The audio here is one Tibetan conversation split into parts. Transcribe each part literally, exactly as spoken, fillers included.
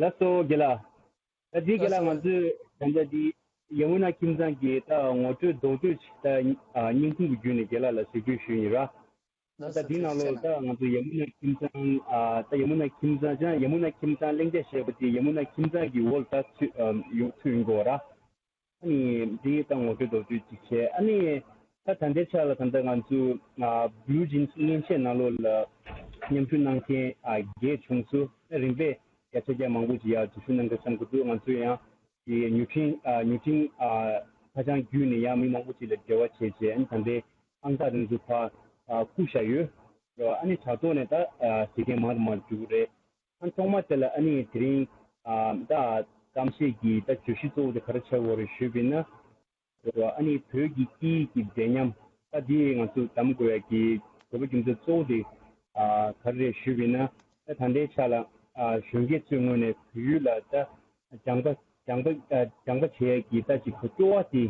ལགས་སོ་རྒན་ལགས། ད་འདི་རྒན་ལགས་ང་ཚོས་ད་ལྟ་འདི་ཡ་མུ་ན་ཁྱིམ་ཚང་གི་ད་ངོ་སྤྲོད་མདོར་བསྡུས་ཅིག་ད་ཨ་སྙན་ཐུང་གི་བརྒྱུད་ནས་རྒན་ལགས་ལ་ཞུ་རྒྱུ་ཞུས་ཡིན་ར། ད་འདི་ནང་ལོགས་ད་ང་ཚོ་ཡ་མུ་ན་ཁྱིམ་ཚང་ཨ་ད་ཡ་མུ་ན་ཁྱིམ་ཚང་ཅང་ཡ་མུ་ན་ཁྱིམ་ཚང་གླེང་བརྗོད་བྱས་པ་དེ་ཡ་མུ་ན་ཁྱིམ་ཚང་གི་འོག་ལ་ད་ཚུད་ཨ་ཡོང་ཚུད་ཡོང་གི་ཡོད་ར། ཨ་ནི་འདི་ད་ངོ་སྤྲོད་མདོར་བསྡུས་ཅིག་བྱས། ཨ་ནི་ད་ད་ལྟའི་ཆ་ལ་ད་ལྟ་ང་ཚོ་ཨ་བླུ་ཇིན་སི་མཉེན་ཆས་ནང་ལོགས་ལ་མཉམ་ཞུགས་གནང་མཁན་ཨ་བརྒྱད་བྱུང་སོང་། རིམ་པས་བརྒྱ་ཆ་བརྒྱ་མང་པོ་ཅིག་ཡར་འཛུལ་ཞུགས་གནང་གི་བསམ་གྱི་འདུག་ང་ཚོ་ཡང་དེ་ཉོ་འཕྲིན་ཨ་ཉོ་འཕྲིན་ཨ་ཧ་ཅང་བརྒྱུད་ནས་ཡང་མི་མང་པོ་ཅིག་ལ་འབྲེལ་བ་བྱས་བྱས། ཨ་ནི་ད་ལྟའི་ཨང་རྟགས་དེ་ཚོ་ཕར་ཨ་བསྐུར་བཞག་ཡོད། ཨ་ནི་དྲ་ཐོག་ནས་ད་ཨ་གཟིགས་མཁན་མང་རུ་མང་རུ་འགྲོ་གི་རེད། ཨ་ཐོག་མ་དེ་ལ་ཨ་ནི་དེ་རིང་ཨ་ད་གཏམ་བཤད་ཀྱི་ད་བརྗོད་གཞི་གཙོ་བོ་དེ་ག་རེ་ཆགས་ཡོད་རེད་ཞུས་པ་ཡིན་ན། ཨ་ནི་བོད་ཀྱི་སྐད་ཡིག་གི་མཛེས་ཉམས་ད་འདི་ང་ཚོ་གདམ་དགོས་ཡ་གི་དགོས་པ་རྒྱུ་མཚན་གཙོ་བོ་དེ་ཨ་ག་རེ་རེད་ཞུས་པ་ཡིན་ན། ད་ད་ལྟའི་ཆ་ལ་ཨ་གཞོན་སྐྱེས་ཚོའི་ངོས་ནས་བོད་ཡིག་ལ་ད་སྦྱང་པ་སྦྱང་པ་ཨ་སྦྱང་པ་བྱེད་ཡ་གི་ད་ཅིག་གོ་སྐྱོ་བ་དེ་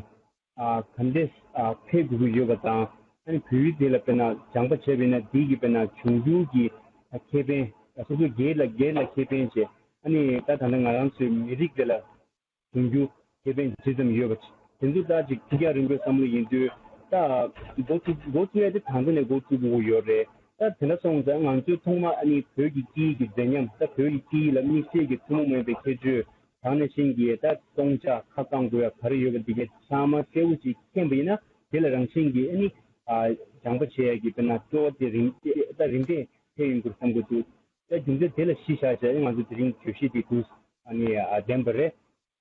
ཨ་ག་འདྲས་ཨ་འཕེལ་དགོས་ཀྱི་ཡོད་པ་དང་། ཨ་ནི་བོད་ཡིག་དེ་ལ་དཔེར་ན་སྦྱང་པ་བྱས་པ་ཡིན་ན་དེ་གི་དཔེར་ན་འབྱུང་འགྱུར་གྱི་ཨ་ཁེ་ཕན་ཨ་སོ་སོ་སྒེར་ལ་སྒེར་ལ་ཁེ་ཕན་བྱས། ཨ་ནི་ད་ད་ལྟ་ང་རང་ཚོའི་མི་རིགས་དེ་ལ་འབྱུང་འགྱུར་ཁེ་ཕན་ཇི་ཙམ་ཡོད་པ་དེ་ཚོ་ད་ཅིག་ཐིག་རྒྱང་རིང་པོའི་བསམ་བློ་ཡིན་དུས་ད་འགོ་ཚུགས་འགོ་ཚུགས་ཡ་དེ་ད་ལྟ་ནས་འགོ་ཚུགས་དགོས་ཀྱི་ཡོད་རེད། ད་དེ་འདྲ་སོང་ཙང་ང་ཚོས་ཐོག་མ་ཨ་ནི་བོད་ཀྱི་སྐད་ཡིག་གི་མཛེས་ཉམས་ད་བོད་ཀྱི་སྐད་ཡིག་ལ་དམིགས་བསལ་གྱི་ཐུན་མོང་མ་ཡིན་པའི་ཁྱད་ཆོས། དེ་ནང་བཞིན་གྱི་ད་སྟོང་ཆ་ཁ་བསྐང་དགོས་ཡ་ག་རེ་ཡོད་པ་འདི་གའི་ཚང་མ་གསལ་བོ་ཅིག་མཁྱེན་པ་ཡིན་ན། དེ་ལ་རང་བཞིན་གྱིས་ཨ་ནི་ཨ་སྦྱང་པ་བྱེད་ཡ་གི་དཔེར་ན་སྤྲོ་བ་དེ་རིམ་ད་རིམ་པས་འཕེལ་ཡོང་གི་རེད་བསམ་གྱི་འདུག་ད་རྒྱུ་མཚན་དེ་ལ་གཞི་བཞག་བྱས་ང་ཚོ་དེ་རིང་བརྗོད་གཞི་དེ་འདུག་ཨ་ནི་ཨ་འདེམས་པ་རེད།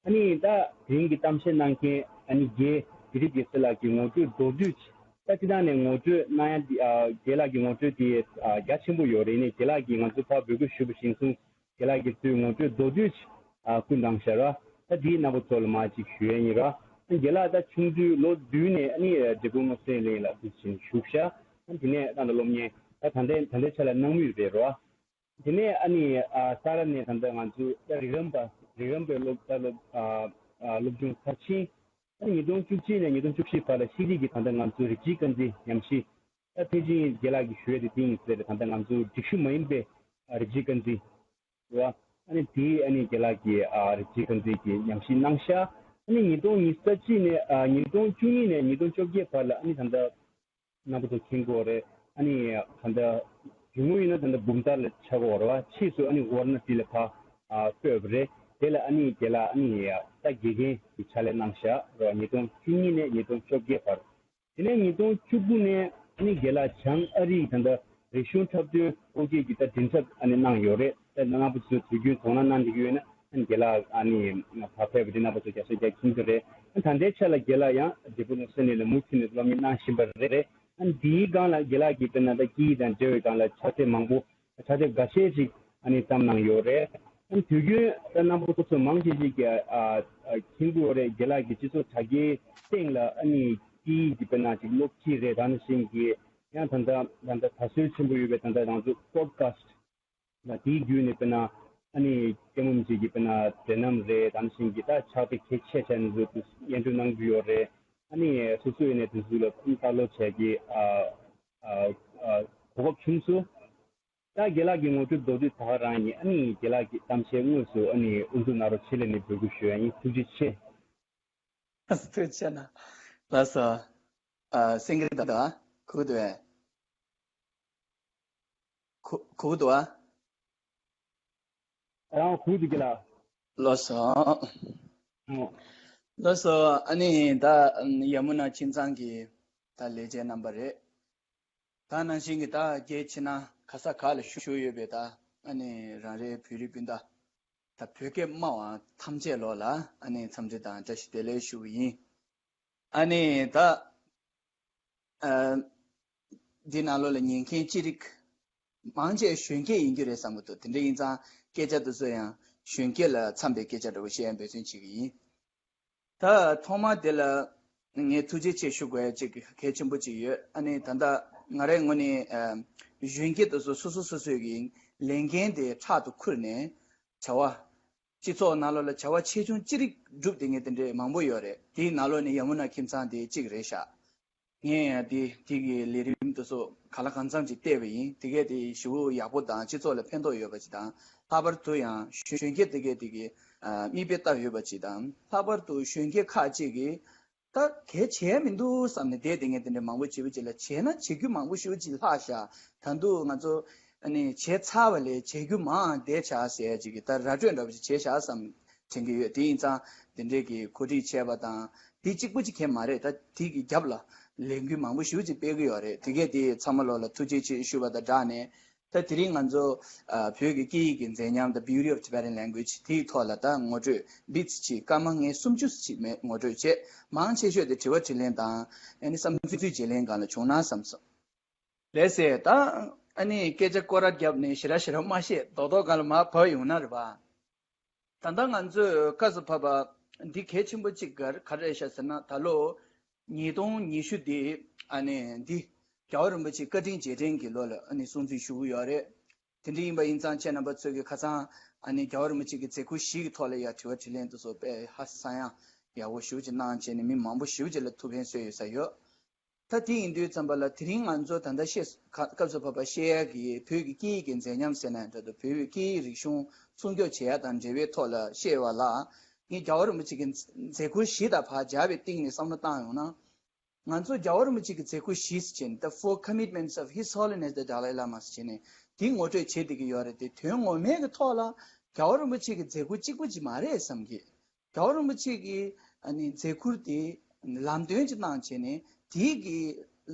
ཨ་ནི་ད་དེ་རིང་གི་གཏམ་བཤད་གནང་མཁན་ཨ་ནི་རྒན་དི་ལིབ་རྒྱལ་མཚན་ལགས་ཀྱི་ངོ་སྤྲོད་མདོར་བསྡུས་ཅིག་ད་སྤྱིར་བཏང་ནས་ངོ་སྤྲོད་གནང་ཡ་འདི་ཨ་རྒན་ལགས་ཀྱི་ངོ་སྤྲོད་དེ་ཨ་རྒྱ་ཆེན་པོ་ཡོད་རེད། ཨ་ནི་རྒན་ལགས་ཀྱིས་ང་ཚོ་ཕར་འབོད་སྐུལ་ཞུས་པ་བཞིན་སོང་། རྒན་ལགས་ཀྱིས་ཚུར་ངོ་སྤྲོད་མདོར་བསྡུས་ཅིག་ཨ་བསྐུར་གནང་ཤག་ར། ད་འདི་རྣམ་པ་ཚོ་ལ་མར་ཅིག་ཞུ་ཡ་ཡིན་ར། ཨ་རྒན་ལགས་ད་ཆུང་དུས་ལོ་བདུན་ནས་ཨ་ནི་འབྲས་སྤུངས་སློབ་གསོའི་གླིང་ལ་འདུག་ཅིང་བཞུགས་ཤག་ཨ་དེ་ནས་ད་ལྟ་སློབ་གཉེར་ད་ད་ལྟའི་ད་ལྟའི་ཆ་ལ་གནང་མུས་རེད་ར། དེ་ནས་ཨ་ནི་ཨ་ས་ར་ནས་ད་ལྟ་ང་ཚོའི་ད་རིགས་རམས་པ་རིགས་རམས་པའི་སློབ་ད་སློབ་ཨ་ཨ་སློབ་སྦྱོང་མཐར་ཕྱིན། ཨ་ནི་ཉིས་སྟོང་བཅུ་གཅིག་ནས་ཉིས་སྟོང་བཅུ་བཞི་བར་ལ་ཤེས་རིག་གི་ད་ལྟ་ང་ཚོའི་རིགས་གཅིག་རྐང་འཛིན་ཉམས་ཞིབ། ད་ཕལ་ཆེར་རྒན་ལགས་ཀྱིས་ཞུ་ཡ་དེ་དེ་ཡིན་ཟེར། ད་ལྟ་ང་ཚོ་སྒྲིག་ཞུ་མ་ཡིན་པའི་ཨ་རིགས་གཅིག་རྐང་འཛིན་རེད་བ། ཨ་ནི་དེའི་ཨ་ནི་རྒན་ལགས་ཀྱིས་ཨ་རིགས་གཅིག་རྐང་འཛིན་གྱི་ཉམས་ཞིབ་གནང་ཤག་ཨ་ནི་ཉིས་སྟོང་ཉི་ཤུ་རྩ་གཅིག་ནས་ཨ་ཉིས་སྟོང་བཅུ་གཉིས་ནས་ཉིས་སྟོང་བཅོ་བརྒྱད་བར་ལ་ཨ་ནི་ད་ལྟ་རྣམ་པ་ཚོ་མཁྱེན་གྱི་ཡོད་རེད། ཨ་ནི་ད་ལྟ་རྒྱུ་དངོས་ཡིན་ན་ད་ལྟ་འབུམ་ཐང་ལ་ཆགས་ཀྱི་ཡོད་རེད་བ། ཕྱིས་སུ་ཨ་ནི་ཝར་ན་སི་ལ་ཕར་ཨ་སྤོས་པ་རེད། དེ་ལ་ཨ་ནི་རྒན་ལགས་ཨ་ནི་ད་དགེ་རྒན་གྱི་ཕྱག་ལས་གནང་ཤག་རེད་བ། ཉིས་སྟོང་བཅུ་གཉིས་ནས་ཉིས་སྟོང་བཅོ་བརྒྱད་བར། དེ་ནས་ཉིས་སྟོང་བཅུ་དགུ་ནས་ཨ་ནི་རྒན་ལགས་བྱང་ཨ་རིའི་ད་ལྟ་རིག་གཞུང་འཁྲབ་སྟོན་ཨོ་རྒྱན་གྱི་ད་མགྲིན་ཚབ་ཨ་ནི་གནང་ཡོད་རེད། ད་རྣམ་པ་ཚོས་དུས་རྒྱུན་དོ་སྣང་གནང་བསྡད་ཀྱི་ཡོད་ན་ཨ་ནི་རྒན་ལགས་ཨ་ནི་ཕར་ཕེབས་པ་དེ་རྣམ་པ་ཚོ་རྒྱ་ཆེ་རྒྱ་ཁྱིམ་དུ་རེད། ཨ་ད་ལྟའི་ཆ་ལ་རྒན་ལགས་ཡང་འབྲས་སྤུངས་སློབ་གསོའི་གླིང་ལ་མུ་མཐུད་ནས་སློབ་གཉེར་གནང་བཞིན་པ་རེད། ཨ་འདིའི་སྒང་ལ་རྒན་ལགས་ཀྱིས་དཔེར་ན་ད་སྐད་ཡིག་དང་འབྲེལ་བའི་སྒང་ལ་ཕྱག་དེབ་མང་པོ་ཕྱག་དེབ་འགའ་ཤས་ཤིག་ཨ་ནི་བརྩམས་གནང་ཡོད་རེད། ཨ་ནི་དུས་རྒྱུན་ད་རྣམ་པ་ཚོ་མང་ཆེ་ཤིག་གིས་ཨ་ཨ་མཁྱེན་གྱི་ཡོད་རེད། རྒན་ལགས་ཀྱིས་སྤྱི་ཚོགས་དྲ་རྒྱའི་སྟེང་ལ་ཨ་ནི་སྐད་ཡིག་གི་དཔེར་ན་ཅིག་སློབ་ཁྲིད་རེད། ད་ནང་བཞིན་གྱི་ཡང་ད་ལྟ་ད་ལྟ་དར་སྲོལ་ཆེན་པོ་ཡོད་པའི་ད་ལྟ་རང་ཚོ་པོ་ཌི་ཁ་སི་ཊི་ལ་དེའི་བརྒྱུད་ནས་དཔེར་ན་ཨ་ནི་ལྟད་མོ་མི་གཅིག་གི་དཔེར་ན་མཛད་རྣམ་རེད། ད་ནང་བཞིན་གྱི་ད་ཕྱག་དེབ་གལ་ཆེ་ཆེ་ནི་ཚོ་སྙན་སྒྲོན་གནང་གི་ཡོད་རེད། ཨ་ནི་སོ་སོ་ཡིན་ནའི་དེ་ཚོ་ལ་ཕུང་ལྟ་ཀློག་བྱས་ཀྱི་ཨ་ཨ་ཨ་གོ་སྐབས་བྱུང་སོང་། ད་རྒན་ལགས་ཀྱི་ངོ་སྤྲོད་མདོར་བསྡུས་ད་ག་རང་ཡིན། ཨ་ནི་རྒན་ལགས་ཀྱི་གཏམ་བཤད་དངོས་སུ་ཨ་ནི་དབུ་འཛུགས་གནང་རོགས་བྱེད་ལབ་ནས་འབོད་སྐུལ་ཞུ་ཡ་ཡིན། ཐུགས་རྗེ་ཆེ། ཐུགས་རྗེ་གནང་། ལགས་སོ། ཨ་སེང་གེ་ད་ད་གོ་གི་འདུག་གས། གོ་གོ་གི་འདུག་ག། རང་གོ་གི་འདུག་གས་ལགས། ལགས་སོ། ཨོ། ལགས་སོ། ཨ་ནི་ད་ཡ་མུ་ན་ཁྱིམ་ཚང་གི་ད་ལས་བྱེད་རྣམ་པ་རེད། ད་ནང་བཞིན་གྱི་ད་རྒྱལ་ཕྱི་ནང་ག་ས་ག་ལ་བཞུགས་ཡོད་པའི་ད་ཨ་ནི་རང་རེའི་བོད་རིགས་སྤུན་ཟླ་ད་བོད་སྐད་སྨྲ་བ་ཐམས་ཅད་ལོག་ལ་ཨ་ནི་འཚམས་འདྲི་དང་བཀྲ་ཤིས་བདེ་ལེགས་ཞུ་གི་ཡིན། ཨ་ནི་ད་ཨ་འདི་ནང་ལོགས་ལ་ཉན་མཁན་ཅི་རིགས་མང་ཆེ་གཞོན་སྐྱེས་ཡིན་རྒྱུ་རེད་བསམ་གྱི་འདུག་དེ་འདྲ་ཡིན་ཙང་སྐད་ཆ་དེ་ཚོ་ཡང་གཞོན་སྐྱེས་ལ་འཚམ་པའི་སྐད་ཆ་འདྲ་བོ་བཤད་ཡ་འབད་བརྩོན་བྱེད་ཀྱི་ཡིན། ད་ཐོག་མ་དེ་ལ་ངས་ཐུགས་རྗེ་ཆེ་ཞུ་དགོས་ཡ་གཅིག་གལ་ཆེན་པོ་གཅིག་ཡོད། ཨ་ནི་ད་ལྟ་ང་རའི་ངོས་ནས་ཨ་གཞོན་སྐྱེས་དེ་ཚོ་སོ་སོ་སོ་སོའི་གི་ལས་འགན་དེ་ཕྲག་ཏུ་ཁུར་ནས་བྱ་བ་སྤྱི་ཚོགས་ནང་ལོགས་ལ་བྱ་བ་ཆེ་ཆུང་ཅི་རིགས་བསྒྲུབས་བསྡད་མཁན་དེ་འདྲའི་མང་པོ་ཡོད་རེད། དེའི་ནང་ལོགས་ནས་ཡ་མུ་ན་ཁྱིམ་ཚང་དེ་གཅིག་རེད་ཤག་ངས་ཡང་དེ་དེ་གི་ལས་རིམ་དེ་ཚོ་གང་ལ་གང་འཚམ་ཅིག་བལྟས་པ་ཡིན། དེ་གས་དེ་ཞེ་པོ་ཡག་པོ་དང་སྤྱི་ཚོགས་ལ་ཕན་ཐོགས་ཡོད་པ་ཅིག་དང་། ལྷག་པར་དུ་ཡང་གཞོན་སྐྱེས་དེ་གས་དེ་གི་ཨ་མིག་དཔེ་ལྟ་ཡོད་པ་ཅིག་དང་། ལྷག་པར་དུ་གཞོན་སྐྱེས་ཁག་ཅིག་གིས་ད་གལ་བྱས་མི་འདུག་བསམ་ནས་བསྡད་དེ་ངས་དེ་འདྲ་མང་པོ་བྱེད་པ་ཅིག་ལ་བྱས་ན་བྱེད་རྒྱུ་མང་པོ་ཞེ་པོ་ཅིག་ལྷག་ཤག་ད་དུང་ང་ཚོ་ཨ་ནི་བྱས་ཚར་བ་ལས་བྱེད་རྒྱུ་མང་བསྡད་ཤག་ཟེར་ཅིག་གི་ད་ར་སྤྲོད་འདྲ་པོ་ཅིག་བྱས་ཤག་བསམ་དྲན་གྱི་ཡོད། དེ་ཡིན་ཙང་དེ་འདྲས་ཀྱི་གོ་སྒྲིག་བྱས་པ་དང་དེ་གཅིག་པུ་གཅིག་གས་མ་རེད། ད་དེ་གི་རྒྱབ་ལ་ལས་འགུལ་མང་པོ་ཞེ་པོ་ཅིག་སྤེལ་གྱི་ཡོད་རེད། དེ་གས་དེ་ཚང་མ་ལོ་ལ་ཐུགས་རྗེ་ཆེ་ཞུ་བ་དང་སྦྲགས་ནས། ད་དེ་རིང་ང་ཚོ་ཨ་བོད་ཀྱི་སྐད་ཡིག་གི་མཛེས་ཉམས་དང་Beauty of Tibetan Language དེའི་ཐོག་ལ་ད་ངོ་སྤྲོད་བིས་ཅིག་སྐར་མ་ངས་སུམ་ཅུ་ཅིག་མེད་ངོ་སྤྲོད་བྱས། མང་ཆེ་ཤོས་དེ་དྲི་བ་དྲིས་ལན་དང་ཨ་ནི་བསམ་ཚུལ་བརྗེ་ལེན་སྒང་ལ་བྱུང་ན་བསམ་སོང་། ལགས་སེ། ད་ཨ་ནི་སྐད་ཆ་སྐོར་ར་བརྒྱབ་ནས་ཞེ་དྲག་ཞེ་དྲག་མ་བཤད། རྡོག་རྡོག་སྒང་ལ་མར་བབས་ཡོང་ན་རེད་པ། ད་ལྟ་ང་ཚོས་སྐབས་སུ་བབས་པ་འདི་གལ་ཆེན་པོ་གཅིག་ག་ག་རེ་རེད་ཤག་ཟེར་ན། ད་ལོ་ཉིས་སྟོང་ཉི་ཤུ་འདི་ཨ་ནི་འདི་རྒྱལ་བ་རིན་པོ་ཆེ་བཀའ་དྲིན་རྗེས་དྲན་གྱི་ལོ་ལ་ཨ་ནི་སྲུང་བརྩི་ཞུ་གི་ཡོད་རེད། དེ་འདྲ་ཡིན་པ་ཡིན་ཙང་ཁྱེད་རྣམ་པ་ཚོས་ཀྱི་ཁ་སང་ཨ་ནི་རྒྱལ་བ་རིན་པོ་ཆེ་གི་མཛད་ཁུར་བཞི་གི་ཐོག་ལ་ཡ་དྲི་བ་དྲིས་ལན་དེ་ཚོ་དཔེ་ཧ་སང་ཡང་ཡག་པོ་ཞེ་པོ་ཅིག་གནང་བྱས་ནས་མི་མང་པོ་ཞེ་པོ་ཅིག་ལ་ཐུགས་ཕན་གསོས་ཡོད་ས་ཡོད། ད་དེ་ཡིན་དུས་ཙམ་པ་ལ་དེ་རིང་ང་ཚོ་ད་ལྟ་བཤད་ཁ་སྐབས་སུ་བབས་པ་བཤད་ཡ་གི་བོད་ཀྱི་སྐད་ཡིག་གི་མཛེས་ཉམས་ཟེར་ན་འདྲ་འདུག་བོད་ཀྱི་སྐད་ཡིག་རིག་གཞུང་སྲུང་སྐྱོབ་བྱེད་ཡ་དང་འབྲེལ་བའི་ཐོག་ལ་བཤད་པ་ལ། ངས་རྒྱལ་བ་རིན་པོ་ཆེ་གི་མཛད་ཁུར་བཞི་དང་ཕར་སྦྱར་བའི་སྟེང་ནས་བསམ་བློ་བཏང་ཡོང་ན། ང་ཚོ་རྒྱལ་བ་རིན་པོ་ཆེ་གི་མཛད་ཁུར་བཞི་ཟེར་བྱས་ནས། The Four Commitments of His Holiness the Dalai Lama ཟེར་བྱས་ནས་དེ་ངོ་སྤྲོད་བྱེད་བསྡད་ཀྱི་ཡོད་རེད་དེ། དོན་ངོ་མའི་གི་ཐོག་ལ་རྒྱལ་བ་རིན་པོ་ཆེ་གི་མཛད་ཁུར་གཅིག་པུ་ཅིག་མ་རེད་བསམ་གི། རྒྱལ་བ་རིན་པོ་ཆེ་གི་ཨ་ནི་མཛད་ཁུར་དེ་ལམ་སྟོན་ཅིག་གནང་བྱས་ནས་དེའི་གི་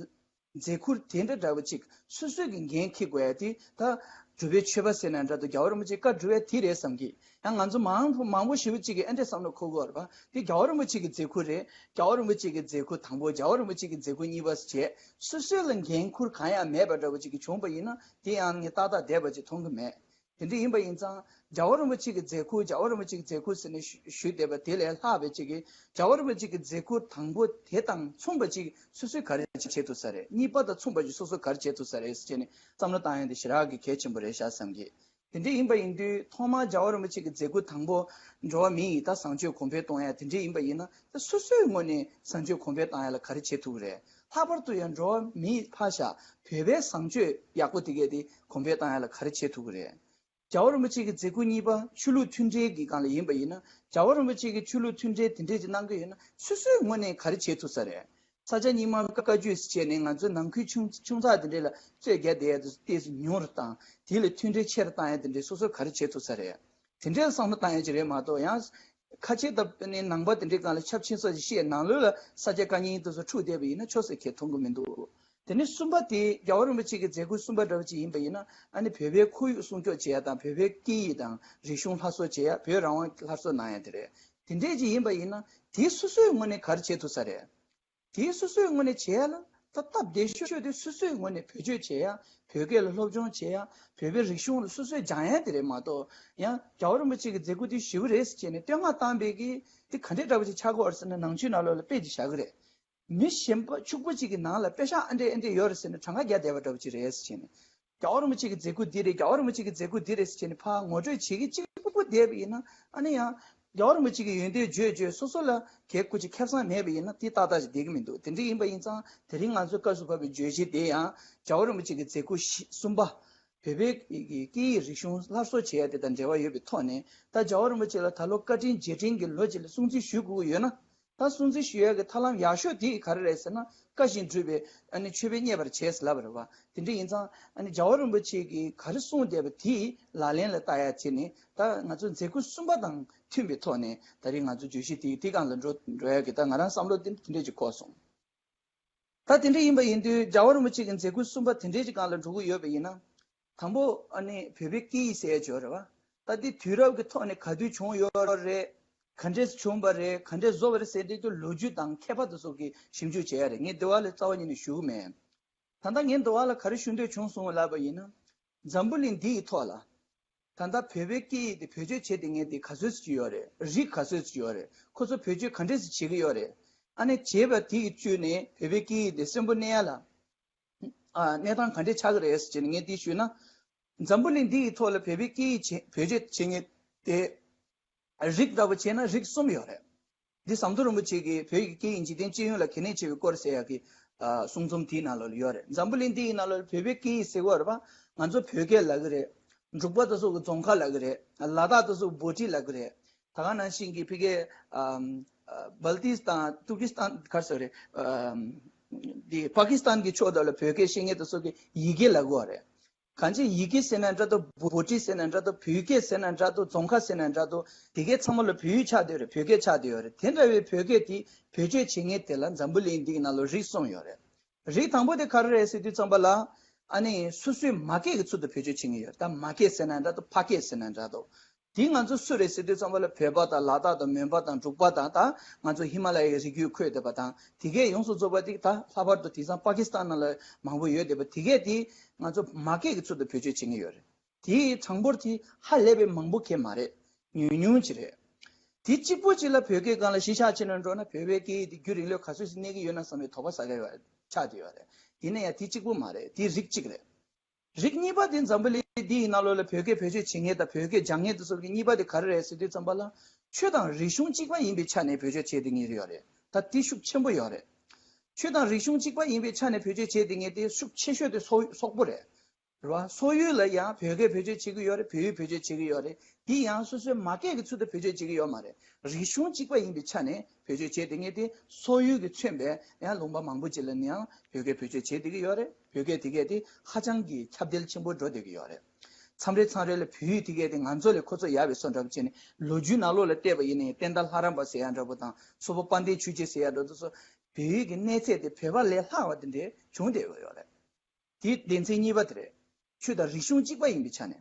མཛད་ཁུར་དེ་འདྲ་འདྲ་བོ་ཅིག་སོ་སོས་ཀྱི་འགན་འཁྱེར་དགོས་ཡ་དེ་ད་སྒྲུབ་པའི་མཆོད་པ་ཟེར་ན་འདྲ་འདུག་རྒྱལ་བ་རིན་པོ་ཆེ་བཀའ་སྒྲུབ་ཡ་དེ་རེད་བསམ་གི། ཡང་ང་ཚོ་མང་པོ་མང་པོ་ཞེ་པོ་ཅིག་གིས་ཨ་འདྲས་བསམ་བློ་འཁོར་གི་ཡོད་རེད་པ། དེ་རྒྱལ་བ་རིན་པོ་ཆེ་གི་མཛད་ཁུར་རེད། རྒྱལ་བ་རིན་པོ་ཆེ་གི་མཛད་ཁུར་དང་པོ། རྒྱལ་བ་རིན་པོ་ཆེ་གི་མཛད་ཁུར་གཉིས་པ་བྱས། སོ་སོ་ལ་འགན་ཁུར་གང་ཡང་མེད་པ་འདྲ་བོ་ཅིག་གི་བྱུང་པ་ཡིན་ན་དེ་ཡང་ངས་ཏག་ཏག་བསྡད་པ་ཅིག་མཐོང་གི་མེད། དེ་འདྲ་ཡིན་པ་ཡིན་ཙང་རྒྱལ་བ་རིན་པོ་ཆེ་གི་མཛད་ཁུར། རྒྱལ་བ་རིན་པོ་ཆེ་གི་མཛད་ཁུར་ཟེར་ནས་ཞུ་ཞུས་བསྡད་པ་དེ་ལས་ལྷག་པའི་ཅིག་གིས་རྒྱལ་བ་རིན་པོ་ཆེ་གི་མཛད་ཁུར་དང་པོ་དེ་དང་མཚུངས་པ་ཅིག་སོ་སོས་ག་རེ་བྱེད་ཐུབ་ས་རེད། གཉིས་པ་དང་མཚུངས་པ་ཅིག་སོ་སོས་ག་རེ་བྱེད་ཐུབ་ས་རེད་ཟེར་བྱས་ནས་བསམ་བློ་བཏང་ཡ་དེ་ཞེ་དྲག་གི་གལ་ཆེན་པོ་རེད་ཤག་བསམ་གི། དེ་འདྲ་ཡིན་པ་ཡིན་དུས་ཐོག་མར་རྒྱལ་བ་རིན་པོ་ཆེ་གི་མཛད་ཁུར་དང་པོ་འགྲོ་བ་མི་ཡི་ད་བཟང་སྤྱོད་གོང་འཕེལ་གཏོང་ཡ་དེ་འདྲ་ཡིན་པ་ཡིན་ན། ད་སོ་སོའི་ངོས་ནས་བཟང་སྤྱོད་གོང་འཕེལ་བཏང་ཡ་ལ་ག་རེ་བྱེད་ཐུབ་ཀྱི་རེད། ལྷག་པར་དུ་ཡང་འགྲོ་བ་མི་ཕར་བཞག་བོད་པའི་བཟང་སྤྱོད་ཡག་པོ་དེ་གས་དེ་གོང་འཕེལ་བཏང་ཡ་ལ་ག་རེ་བྱེད་ཐུབ་ཀྱི་རེད། རྒྱལ་བ་རིན་པོ་ཆེ་གི་མཛད་ཁུར་གཉིས་པ་ཆོས་ལུགས་མཐུན་འབྲེལ་གྱི་སྒང་ལ་ཡིན་པ་ཡིན་ན། རྒྱལ་བ་རིན་པོ་ཆེ་གི་ཆོས་ལུགས་མཐུན་འབྲེལ་དེ་འདྲས་ཅིག་གནང་གི་ཡོད་ན་སོ་སོའི་ངོས་ནས་ག་རེ་བྱེད་ཐུབ་ས་རེད། ས་སྐྱ་རྙིང་མ་བཀའ་བརྒྱུད་ཟེར་བྱས་ནས་ང་ཚོའི་ནང་ཁུལ་ཆུང་ཆུང་ཙག་དེ་འདྲས་ལ་རྩོད་རྒྱག་བསྡད་ཡ་དེ་ཏོག་ཙམ་ཉུང་རུ་བཏང་། དེ་ལ་མཐུན་འབྲེལ་ཆེ་རུ་བཏང་ཡ་དེ་འདྲས་སོ་སོར་ག་རེ་བྱེད་ཐུབ་ས་རེད། དེ་འདྲས་བསམ་བློ་བཏང་ཡ་ཅིག་རེད་མ་གཏོགས། ཡང་ཁ་ཆེ་དང་ནི་ནང་པ་དེ་འདྲས་སྒང་ལ་ཁྱབ་ཆེ་ས་ཅིག་བཤད། ནང་ལོགས་ལ་ས་སྐྱ་བཀའ་རྙིང་དེ་ཚོ་འཁྲུག་བསྡད་པ་ཡིན་ན་ཆོག་ཟེར་ཁས་མཐོང་གི་མི་འདུག་དེ་ནས་གསུམ་པ་དེ་རྒྱལ་བ་རིན་པོ་ཆེ་གི་མཛད་ཁུར་གསུམ་པ་འདྲ་བ་ཅིག་ཡིན་པ་ཡིན་ན། ཨ་ནི་བོད་པའི་ཁོར་ཡུག་སྲུང་སྐྱོབ་བྱེད་ཡ་དང་། བོད་པའི་སྐད་ཡིག་དང་རིག་གཞུང་སླར་གསོ་བྱེད་ཡ། བོད་རང་དབང་སླར་གསོ་གནང་ཡ་དེ་རེད། དེ་འདྲས་ཅིག་ཡིན་པ་ཡིན་ན་དེ་སོ་སོའི་ངོས་ནས་ག་རེ་བྱེད་ཐུབ་ས་རེད། དེ་སོ་སོའི་ངོས་ནས་བྱེད་ཡ་ལ་ད་སྟབས་བདེ་ཤོས་དེ་སོ་སོའི་ངོས་ནས་བེད་སྤྱོད་བྱེད་ཡ། བོད་སྐད་ལ་སློབ་སྦྱོང་བྱེད་ཡ། བོད་པའི་རིག་གཞུང་ལ་སོ་སོས་སྦྱང་ཡ་དེ་རེད་མ་གཏོགས། ཡང་རྒྱལ་བ་རིན་པོ་ཆེ་གི་མཛད་ཁུར་དེ་ཞེ་པོ་རེད་ཟེར་བྱས་ནས་བསྟོད་བསྔགས་བཏང་བའི་གི་དེ་ག་འདྲས་འདྲ་བོ་ཅིག་ཆགས་ཀྱི་ཡོད་རེད་ཟེར་ན། ནང་ཆོས་ནང་ལོགས་ལ་དཔེ་ཅིག་བཞག་གི་རེད། མི་གཞན་པ་ཕྱུག་པོ་ཅིག་གི་ནང་ལ་པེ་ཤག་ཨ་འདྲས་ཨ་འདྲས་ཡོད་རེད་ཟེར་ནས་གྲངས་ཀ་རྒྱག་བསྡད་པ་འདྲ་བོ་ཅིག་རེད་ཟེར་བྱས་ནས། རྒྱལ་བ་རིན་པོ་ཆེ་གི་མཛད་ཁུར་འདི་རེད། རྒྱལ་བ་རིན་པོ་ཆེ་གི་མཛད་ཁུར་འདི་རེད་ཟེར་བྱས་ནས་ཕར་ངོ་སྤྲོད་བྱེད་ཀྱི་གཅིག་པུ་པུ་བསྡད་པ་ཡིན་ན། ཨ་ནི་ཡང་རྒྱལ་བ་རིན་པོ་ཆེ་གི་ཡོན་ཏན་བརྗོད་བརྗོད་སོ་སོ་ལ་གལ་ཁུར་ཅིག་ཁེ་བཟང་མེད་པ་ཡིན་ན་དེ་ཏག་ཏག་ཅིག་བསྡད་ཀྱི་མི་འདུག་དེ་འདྲ་ཡིན་པ་ཡིན་ཙང་དེ་རིང་ང་ཚོའི་སྐབས་སུ་བབས་པའི་བརྗོད་གཞི་དེ་ཡང་རྒྱལ་བ་རིན་པོ་ཆེ་གི་མཛད་ཁུར་བཞི་གསུམ་པ། བོད་པའི་སྐད་ཡིག་རིག་གཞུང་སླར་གསོ་བྱེད་ཡ་དེ་དང་འབྲེལ་བ་ཡོད་པའི་ཐོག་ནས། ད་རྒྱལ་བ་རིན་པོ་ཆེ་ལ་ད་ལོ་བཀའ་དྲིན་རྗེས་དྲན་གྱི་ལོ་གཅིག་ལ་སྲུང་བརྩི་ཞུ་དགོས་ཀྱི་ཡོད་ན། ད་སྲུང་བརྩི་ཞུ་ཡ་གི་ཐབས་ལམ་ཡག་ཤོས་དེ་ག་རེ་རེད་ཟེར་ན། བཀའ་བཞིན་སྒྲུབ་པའི་ཨ་ནི་མཆོད་པའི་མཉེས་པར་བྱས་ཟེར་ལབ་པ་རེད་བ། དེ་འདྲ་ཡིན་ཙང་ཨ་ནི་རྒྱལ་བ་རིན་པོ་ཆེ་གིས་ག་རེ་གསུངས་བསྡད་པ་དེ་ལག་ལེན་ལ་བསྟར་ཡ་བྱས་ནས། ད་ང་ཚོ་མཛད་ཁུར་གསུམ་པ་དང་མཐུན་པའི་ཐོག་ནས་ད་རེས་ང་ཚོ་བརྗོད་གཞི་དེ་དེ་སྒང་ལ་འགྲོ་འགྲོ་ཡ་གི་ད་ང་རང་བསམ་བློ་དེ་དེ་འདྲས་ཅིག་འཁོར་སོང་། ད་དེ་འདྲ་ཡིན་པ་ཡིན་དུས་རྒྱལ་བ་རིན་པོ་ཆེ་གི་མཛད་ཁུར་གསུམ་པ་དེ་འདྲས་ཅིག་སྒང་ལ་འགྲོ་གི་ཡོད་པ་ཡིན་ན། དང་པོ་ཨ་ནི་བོད་པའི་སྐད་ཡིག་ཟེར་ཡ་ཅིག་ཡོད་རེད་བ། ད་འདི་དུས་རབས་ཀྱི་ཐོག་ནས་ག་དུས་བྱུང་ཡོད་རེད། ག་འདྲས་བྱུང་བ་རེད། ག་འདྲས་བཟོ་བ་རེད་ཟེར་དུས་ཀྱི་ལོ་རྒྱུས་དང་མཁས་པ་དེ་ཚོ་གིས་ཞིབ་འཇུག་བྱེད་ཡ་རེད། ངས་འདི་བ་ལ་རྩ་བ་ཉིད་ནས་ཞུ་གི་མེད། ད་ལྟ་ངས་འདི་བ་ལ་ག་རེ་ཞུ་འདོད་བྱུང་སོང་ལབ་པ་ཡིན་ན། འཛམ་བུ་གླིང་འདི་ཡི་ཐོག་ལ། ད་ལྟ་བོད་པའི་སྐད་ཡིག་དེ་བེད་སྤྱོད་བྱེད་བསྡད་མཁན་དེ་ག་ཚོད་ཅིག་ཡོད་རེད། རིགས་ག་ཚོད་ཅིག་ཡོད་རེད། ཁོ་ཚོ་བེད་སྤྱོད་ག་འདྲས་སེ་བྱེད་ཀྱི་ཡོད་རེད། ཨ་ནི་བྱས་པ་དེ་ཡི་བཅུད་ནས་བོད་པའི་སྐད་ཡིག་དེ་གསོན་པོ་གནས་ཡ་ལ། ཨ་གནས་སྟངས་ག་འདྲས་ཆགས་ཀྱི་རེད་ཟེར་ནས་ངས་འདི་ཞུས་ན། འཛམ་བུ་གླིང་འདི་ཡི་ཐོག་ལ་བོད་པའི་སྐད་ཡིག་བྱེད་བེད་སྤྱོད་བྱེད་མཁན་དེ། རིགས་འདྲ་པོ་བྱས་ན་རིགས་གསུམ་ཡོད་རེད། འདི་ཟམ་གདོང་རིན་པོ་ཆེ་གིས་བོད་ཀྱི་སྐད་ཡིག་འཇིག་རྟེན་སྤྱི་ཡོངས་ལ་གལ་གནད་ཆེ་བའི་སྐོར་ཟེར་ཡག་གི་ ཨ་གསུང་རྩོམ་དེའི་ནང་ལོགས་ལ་ཡོད་རེད། འཛམ་བུ་གླིང་འདི་ཡི་ནང་ལོགས་ལ་བོད་པའི་སྐད་ཡིག་ཟེར་གྱི་ཡོད་རེད་པ། ང་ཚོ་བོད་སྐད་ལབ་ཀྱི་རེད། འབྲུག་པ་དེ་ཚོ་གི་རྫོང་ཁ་ལབ་ཀྱི་རེད། ལ་དྭགས་དེ་ཚོ་གི་བྷོ་ཊི་ལབ་ཀྱི་རེད། ད་ག་ནང་བཞིན་གྱི་ཕ་གིའི་ཨམ་ཨ་སྦལ་ཏི་སི་ཐན། ཏུར་ཀི་སི་ཐན་ག་རེ་ཟེར་རེད། ཨམ་འདི་པ་ཀི་སི་ཐན་གྱི་ཕྱོགས་དེ་ལ་བོད་སྐད་བཤད་མཁན་དེ་ཚོ་གི་ཡི་གེ་ལབ་ཀྱི་ཡོད་རེད། གང་ཅི་ཡི་གེ་ཟེར་ན་འདྲ་འདུག་བྷོ་ཊི་ཟེར་ན་འདྲ་འདུག་བོད་སྐད་ཟེར་ན་འདྲ་འདུག་རྫོང་ཁ་ཟེར་ན་འདྲ་འདུག་དེ་གའི་ཚང་མ་ལ་བོད་ཡིག་ཆགས་བསྡད་ཡོད་རེད། བོད་སྐད་ཆགས་བསྡད་ཡོད་རེད། དེ་འདྲ་བའི་བོད་སྐད་དེ་བེད་སྤྱོད་བྱེད་མཁན་དེ་ལ་འཛམ་བུ་གླིང་འདིའི་ནང་ལ་རིགས་གསུམ་ཡོད་རེད། རིགས་དང་པོ་དེ་ག་རེ་རེད་ཟེར་དུས་ཙམ་པ་ལ། ཨ་ནི་སོ་སོའི་མ་སྐད་ཀྱི་ཚུལ་དུ་བེད་སྤྱོད་བྱེད་མཁན་ཡོད་རེད། ད་མ་སྐད་ཟེར་ན་འདྲ་འདུག་ཕ་སྐད་ཟེར་ན་འདྲ་འདུག་དེ་ང་ཚོ་སུ་རེད་ཟེར་དུས་ཙམ་པ་ལ་བོད་པ་དང་ལ་དྭགས་དང་མོན་པ་དང་འབྲུག་པ་དང་། ད་ང་ཚོ་ཧི་མ་ལ་ཡའི་རི་རྒྱུད་འཁོད་བསྡད་པ་དང་། དེ་གས་ཡོངས་སུ་རྫོགས་པ་དེ་ད་ལྷག་པར་དུ་དེང་སང་པ་ཀི་སི་ཐན་ནང་ལ་མང་པོ་ཡོད་བསྡད་པ་དེ་གས་དེ་ང་ཚོ་མ་སྐད་ཀྱི་ཚུལ་དུ་བེད་སྤྱོད་བྱེད་མཁན་ཡོད་རེད། དེའི་གྲངས་འབོར་དེ་ཧ་ལས་པའི་མང་པོ་གང་ཡང་མ་རེད། ཉུང་ཉུང་ཅིག་རེད། དེ་གཅིག་པོ་གཅིག་ལ་བོད་སྐད་སྒང་ལ་གཞི་བཞག་བྱས་ནས་འགྲོ་ན་བོད་པའི་སྐད་ཡིག་དེ་རྒྱུན་རིང་ལོས་ག་ཚོད་ཅིག་གནས་ཀྱི་ཡོད་ན་བསམ་པའི་དོགས་པ་ཟ་གི་ཡོད་རེད། ཆགས་བསྡད་ཡོད་རེད། ཡིན་ན་ཡང་དེ་གཅིག་པོ་མ་རེད། དེ་རིགས་གཅིག་རེད། རིགས་གཉིས་པ་དེ་འཛམ་བུ་གླིང་འདི་ཡི་ནང་ལོགས་ལ་བོད་སྐད་བེད་སྤྱོད་བྱེད་མཁན་དང་བོད་སྐད་སྦྱང་མཁན་དེ་ཚོ་གི་གཉིས་པ་དེ་ག་རེ་རེད་ཟེར་དུས་ཙམ་པ་ལ། ཆོས་དང་རིག་གཞུང་གཅིག་པ་ཡིན་པའི་ཆ་ནས་བེད་སྤྱོད་བྱེད་བསྡད་མཁན་རེད་ཡོད་རེད། ད་དེ་ཤུགས་ཆེན་པོ་ཡོད་རེད། ཆོས་དང་རིག་གཞུང་གཅིག་པ་ཡིན་པའི་ཆ་ནས་བེད་སྤྱོད་བྱེད་བསྡད་མཁན་དེ་ཤུགས་ཆེ་ཤོས་དེ་སོག་སོག་པོ་རེད། རེད་བ། སོག་ཡུལ་ལ་ཡང་བོད་སྐད་བེད་སྤྱོད་བྱེད་ཀྱི་ཡོད་རེད། བོད་ཡིག་བེད་སྤྱོད་བྱེད་ཀྱི་ཡོད་རེད། དེ་ཡང་སོ་སོའི་མ་སྐད་ཀྱི་ཚུལ་དུ་བེད་སྤྱོད་བྱེད་ཀྱི་ཡོད་མ་རེད། རིག་གཞུང་གཅིག་པ་ཡིན་པའི་ཆ་ནས་བེད་སྤྱོད་བྱེད་བསྡད་མཁན་དེ་སོག་ཡུལ་གྱིས་མཚོན་པའི་ཡང་ལུང་པ་མང་པོ་ཅིག་ལ་ནི་ཡང་བོད་སྐད་བེད་སྤྱོད་བྱེད་བསྡད་ཀྱི་ཡོད་རེད། བོད་སྐད་དེ་གས་དེ་ཧ་ཅང་གི་ཁྱབ་གདལ་ཆེན་པོ་འགྲོ་བསྡད་ཀྱི་ཡོད་རེད། མཚམས་རེ་མཚམས་རེ་ལ་བོད་ཡིག་དེ་གས་དེ་ང་ཚོ་ལས་ཁོ་ཚོ་ཡག་པའི་བཟོ་འདྲ་པོ་བྱས་ནས། ལོ་རྒྱུས་ནང་ལོགས་ལ་བལྟས་པ་ཡིན་ནའི་བསྟན་དར་ལྷ་རམས་པ་ཟེར་ཡག་འདྲ་པོ་དང་། མཚོ་པོ་དཔལ་ལྡན་ཆོས་རྗེ་ཟེར་ཡག་འདྲ་པོ་དེ་ཚོ་བོད་ཡིག་གི་གནས་ཚད་དེ་བོད་པ་ལས་ལྷག་པ་དེ་འདྲས་བྱུང་བསྡད་ཡོད་རེད། དེའི་སྡེ་ཚན་གཉིས་པ་དེ་རེད། ཆོས་དང་རིག་གཞུང་གཅིག་པ་ཡིན་པའི་ཆ་ནས།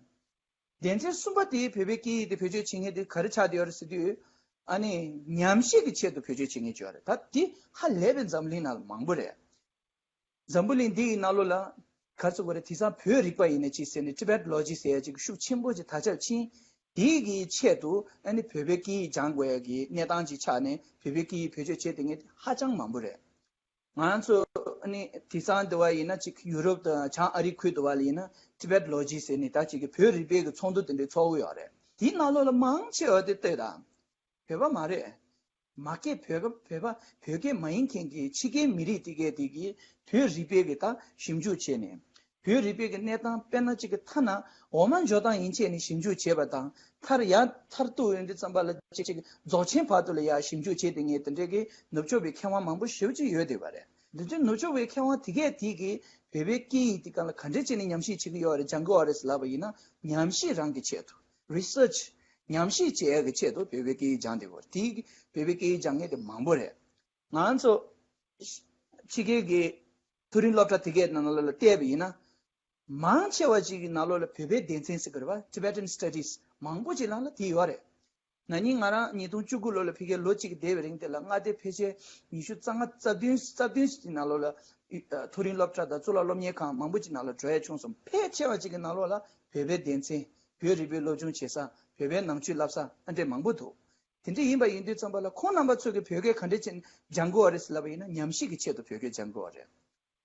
སྡེ་ཚན་གསུམ་པ་དེ་བོད་པའི་སྐད་ཡིག་དེ་བེད་སྤྱོད་བྱེད་མཁན་དེ་ག་རེ་ཆགས་བསྡད་ཡོད་རེད་ཟེར་དུས། ཨ་ནི་ཉམས་ཞིབ་ཀྱི་ཆེད་དུ་བེད་སྤྱོད་བྱེད་མཁན་ཅིག་ཡོད་རེད། ད་དེ་ཧ་ལས་པའི་འཛམ་གླིང་ནང་ལ་མང་པོ་རེད། འཛམ་བུ་གླིང་འདི་ཡི་ནང་ལོགས་ལ་ག་རེ་ཟེར་དགོས་རེད། དེང་སང་བོད་རིག་པ་ཡིན་ན་ཅི་ཟེར་ནས་Tibetology ཟེར་ཡ་ཅིག་ཤུགས་ཆེན་པོ་ཅིག་དར་ཁྱབ་ཕྱིན། དེའི་གི་ཆེད་དུ་ཨ་ནི་བོད་པའི་སྐད་ཡིག་སྦྱང་དགོས་ཡ་གི་གནས་སྟངས་ཅིག་ཆགས་ནས། བོད་པའི་སྐད་ཡིག་བེད་སྤྱོད་བྱེད་བསྡད་མཁན་དེ་ཧ་ཅང་མང་པོ་རེད། ང་ཚོ་ཨ་ནི་དེང་སང་འདི་བ་ཡིན་ན་ཅིག་ཡུ་རོབ་དང་བྱང་ཨ་རི་ཁུལ་འདི་བ་ལ་ཡིན་ན་Tibetology ཟེར་ནས་ད་ཅིག་གི་བོད་རིག་པའི་གི་ཚོགས་འདུ་དེ་འདྲའི་ཚོགས་ཀྱི་ཡོད་རེད། དེའི་ནང་ལོགས་ལ་མང་ཆེ་བ་དེ་ལྟོས་དང་། བོད་པ་མ་རེད། མ་སྐད་བོད་སྐད་བོད་པ་བོད་སྐད་མ་ཡིན་མཁན་གྱི་ཕྱི་རྒྱལ་མི་རིགས་དེ་གས་དེ་གིས་བོད་རིག་པའི་གི་ད་ཞིབ་འཇུག་བྱས་ནས། བོད་རིག་པའི་གི་གནས་སྟངས་དཔེར་ན་ཅིག་གི་ཐ་ན་འོ་མ་འཇོ་སྟངས་ཡན་ཆད་ནས་ཞིབ་འཇུག་བྱས་པ་དང་། མཐར་ཡར་མཐར་གཏུགས་ཡོང་དུས་ཙམ་པ་ལ་ཅིག་ཅིག་རྫོགས་ཆེན་བར་དུ་ལ་ཡར་ཞིབ་འཇུག་བྱས་བསྡད་མཁན་དེ་འདྲའི་གི་ནུབ་ཕྱོགས་པའི་མཁས་དབང་མང་པོ་ཞེ་པོ་ཅིག་ཡོད་བསྡད་པ་རེད། འདི་ཚོའི་ནུབ་ཕྱོགས་པའི་མཁས་དབང་དེ་གས་དེ་གིས་བོད་པའི་སྐད་ཡིག་དེ་སྒང་ལ་ག་འདྲས་བྱས་ནས་ཉམས་ཞིབ་བྱེད་ཀྱི་ཡོད་རེད། སྦྱང་གི་ཡོད་རེད་ཟེར་ལབ་པ་ཡིན་ན། ཉམས་ཞིབ་རང་གི་ཆེད་དུ། Research། ཉམས་ཞིབ་བྱེད་ཡག་གི་ཆེད་དུ་བོད་པའི་སྐད་ཡིག་སྦྱངས་བསྡད་ཡོད་རེད། དེ་བོད་པའི་སྐད་ཡིག་སྦྱང་མཁན་དེ་མང་པོ་རེད། ང་ཚོ་ཕྱི་རྒྱལ་གྱི་མཐོ་རིམ་སློབ་གྲྭ་དེ་གའི་ནང་ལོགས་ལ་བལྟས་པ་ཡིན་ན། མང་ཆེ་བ་ཅིག་གི་ནང་ལོགས་ལ་བོད་པའི་སྡེ་ཚན་ཟེར་གྱི་རེད་པ། Tibetan Studies མང་པོ་ཅིག་ནང་ལ་དེ་ཡོད་རེད། ན་ནིང་ང་རང་ཉིས་སྟོང་བཅུ་དགུ་ལོ་ལ་ཕ་གིར་ལོ་གཅིག་བསྡད་པའི་རིང་དེ་ལ་མངའ་སྡེ་ཕལ་ཆེར་ཉི་ཤུ་རྩ་ལྔ་རྩ་བདུན་རྩ་བདུན་ཞིག་གི་ནང་ལོགས་ལ། ཨ་མཐོ་རིམ་སློབ་གྲྭ་དང་གཙུག་ལག་སློབ་གཉེར་ཁང་མང་པོ་ཅིག་ནང་ལ་འགྲོ་ཡ་བྱུང་སོང་། ཕལ་ཆེ་བ་ཅིག་གི་ནང་ལོགས་ལ་བོད་པའི་སྡེ་ཚན། བོད་རིག་པའི་སློབ་སྦྱོང་བྱེད་ས། བོད་པའི་ནང་ཆོས་བསླབ་ས་ཨ་འདྲས་མང་པོ་འདུག་དེ་འདྲ་ཡིན་པ་ཡིན་དུས་ཙམ་པ་ལ་ཁོང་རྣམ་པ་ཚོ་གིས་བོད་སྐད་ག་འདྲས་བྱས་ནས་སྦྱང་གི་ཡོད་རེད་ཟེར་ལབ་པ་ཡིན་ན། ཉམས་ཞིབ་ཀྱི་ཆེད་དུ་བོད་སྐད་སྦྱང་གི་ཡོད་རེད།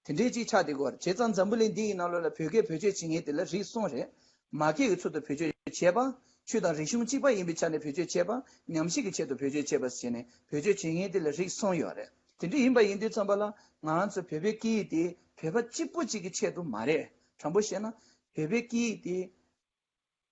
དེ་འདྲའི་ཅིག་ཆགས་བསྡད་ཀྱི་ཡོད་རེད། བྱས་ཙང་འཛམ་བུ་གླིང་འདི་ཡི་ནང་ལོགས་ལ་བོད་སྐད་བེད་སྤྱོད་བྱེད་མཁན་དེ་ལ་རིགས་གསུམ་རེད། མ་སྐད་ཀྱི་ཚུལ་དུ་བེད་སྤྱོད་བྱས་པ། ཆོས་དང་རིག་གཞུང་གཅིག་པ་ཡིན་པའི་ཆ་ནས་བེད་སྤྱོད་བྱས་པ། ཉམས་ཞིབ་ཀྱི་ཆེད་དུ་བེད་སྤྱོད་བྱས་པ་ཟེར་ནས་བེད་སྤྱོད་བྱེད་མཁན་དེ་ལ་རིགས་གསུམ་ཡོད་རེད། དེ་འདྲ་ཡིན་པ་ཡིན་དུས་ཙམ་པ་ལ་ང་རང་ཚོ་བོད་པའི་སྐད་ཡིག་དེ་བོད་པ་གཅིག་པུ་གཅིག་གི་ཆེད་དུ་མ་རེད། དྲང་པོ་བཤད་ན་བོད་པའི་སྐད་ཡིག་དེ་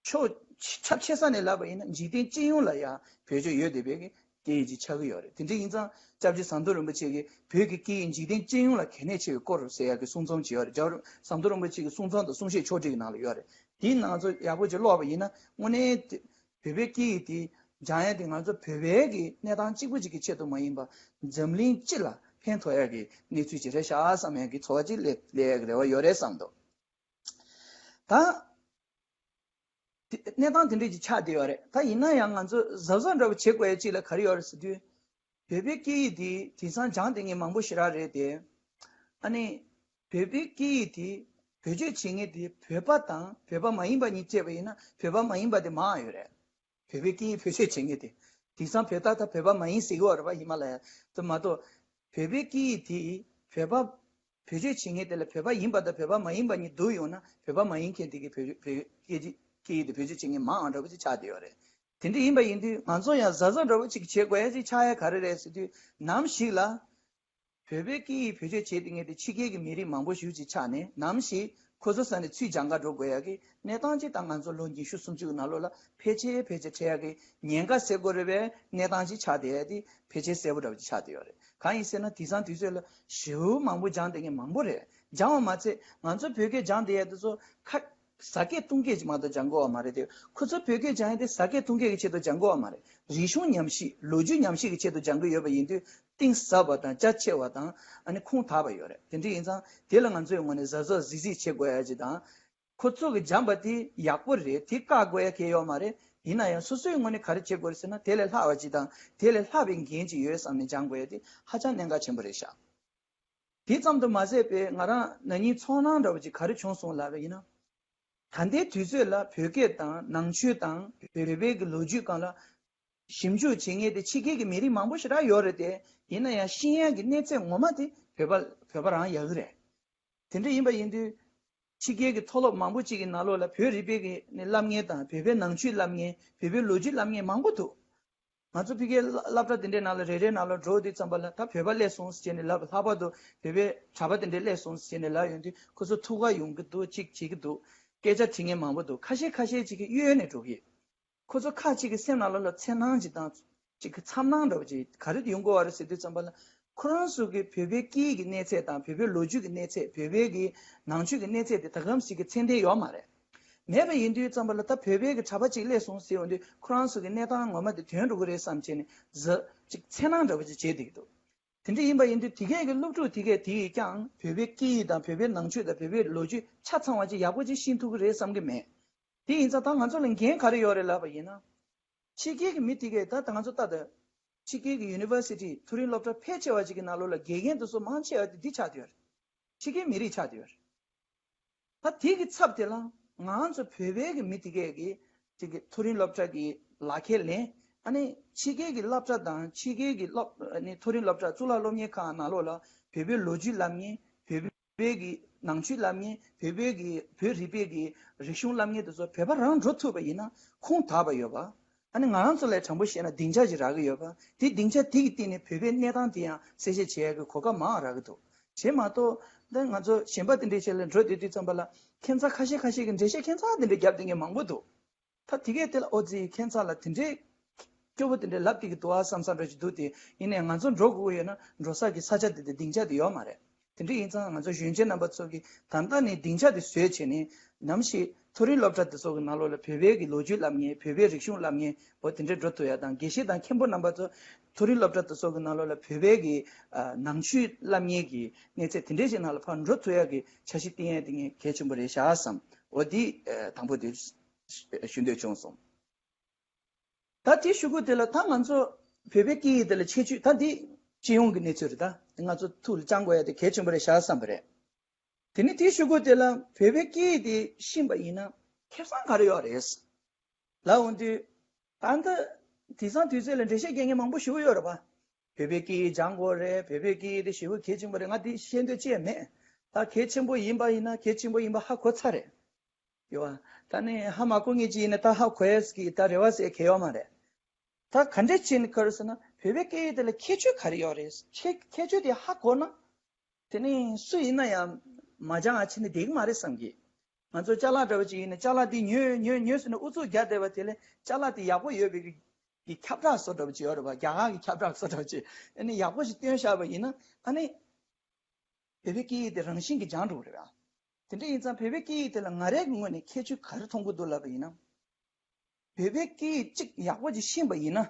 ཕྱོགས་ཁྱབ་ཆེ་ས་ནས་ལབ་པ་ཡིན་ན་འཇིག་རྟེན་སྤྱི་ཡོངས་ལ་ཡང་བེད་སྤྱོད་ཡོད་བསྡད་པའི་སྐད་ཡིག་ཅིག་ཆགས་ཀྱི་ཡོད་རེད། དེ་འདྲ་ཡིན་ཙང་སྐྱབས་རྗེ་ཟམ་གདོང་རིན་པོ་ཆེ་གིས་བོད་ཀྱི་སྐད་ཡིག་འཇིག་རྟེན་སྤྱི་ཡོངས་ལ་གལ་གནད་ཆེ་བའི་སྐོར་ཟེར་ཡག་གི་གསུང་རྩོམ་ཅིག་ཡོད་རེད། རྒྱལ་བ་ཟམ་གདོང་རིན་པོ་ཆེ་གི་གསུང་རྩོམ་དང་གསུང་བཤད་ཕྱོགས་སྒྲིག་གི་ནང་ལ་ཡོད་རེད། དེའི་ནང་ཚོ་ཡག་པོ་ཅིག་ཀློག་པ་ཡིན་ན་དངོས་གནས་དེ་བོད་པའི་སྐད་ཡིག་དེ་སྦྱང་ཡ་དེ་ང་ཚོ་བོད་པའི་གི་གནས་སྟངས་གཅིག་པུ་གཅིག་གི་ཆེད་དུ་མ་ཡིན་པ། འཛམ་གླིང་སྤྱི་ལ་ཕན་ཐོགས་ཡ་གི་གནས་ཚུལ་ཅིག་རེད་ཤག་བསམ་ཡ་གི་ཚོར་བ་ཅིག་སླེབས་སླེབས་ཡ་གི་རེ་བ་ཡོད་རེད་བསམ་འདུག་ད་དེ་གནས་སྟངས་དེ་འདྲས་ཅིག་ཆགས་བསྡད་ཡོད་རེད། ད་ཡིན་ན་ཡང་ང་ཚོ་གཟབ་གཟབ་འདྲ་པོ་བྱེད་དགོས་ཡ་ཅིག་ལ་ག་རེ་ཡོད་རེད་ཟེར་དུས། བོད་པའི་སྐད་ཡིག་འདི་དེང་སང་སྦྱང་བསྡད་མཁན་མང་པོ་ཞེ་དྲག་རེད་དེ། ཨ་ནི་བོད་པའི་སྐད་ཡིག་འདི་བེད་སྤྱོད་བྱེད་མཁན་དེ་བོད་པ་དང་བོད་པ་མ་ཡིན་པ་གཉིས་བཅས་པ་ཡིན་ན་བོད་པ་མ་ཡིན་པ་དེ་མང་ཡོད་རེད། བོད་པའི་སྐད་ཡིག་བེད་སྤྱོད་བྱེད་མཁན་དེ། དེང་སང་བོད་ད་ལྟ་བོད་པ་མ་ཡིན་ཟེར་གྱི་ཡོད་རེད་པ། ཧི་མ་ལ་ཡ་དུ་མ་གཏོགས། བོད་པའི་སྐད་ཡིག་དེ་བོད་པ་བེད་སྤྱོད་བྱེད་མཁན་དེ་ལ་བོད་པ་ཡིན་པ་དང་བོད་པ་མ་ཡིན་པ་གཉིས་བསྡུར་ཡོང་ན་བོད་པ་མ་ཡིན་མཁན་དེ་གི་བོད་བོད་སྐད་ཀྱི་སྐད་ཡིག་དེ་བེད་སྤྱོད་བྱེད་མཁན་མང་ཨང་འདྲ་པོ་ཅིག་ཆགས་བསྡད་ཡོད་རེད། དེ་འདྲ་ཡིན་པ་ཡིན་དུས་ང་ཚོ་ཡང་གཟབ་གཟབ་འདྲ་པོ་ཅིག་བྱེད་དགོས་ཡ་ཅིག་ཆགས་ཡ་ག་རེ་རེད་ཟེར་དུས། ནམ་ཞིག་ལ་ བོད་པའི་སྐད་ཡིག་བེད་སྤྱོད་བྱེད་དེ་ངེས་ཏེ་ཕྱི་རྒྱལ་གྱི་མི་རིགས་མང་པོ་ཞིག་ཅིག་ཆགས་ནས་ནམ་ཞིག་ཁོ་ཚོ་ས་ནས་ཚུར་སྦྱང་ག་འགྲོ་དགོས་ཡ་གི་གནས་སྟངས་ཅིག་དང་ང་ཚོ་ལོ་ཉི་ཤུ་སུམ་ཅུ་གི་ནང་ལོགས་ལ་ཕལ་ཆེར་ཕལ་ཆེར་འཕྲད་ཡ་གི་ཉེན་ཁ་ཟེར་དགོས་རེད་པས་གནས་སྟངས་ཅིག་ཆགས་བསྡད་ཡ་དེ་ཕལ་ཆེར་གསལ་པོ་འདྲ་པོ་ཅིག་ཆགས་བསྡད་ཡོད་རེད། གང་ཡིན་ཟེར་ན་དེང་སང་དུས་ཚོད་ལ་ཞེ་པོ་མང་པོ་སྦྱང་བསྡད་མཁན་མང་པོ་རེད། སྦྱང་བ་མ་ཚད་ང་ཚོ་བོད་སྐད་སྦྱང་བསྡད་ཡ་དེ་ཚོ་ཁ་ཟ་སྐད་བཏུང་སྐད་ཅིག་མ་གཏོགས་སྦྱང་དགོས་པ་མ་རེད་དེ། ཁོ་ཚོ་བོད་སྐད་སྦྱང་ཡ་དེ་ཟ་སྐད་བཏུང་སྐད་ཀྱི་ཆེད་དུ་སྦྱང་དགོས་པ་མ་རེད། རིག་གཞུང་ཉམས་ཞིབ་ལོ་རྒྱུས་ཉམས་ཞིབ་ཀྱི་ཆེད་དུ་སྦྱང་གི་ཡོད་པ་ཡིན་དུས་གཏིང་ཟབ་པ་དང་རྒྱ་ཆེ་བ་དང་ཨ་ནི་ཁུངས་དག་པ་ཡོད་རེད། དེ་འདྲ་ཡིན་ཙང་དེ་ལ་ང་ཚོའི་ངོས་ནས་གཟབ་གཟབ་གཟིགས་གཟིགས་བྱེད་དགོས་ཡ་ཅིག་དང་། ཁོ་ཚོ་གི་སྦྱངས་པ་དེ་ཡག་པོ་རེད། དེ་བཀག་དགོས་ཡ་གང་ཡང་ཡོད་མ་རེད། ཡིན་ན་ཡང་སོ་སོའི་ངོས་ནས་ག་རེ་བྱེད་དགོས་རེད་ཟེར་ན་དེ་ལས་ལྷག་པ་ཅིག་དང་དེ་ལས་ལྷག་པའི་འགན་ཅིག་ཡོད་བསམ་ནས་སྦྱང་དགོས་ཡ་དེ་ཧ་ཅང་གནད་འགག་ཆེན་པོ་རེད་ཤག་དེ་ཙམ་དུ་མ་ཟད་པའི་ང་རང་ན་ནིང་ཚོར་སྣང་འདྲ་བོ་ཅིག་ག་རེ་བྱུང་སོང་ལབ་པ་ཡིན་ན། ད་ལྟའི་དུས་ཚོད་ལ་བོད་སྐད་དང་ནང་ཆོས་དང་བོད་པའི་གི་ལོ་རྒྱུས་སྒང་ལ་ཞིབ་འཇུག་བྱེད་མཁན་དེ་ཕྱི་རྒྱལ་གྱི་མི་རིགས་མང་པོ་ཞེ་དྲག་ཡོད་རེད་དེ། ཡིན་ན་ཡང་ཤེས་ཡོན་གྱི་གནས་ཚད་ངོ་མ་དེ་བོད་པ་བོད་པ་རང་ཡག་གི་རེད། དེ་འདྲ་ཡིན་པ་ཡིན་དུས། ཕྱི་རྒྱལ་གྱི་མཐོ་སློབ་མང་པོ་ཅིག་གི་ནང་ལོགས་ལ་བོད་རིག་པའི་གི་ནི་བསླབ་མཁན་དང་བོད་པའི་ནང་ཆོས་བསླབ་མཁན་བོད་པའི་ལོ་རྒྱུས་བསླབ་མཁན་མང་པོ་འདུག་ང་ཚོ་ཕ་གིའི་སློབ་གྲྭ་དེ་འདྲའི་ནང་ལ་རེ་རེའི་ནང་ལ་འགྲོ་དུས་ཙམ་པ་ལ་ད་བོད་པ་སླེབས་སོང་ཟེར་ནས་ལབ། ལྷག་པར་དུ་བོད་པའི་གྲྭ་པ་དེ་འདྲ་སླེབས་སོང་ཟེར་ནས་ལབ་ཡོང་དུས་ཁོ་ཚོ་ཐུགས་ཁུར་ཡོང་གི་འདུག་ཅིག་བྱེད་ཀྱི་འདུག་སྐད་ཆ་དྲི་མཁན་མང་པོ་འདུག་ཁ་ཤས་ཁ་ཤས་ཅིག་གིས་གཡོལ་ནས་འགྲོ་གི་ཡོད། ཁོ་ཚོ་ཁ་ཅིག་གི་སེམས་ནང་ལོགས་ལ་འཚེར་སྣང་ཅིག་དང་ཅིག་གི་འཚབ་སྣང་འདྲ་བོ་ཅིག་ག་རེ་ཡོང་གི་ཡོད་རེད་ཟེར་དུས་ཙམ་པ་ལ། ཁོ་རང་ཚོ་གི་བོད་པའི་སྐད་ཡིག་གི་གནས་ཚད་དང་བོད་པའི་ལོ་རྒྱུས་ཀྱི་གནས་ཚད་བོད་པའི་གི་ནང་ཆོས་ཀྱི་གནས་ཚད་དེ་ད་གམ་ཞིག་གི་ཚད་ལྡན་ཡོད་མ་རེད། མེད་པ་ཡིན་དུས་ཙམ་པ་ལ་ད་བོད་པའི་གི་གྲྭ་པ་ཅིག་སླེབས་སོང་ཟེར་ཡོང་དུས་ཁོ་རང་ཚོ་གི་གནས་སྟངས་ངོ་མ་དེ་ཐོན་འགྲོ་གི་རེད་བསམ་བྱས་ནས་གཟབ་ཅིག་འཚེར་སྣང་འདྲ་བོ་ཅིག་བྱེད་བསྡད་ཀྱི་འདུག་དེ་འདྲ་ཡིན་པ་ཡིན་དུས་དེ་གས་ཀྱི་སློབ་ཕྲུག་དེ་གས་དེ་ཡིས་ཀྱང་བོད་པའི་སྐད་ཡིག་དང་བོད་པའི་ནང་ཆོས་དང་བོད་པའི་ལོ་རྒྱུས་ཆ་ཚང་བ་ཅིག་ཡག་པོ་ཅིག་ཤེས་ཐུབ་ཀྱི་རེད་བསམ་གྱི་མེད། དེ་ཡིན་ཙང་ད་ང་ཚོ་ལ་འགན་ག་རེ་ཡོད་རེད་ལབ་པ་ཡིན་ན། ཕྱི་རྒྱལ་གྱི་མི་དེ་གས་ད་ད་ང་ཚོ་ལྟ་ད། ཕྱི་རྒྱལ་གྱི་ཡུ་ནི་ཝར་སི་ཊི་མཐོ་རིམ་སློབ་གྲྭ་ཕལ་ཆེ་བ་ཅིག་གི་ནང་ལོགས་ལ་དགེ་རྒན་དེ་ཚོ་མང་ཆེ་བ་དེ་འདི་ཆགས་བསྡད་ཡོད་རེད། ཕྱི་རྒྱལ་མི་རིགས་ཆགས་བསྡད་ཡོད་རེད། ད་དེ་གི་ཚབ་དེ་ལ་ང་ཚོ་བོད་པའི་གི་མི་དེ་གས་ཀྱི་དེ་གི་མཐོ་རིམ་སློབ་གྲྭ་གི་ལག་ཁྱེར་ལེན། ཨ་ནི་ཕྱི་རྒྱལ་གྱི་སློབ་གྲྭ་དང་ཕྱི་རྒྱལ་གྱི་སློབ་ཨ་ནི་མཐོ་རིམ་སློབ་གྲྭ་གཙུག་ལག་སློབ་གཉེར་ཁང་ནང་ལོགས་ལ་བོད་པའི་ལོ་རྒྱུས་བསླབ་མཁན་བོད་པའི་གི་ནང་ཆོས་བསླབ་མཁན་བོད་པའི་གི་བོད་རིག་པའི་གི་རིག་གཞུང་བསླབ་མཁན་དེ་ཚོ་བོད་པ་རང་འགྲོ་ཐུབ་པ་ཡིན་ན་ཁུངས་དག་པ་ཡོད་པ། ཨ་ནི་ང་རང་ཚོ་ལས་དྲང་པོ་བཤད་ན་སྡིངས་ཆ་ཞིག་རག་གི་ཡོད་པ། དེ་སྡིངས་ཆ་དེ་གི་སྟེང་ནས་བོད་པའི་གནས་སྟངས་དེ་ཡང་གསལ་བཤད་བྱེད་ཡག་གི་གོ་སྐབས་མང་རག་གི་འདུག་བྱས་མ་གཏོགས་ད་ང་ཚོ་གཞན་པ་དེ་འདྲའི་ཆེད་ལ་འགྲོ་བསྡད་དུས་ཙམ་པ་ལ་ཁྱད་མཚར་ཁ་ཤས་ཁ་ཤས་ཀྱི་འགྲེལ་བཤད་ཁྱད་མཚར་དེ་འདྲ་བརྒྱབ་བསྡད་མཁན་མང་པོ་འདུག་ད་དེ་གས་དེ་ལ་ཨོ་ཙི་ཁྱད་མཚར་ལ་དེ་འདྲའི་སྐྱོ་པོ་དེ་འདྲའི་ལབ་བསྡད་ཀྱི་འདུག་ཨ་བསམ་བསམ་འདྲ་ཞིག་འདུག་དེ་ཡིན་ནའི་ང་ཚོ་འགྲོ་དགོས་ཀྱི་ཡོད་ན་འགྲོ་ས་གི་ས་ཆ་དེ་དེ་སྡིངས་ཆ་དེ་ཡོད་མ་རེད། དེ་འདྲ་ཡིན་ཙང་ང་ཚོ་གཞོན་སྐྱེས་རྣམ་པ་ཚོ་གིས་ད་ལྟ་ནས་སྡིངས་ཆ་དེ་བཟོས་བྱས་ནས་ནམ་ཞིག་མཐོ་རིམ་སློབ་གྲྭ་དེ་ཚོ་གི་ནང་ལོགས་ལ་བོད་པའི་གི་ལོ་རྒྱུས་བསླབ་མཁན་བོད་པའི་རིག་གཞུང་བསླབ་མཁན་འོ་དེ་འདྲ་འགྲོ་ཐུབ་ཡ་དང་། དགེ་བཤེས་དང་མཁན་པོ་རྣམ་པ་ཚོ་མཐོ་རིམ་སློབ་གྲྭ་དེ་ཚོ་གི་ནང་ལོགས་ལ་བོད་པའི་གི་ཨ་ནང་ཆོས་བསླབ་མཁན་གི་གནས་ཚད་དེ་འདྲའི་ཞིག་ནང་ལ་ཕར་འགྲོ་ཐུབ་ཡ་གི་འཆར་གཞི་བཏིང་ཡ་དེ་ངས་གལ་ཆེན་པོ་རེད་ཤག་བསམ། འོ་འདི་ཨ་དང་པོ་དེ་ཞུ་འདོད་བྱུང་སོང་། ད་དེའི་གཞུག་གུ་དེ་ལ་ད་ང་ཚོ་བོད་པའི་སྐད་ཡིག་དེ་ལ་ཁྱད་ཆོས་ད་འདི་སྤྱི་ཡོངས་ཀྱི་གནས་ཚུལ་རེད། ད་ང་ཚོ་ཐུགས་ལ་བཅངས་དགོས་ཡ་དེ་གལ་ཆེན་པོ་རེད་ཤག་བསམ་པ་རེད། དེ་ནས་དེའི་གཞུག་གུ་དེ་ལ་བོད་པའི་སྐད་ཡིག་དེ་ཤེས་པ་ཡིན་ན་ཁེ་བཟང་ག་རེ་ཡོད་རེད་ལབ་འོང་དུས། ད་ལྟ་དེང་སང་དུས་ཚོད་ལ་འགྲེལ་བཤད་རྒྱག་མཁན་མང་པོ་ཞེ་པོ་ཡོད་རེད་པ། བོད་པའི་སྐད་ཡིག་སྦྱང་དགོས་རེད། བོད་པའི་སྐད་ཡིག་དེ་ཞེ་པོ་གལ་ཆེན་པོ་རེད། ང་དེ་བཤད་འདོད་ཅི་ཡང་མེད། ད་གལ་ཆེན་པོ་ཡིན་པ་ཡིན་ན་གལ་ཆེན་པོ་ཡིན་པ་ཧ་གོ་ཚར་རེད། ཡོད་པ། ད་ནི་ཧ་མ་གོ་མཁན་ཅིག་ཡིན་ན་ད་ཧ་གོ་ཡས་ཀྱི་ད་རེ་བ་ཟེར་གལ་ཡོད་མ་རེད། ད་ག་འདྲས་བྱས་ནས་ག་རེ་ཟེར་ན་བོད་པའི་སྐད་ཡིག་དེ་ལ་ཁྱད་ཆོས་ག་རེ་ཡོད་རེད། ཁྱད་ཁྱད་ཆོས་དེ་ཧ་གོ་ན། དེ་ནི་སུ་ཡིན་ན་ཡང་མ་སྦྱང་ཨ་ཕྱི་ནས་བསྡད་ཀྱི་མ་རེད་བསམ་གི། ང་ཚོ་ཅ་ལག་འདྲ་བོ་ཅིག་ཡིན་ན་ཅ་ལག་དེ་ཉོས་ཉོས་ཉོས་ཟེར་ནས་ཨུ་ཚུགས་རྒྱག་བསྡད་པ་དེ་ལས་ཅ་ལག་དེ་ཡག་པོ་ཡོད་པའི་གི་ཁྱབ་བསྒྲགས་བཟོ་འདྲ་བོ་ཅིག་ཡོད་རེད་པ། རྒྱ་གར་གྱི་ཁྱབ་བསྒྲགས་བཟོ་འདྲ་བོ་ཅིག་ཨ་ནི་ཡག་པོ་ཞིག་སྟོན་བཞག་པ་ཡིན་ན་ཨ་ནི་བོད་པའི་སྐད་ཡིག་དེ་རང་བཞིན་གྱིས་སྦྱང་འགྲོ་གི་རེད་པ། དེ་འདྲ་ཡིན་ཙང་བོད་པའི་སྐད་ཡིག་དེ་ལ་ང་རའི་ངོས་ནས་ཁྱད་ཆོས་ག་རེ་མཐོང་གི་འདུག་ལབ་པ་ཡིན་ན། བོད་པའི་སྐད་ཡིག་གཅིག་ཡག་པོ་ཅིག་ཤེས་པ་ཡིན་ན།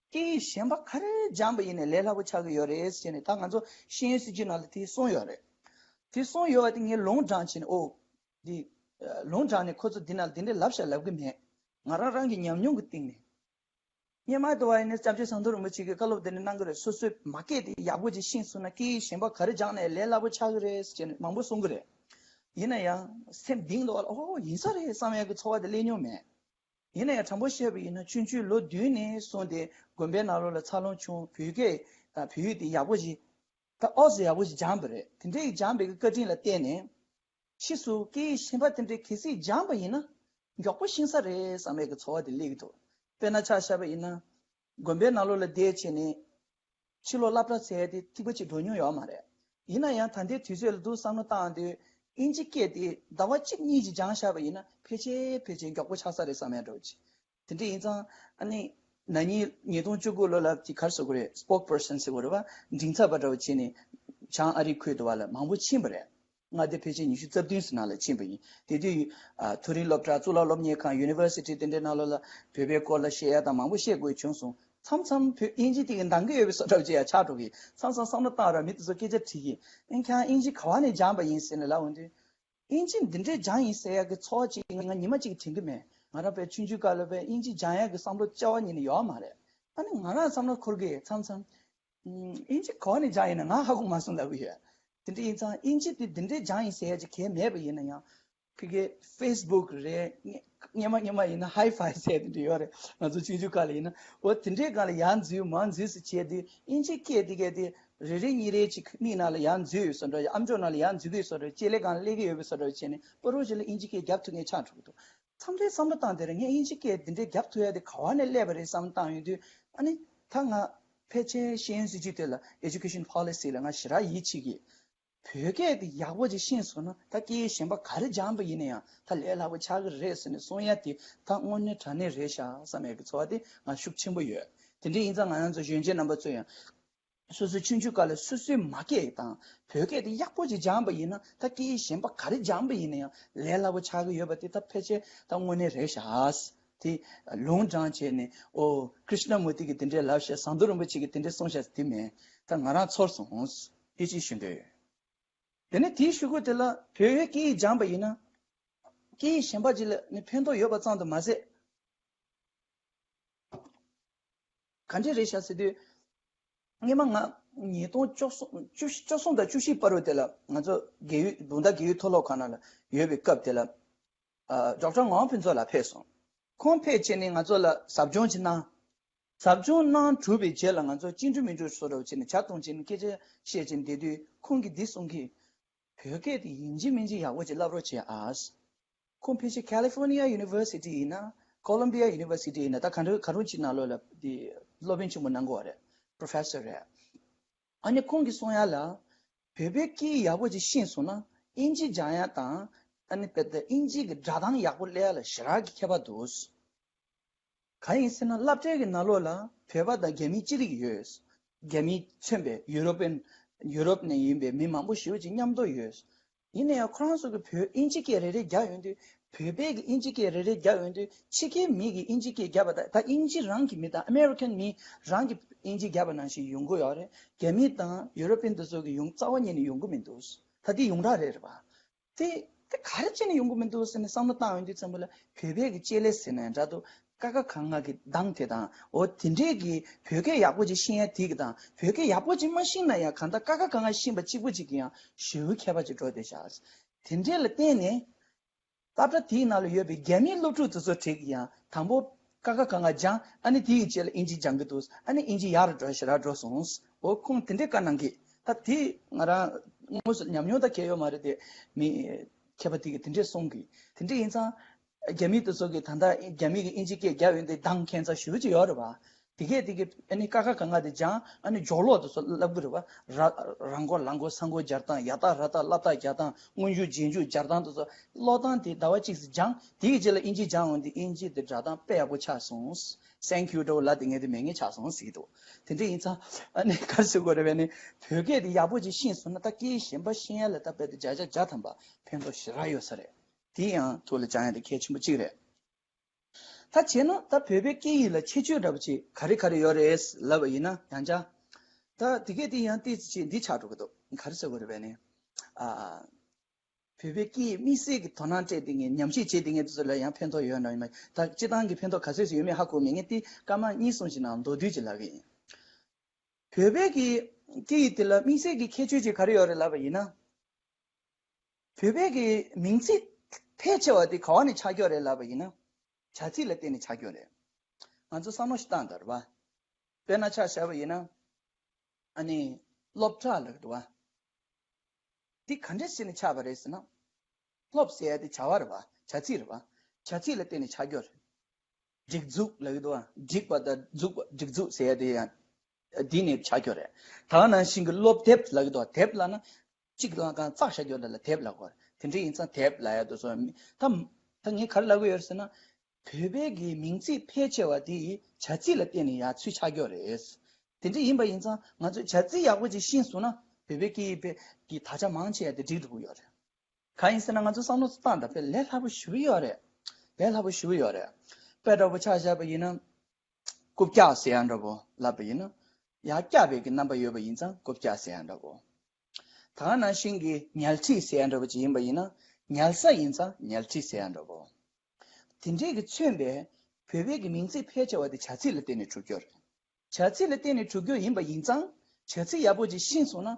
སྐད་ཡིག་གཞན་པ་ག་རེ་སྦྱངས་པ་ཡིན་ནའི་ལས་སླ་པོ་ཆགས་ཀྱི་ཡོད་རེད་ཟེར་ནས་ད་ང་ཚོ་ཤེས་ཡོན་སྲིད་བྱུས་ནང་ལ་དེ་གསུངས་ཡོད་རེད། དེ་གསུངས་ཡོད་པ་དེ་ངས་ལུང་དྲངས་བྱས་ནས་ཨོ། འདི་ལུང་དྲངས་ནས་ཁོ་ཚོ་འདི་ན་འདི་འདྲ་ལབ་ཤག་ལབ་ཀྱི་མེད། ང་རང་རང་གི་ཉམས་མྱོང་གི་སྟེང་ནས། སྔོན་མ་དུ་བ་ཡིན་ནས་སྐྱབས་རྗེ་ཟམ་གདོང་རིན་པོ་ཆེ་གིས་བཀའ་སློབ་དེ་འདྲ་གནང་གི་རེད། སོ་སོའི་མ་སྐད་དེ་ཡག་པོ་ཅིག་ཤེས་སོང་ན་སྐད་ཡིག་གཞན་པ་ག་རེ་སྦྱངས་ནའི་ལས་སླ་པོ་ཆགས་ཀྱི་རེད་ཟེར་ནས་མང་པོ་གསུང་གི་རེད། ཡིན་ན་ཡང་སེམས་གཏིང་ལོགས་ལ་ཨོ་ཡིན་ས་རེད་བསམ་ཡག་གི་ཚོར་བ་དེ་སླེབས་མྱོང་མེད། ཡིན་ན་ཡང་དྲང་པོ་བཤད་པ་ཡིན་ན་ཆུང་ཆུང་ལོ་བདུན་ནས་བཟུང་སྟེ་དགོན་པའི་ནང་ལོགས་ལ་འཚར་ལོངས་བྱུང་། བོད་སྐད་དང་བོད་ཡིག་དེ་ཡག་པོ་ཅིག་ད་ཨོ་ཙི་ཡག་པོ་ཅིག་སྦྱངས་པ་རེད། དེ་འདྲའི་སྦྱངས་པའི་བཀའ་དྲིན་ལ་བརྟེན་ནས། ཕྱིས་སུ་སྐད་ཡིག་གཞན་པ་དེ་འདྲའི་གལ་སྲིད་སྦྱངས་པ་ཡིན་ན་མགྱོགས་པོ་ཤེས་ས་རེད་བསམ་པའི་གི་ཚོར་བ་དེ་སླེབས་ཀྱི་འདུག་དཔེར་ན་ཆ་བཞག་པ་ཡིན་ན། དགོན་པའི་ནང་ལོགས་ལ་བསྡད་བྱས་ནས། ཕྱི་ལོགས་སློབ་གྲྭ་ཟེར་ཡ་དེ་ཐིགས་པ་གཅིག་འགྲོ་མྱོང་ཡོད་མ་རེད། ཡིན་ན་ཡང་ད་ལྟའི་དུས་ཚོད་ལ་འདུག་བསམ་བློ་བཏང་དུས་དབྱིན་ཇི་སྐད་དེ་ཟླ་བ་གཅིག་གཉིས་ཀྱི་སྦྱངས་བཞག་པ་ཡིན་ན་ཕལ་ཆེར་ཕལ་ཆེར་མགྱོགས་པོ་ཆགས་ས་རེད་བསམ་ཡ་འདྲ་བོ་ཅིག་དེ་འདྲ་ཡིན་ཙང་ཨ་ནི་ན་ནིང་ཉིས་སྟོང་བཅུ་དགུ་ལོ་ལ་དེ་ག་རེ་ཟེར་དགོས་རེད། སྤོག་པར་སན་ཟེར་དགོས་རེད་བ། མགྲིན་ཚབ་པ་འདྲ་བོ་བྱས་ནས་བྱང་ཨ་རིའི་ཁུལ་དུ་བ་ལ་མང་པོ་ཕྱིན་པ་རེད། མངའ་སྡེ་ཕལ་ཆེར་ཉི་ཤུ་རྩ་བདུན་ཟེར་ནང་ལ་ཕྱིན་པ་ཡིན། དེ་དུས་ཨ་མཐོ་རིམ་སློབ་གྲྭ་གཙུག་ལག་སློབ་གཉེར་ཁང་ཡུ་ནི་ཝར་སི་ཊི་དེ་འདྲའི་ནང་ལོགས་ལ་བོད་པའི་སྐོར་ལ་བཤད་ཡ་དང་མང་པོ་བཤད་དགོས་བྱུང་སོང་། མཚམས་མཚམས་བོད་དབྱིན་ཇི་དེ་གི་འདང་གི་ཡོད་པའི་བཟོ་འདྲ་བོ་ཅིག་ཡང་ཆགས་འགྲོ་གི། མཚམས་མཚམས་བསམ་བློ་བཏང་ར་མི་དེ་ཚོ་སྐད་ཆ་དྲིས་གི། ཨེ་ཁྱེད་རང་དབྱིན་ཇི་ག་བ་ནས་སྦྱངས་པ་ཡིན་ཟེར་ནས་ལབ་འོང་དུས། དབྱིན་ཇི་འདི་འདྲའི་སྦྱངས་ཡིན་ཟེར་ཡ་གི་ཚོར་བ་ཅིག་ང་ཉི་མ་གཅིག་དྲན་གི་མེད། ང་རང་དཔེ་ཆུང་ཆུང་སྐབས་ལ་དཔེ་དབྱིན་ཇི་སྦྱང་ཡ་གི་བསམ་བློ་རྩ་བ་ཉིད་ནས་ཡོད་མ་རེད། ཨ་ནི་ང་རང་བསམ་བློ་འཁོར་གི་མཚམས་མཚམས། ཨམ། དབྱིན་ཇི་ག་བ་ནས་སྦྱངས་ཡིན་ན་ང་ཧ་གོ་མ་སོང་ལབ་གི་ཡོད། དེ་འདྲ་ཡིན་ཙང་དབྱིན་ཇི་དེ་འདི་འདྲའི་སྦྱངས་ཡིན་ཟེར་ཡ་ཅིག་གང་ཡང་མེད་པ་ཡིན་ན་ཡང་། ཕ་གི་ཕེ་སི་བུག་རེད། སྔ་སྔོན་མ་སྔོན་མ་ཡིན་ན་ཧའི་ཕའི་ཟེར་དེ་འདྲ་ཡོད་རེད། ང་ཚོ་ཆུང་ཆུང་སྐབས་ལ་ཡིན་ན། འོ་དེ་འདྲའི་སྒང་ལ་ཡར་འཛུལ་མར་འཛུལ་ཟེར་བྱས་དུས་དབྱིན་ཇི་སྐད་དེ་གས་དེ་རེ་རེ་གཉིས་རེ་ཅིག་མིག་ནང་ལ་ཡར་འཛུལ་ཡོད་བཟོ་འདྲ། ཨམ་ཅོག་ནང་ལ་ཡར་འཛུལ་གི་ཡོད་བཟོ་འདྲ། ལྕེ་ལེ་སྒང་ལ་སླེབས་ཀྱི་ཡོད་པའི་བཟོ་འདྲ་བྱས་ནས་པ་རོ་ཞིག་ལ་དབྱིན་ཇི་སྐད་རྒྱབ་ཐུབ་མཁན་ཆགས་འགྲོ་གི་འདུག་མཚམས་རེ་བསམ་བློ་བཏང་དེ་རེད། ངས་དབྱིན་ཇི་སྐད་འདི་འདྲའི་རྒྱབ་ཐུབ་ཡ་དེ་ག་བ་ནས་སླེབས་པ་རེད་བསམ་བཏང་ཡོང་དུས། ཨ་ནི་ད་ང་ཕལ་ཆེར་ཤེས་ཡོན་སྲིད་བྱུས་དེ་ལ་Education Policy ལ་ང་ཞེ་དྲག་ཡིད་ཆེས་ཀྱི། བོད་སྐད་དེ་ཡག་པོ་ཅིག་ཤེས་སོང་ན་ད་སྐད་ཡིག་གཞན་པ་ག་རེ་སྦྱངས་པ་ཡིན་ན་ཡང་ད་ལས་སླ་པོ་ཆགས་ཀྱི་རེད་ཟེར་ནས་གསུང་ཡ་དེ་ད་དངོས་གནས་དྲང་གནས་རེད་ཤག་བསམ་ཡ་གི་ཚོར་བ་དེ་ང་ཤུགས་ཆེན་པོ་ཡོད། དེ་འདྲ་ཡིན་ཙང་ང་རང་ཚོ་གཞོན་སྐྱེས་རྣམ་པ་ཚོ་ཡང་། སོ་སོའི་ཆུང་ཆུང་སྐབས་ལ་སོ་སོའི་མ་སྐད་དང་བོད་སྐད་དེ་ཡག་པོ་ཅིག་སྦྱངས་པ་ཡིན་ན་ད་སྐད་ཡིག་གཞན་པ་ག་རེ་སྦྱངས་པ་ཡིན་ན་ཡང་ལས་སླ་པོ་ཆགས་ཀྱི་ཡོད་པ་དེ་ད་ཕལ་ཆེར་ད་དངོས་གནས་རེད་ཤག་དེ་ལུང་དྲངས་བྱས་ནས་ཨོ་ཀྲིཤ་ན་མུར་ཏི་གིས་དེ་འདྲས་ལབ་ཤག་ཟམ་གདོང་རིན་པོ་ཆེ་གིས་དེ་འདྲས་གསུངས་ཤག་དེ་མིན། ད་ང་རང་ཚོར་སོང་། དེ་ཅིག་ཞུ་འདོད་ཡོད། དེ་ནས་དེའི་གཞུག་གུ་དེ་ལ་བོད་ཡིག་སྐད་ཡིག་སྦྱངས་པ་ཡིན་ན། སྐད་ཡིག་གཞན་པ་ཅིག་ལ་ནི་ཕན་ཐོགས་ཡོད་པ་ཙམ་དུ་མ་ཟད། ག་འདྲས་རེད་ཤག་ཟེར་དུས། སྔོན་མ་ང་ཉིས་སྟོང་བཅུ་གསུམ་བཅུ་བཅུ་གསུམ་དང་བཅུ་བཞི་བར་དུ་དེ་ལ་ང་ཚོ་རྒྱལ་ཡོངས་བུམ་ཐང་རྒྱལ་ཡོངས་མཐོ་སློབ་ཁང་ནང་ལ་ཡོད་པའི་སྐབས་དེ་ལ། ཨ། ཌོག་ཊར་ངག་དབང་ཕུན་ཚོགས་ལགས་ཕེབས་སོང་། ཁོང་ཕེབས་བྱས་ནས་ང་ཚོ་ལ་ཟབ་སྦྱོང་ཅིག་གནང་། ཟབ་སྦྱོང་གནང་གྲུབ་པའི་རྗེས་ལ་ང་ཚོ་བཅིངས་འགྲོལ་མི་འགྲོ་བཟོ་འདྲ་བྱས་ནས་ཇ་འཐུང་བྱས་ནས་སྐད་ཆ་བཤད་བྱས་བསྡད་དུས་ཁོང་གིས་འདི་གསུང་གི། བོད་སྐད་དེ་ཡིན་གཅིག་མིན་གཅིག་ཡག་པོ་ཅིག་བསླབ་རོགས་བྱེད་ཨ། ཁོང་ཕལ་ཆེར་California University ཡིན་ན་Columbia University ཡིན་ན་ད་ག་འདྲ་ག་རུང་ཅིག་ནང་ལོགས་ལ་དེ་སློབ་དཔོན་ཆེན་པོ་གནང་གི་ཡོད་རེད། Professor རེད། ཨ་ནི་ཁོང་གིས་གསུང་ཡ་ལ། བོད་པའི་སྐད་ཡག་པོ་ཅིག་ཤེས་སོང་ན་དབྱིན་ཇི་སྦྱང་ཡ་དང་། ཨ་ནི་དཔེར་ན་དབྱིན་ཇི་གི་སྒྲ་གདངས་ཡག་པོ་སླེབས་ཡ་ལ་ཞེ་དྲག་གི་ཁྱད་པར་འདུག་གང་ཡིན་ཟེར་ན་སློབ་གྲྭའི་གི་ནང་ལོགས་ལ་བོད་པ་དང་རྒྱ་མི་ཅི་རིགས་ཡོད། རྒྱ་མི་མཚོན་པའི་ཡུ་རོབ་པན། ཡུ་རོབ་ནས་ཡིན་པའི་མི་མང་པོ་ཞེ་པོ་ཅིག་མཉམ་དུ་ཡོད། ཡིན་ན་ཡང་ཁོ་རང་ཚོ་གི་བོད་དབྱིན་ཇི་སྐད་རེ་རེ་རྒྱག་ཡོང་དུས་བོད་པའི་གི་དབྱིན་ཇི་སྐད་རེ་རེ་རྒྱག་ཡོང་དུས་ཕྱི་རྒྱལ་མི་གི་དབྱིན་ཇི་སྐད་རྒྱག་པ་དང་ད་དབྱིན་ཇི་རང་གི་མི་དང་ཨ་མེ་རི་ཀན་མི་རང་གི་དབྱིན་ཇི་རྒྱག་པ་ནང་བཞིན་ཡོང་གི་ཡོད་རེད། རྒྱ་མི་དང་ཡུ་རོབ་པན་དེ་ཚོ་གི་ཡོང་རྩ་བ་ཉིད་ནས་ཡོང་གི་མི་འདུག་ད་དེ་ཡོངས་གྲགས་རེད་རེད་པ། དེ་དེ་ག་རེ་བྱས་ནས་ཡོང་གི་མི་འདུག་ཟེར་ནས་བསམ་བློ་བཏང་ཡོང་དུས་ཙམ་པ་ལ་བོད་པའི་གི་ལྕེ་ལེ་ཟེར་ན་འདྲ་འདུག་ཀ་ཁ་ག་ང་གི་གདངས་དེ་དང་འོ་དེ་འདྲས་ཀྱི་བོད་སྐད་ཡག་པོ་ཅིག་ཤེས་ཡ་དེ་གི་དང་བོད་སྐད་ཡག་པོ་ཅིག་མ་ཤེས་ན་ཡང་གང་ལྟར་ཀ་ཁ་ག་ང་ཤེས་པ་གཅིག་པུ་ཅིག་གི་ཡང་ཞེ་པོ་ཁྱད་པར་ཅིག་འགྲོ་བསྡད་ཤག་དེ་འདྲས་ལ་བརྟེན་ནས། སློབ་གྲྭ་དེའི་ནང་ལ་ཡོད་པའི་རྒྱ་མིའི་སློབ་ཕྲུག་དེ་ཚོ་གྲས་ཀྱིས་ཡང་དང་པོ་ཀ་ཁ་ག་ང་སྦྱངས། ཨ་ནི་དེའི་རྗེས་ལ་དབྱིན་ཇི་སྦྱང་གི་འདུག་ཨ་ནི་དབྱིན་ཇི་ཡག་རུ་འགྲོ་ཞེ་དྲག་འགྲོ་སོང་། འོ་ཁོང་དེ་འདྲའི་བཀའ་གནང་གི། ད་དེ་ང་རང་དངོས་སུ་ཉམས་མྱོང་ད་གལ་ཡོད་མ་རེད་དེ། མི་མཁས་པ་དེ་གིས་དེ་འདྲས་གསུང་གི། དེ་འདྲས་ཡིན་ཙང་རྒྱ་མི་དེ་ཚོ་གིས་ད་ལྟ་རྒྱ་མི་གིས་དབྱིན་ཇི་སྐད་རྒྱབ་ཡོང་དུས་གདངས་ཁྱད་མཚར་ཞེ་པོ་ཅིག་ཡོད་རེད་པ། དེ་གས་དེ་གས་ཨ་ནི་ཀ་ཁ་ག་ང་དེ་སྦྱངས། ཨ་ནི་སྦྱོར་ཀློག་དེ་ཚོ་བསླབ་གི་རེད་པ། ར་ར་མགོ་ལ་མགོ་ས་མགོ་སྦྱར་སྟངས། ཡ་བཏགས་ར་བཏགས་སླ་བཏགས་སྦྱར་སྟངས། སྔོན་འཇུག་རྗེས་འཇུག་སྦྱར་སྟངས་དེ་ཚོ་ཀློག་སྟངས་དེ་ཟླ་བ་གཅིག་ཙམ་སྦྱངས། དེ་གི་རྗེས་ལ་དབྱིན་ཇི་སྦྱངས་འོང་དུས་དབྱིན་ཇི་དེ་སྒྲ་གདངས་དཔེ་ཡག་པོ་ཆགས་སོང་། Thank you འདྲ་བོ་ལབ་དེ་ངས་དེ་མེད་མཁན་ཆགས་སོང་ཟེར་གྱི་འདུག་དེ་འདྲ་ཡིན་ཙང་ཨ་ནི་ག་རེ་ཟེར་དགོས་རེད་པས་ནི། བོད་སྐད་དེ་ཡག་པོ་ཅིག་ཤེས་སོང་ན་ད་སྐད་ཡིག་གཞན་པ་ཤེས་ཡ་ལ་ད་དཔེ་དེ་བརྒྱ་ཆ་བརྒྱ་ཐམ་པ་ཕན་ཐོགས་ཞེ་དྲག་ཡོད་ས་རེད། དེ་ཡང་ཐུགས་ལ་བཅངས་ཡ་དེ་གལ་ཆེན་པོ་གཅིག་རེད། ད་བྱས་ན་ད་བོད་པའི་སྐད་ཡིག་ལ་ཁྱད་ཆོས་འདྲ་པོ་ཅིག་ག་རེ་ག་རེ་ཡོད་རེད་ལབ་པ་ཡིན་ན་ཡང་བསྐྱར། ད་དེ་གས་དེ་ཡང་ཏོག་ཙམ་ཅིག་འདི་ཆགས་འགྲོ་གི་འདུག་ག་རེ་ཟེར་དགོས་རེད་པས་ནི། ཨ། བོད་པའི་སྐད་ཡིག་དམིགས་བསལ་གྱི་དོ་སྣང་སྤྲད་དེ་ངས་ཉམས་ཞིབ་བྱས་དེ་ངས་དེ་ཚོ་ལ་ཡང་ཕན་ཐོགས་ཡོད་ན་ཡོད་མ་ཡིན། ད་སྤྱིར་བཏང་གི་ཕན་ཐོགས་ག་ཚོད་ཅིག་ཡོད་མེད་ཧ་གོ་མེད། ངས་དེ་སྐར་མ་གཉིས་གསུམ་ཞིག་ནང་མདོར་བསྡུས་ཅིག་ལབ་གི་ཡིན། བོད་པའི་གི་སྐད་ཡིག་དེ་ལ་དམིགས་བསལ་གྱི་ཁྱད་ཆོས་ཅིག་ག་རེ་ཡོད་རེད་ལབ་པ་ཡིན་ན། བོད་པའི་གི་མིང་ཚིག་ཕལ་ཆེ་བ་དེ་ག་བ་ནས་ཆགས་ཀྱི་ཡོད་རེད་ལབ་པ་ཡིན་ན། བྱ་ཚིག་ལ་བརྟེན་ནས་ཆགས་ཀྱི་ཡོད་རེད། ང་ཚོ་བསམ་བློ་ཞིག་བཏང་དང་རེད་པ། དཔེར་ན་ཆ་བཞག་པ་ཡིན་ན། ཨ་ནི། སློབ་གྲྭ་ལབ་ཀྱི་འདུག་པ། འདི་ག་འདྲས་བྱས་ནས་ཆགས་པ་རེད་ཟེར་ན། སློབ་ཟེར་ཡ་དེ་བྱ་བ་རེད་པ། བྱ་ཚིག་རེད་པ། བྱ་ཚིག་ལ་བརྟེན་ནས་ཆགས་ཀྱི་ཡོད་རེད། སྒྲིག་འཛུགས་ལབ་ཀྱི་འདུག་པ། སྒྲིག་པ་དང་འཛུགས་པ། སྒྲིག་འཛུགས་ཟེར་ཡ་དེ་ཡང་། འདི་ནས་ཆགས་ཀྱི་ཡོད་རེད། ད་ག་ནང་བཞིན་གྱི་སློབ་དེབ་ལབ་ཀྱི་འདུག་དེབ་ལབ་ན་གཅིག་ལ་གང་བཙགས་བཞག་ཀྱི་ཡོད་ལ་དེབ་ལབ་དགོས་རེད། དེ་འདྲ་ཡིན་ཙང་དེབ་ལབ་ཡ་དེ་ཚོ་ད་ད་ངས་ག་རེ་ལབ་ཀྱི་ཡོད་རེད་ཟེར་ན། བོད་པའི་གི་མིང་ཚིག་ཕལ་ཆེ་བ་དེ་བྱ་ཚིག་ལ་བརྟེན་ནས་ཡར་ཚུར་ཆགས་ཀྱི་ཡོད་རེད། དེ་འདྲ་ཡིན་པ་ཡིན་ཙང་ང་ཚོས་བྱ་ཚིག་ཡག་པོ་ཅིག་ཤེས་སོང་ན་བོད་པའི་སྐད་ཡིག་གི་དག་ཆ་མང་ཆེ་བ་དེ་འགྲིག་འགྲོ་གི་ཡོད་རེད། གང་ཡིན་ཟེར་ན་ང་ཚོ་བསམ་བློ་བཏང་དང་དཔེ་ལས་སླ་པོ་ཞེ་པོ་ཡོད་རེད། ལས་སླ་པོ་ཞེ་པོ་ཡོད་རེད། དཔེ་འདྲ་པོ་ཆ་བཞག་པ་ཡིན་ན། རྐུབ་བཀྱག་ཟེར་ཡ་འདྲ་པོ་ལབ་པ་ཡིན་ན། ཡར་བཀྱག་པའི་གི་རྣམ་པ་ཡོད་པ་ཡིན་ཙང་རྐུབ་བཀྱག་ཟེར་ཡ་འདྲ་པོ། ད་ག་ནང་བཞིན་གྱི་ཉལ་ཁྲི་ཟེར་ཡ་འདྲ་པོ་ཅིག་ཡིན་པ་ཡིན་ན། ཉལ་ས་ཡིན་ཙང་ཉལ་ཁྲི་ཟེར་ཡ་འདྲ་པོ། དེ་འདྲས་ཀྱི་མཚོན་པའི་བོད་པའི་གི་མིང་ཚིག་ཕལ་ཆེ་བ་དེ་བྱ་ཚིག་ལ་བརྟེན་ནས་གྲུབ་རྒྱུ་རེད། བྱ་ཚིག་ལ་བརྟེན་ནས་གྲུབ་རྒྱུ་ཡིན་པ་ཡིན་ཙང་བྱ་ཚིག་ཡག་པོ་ཅིག་ཤེས་སོང་ན་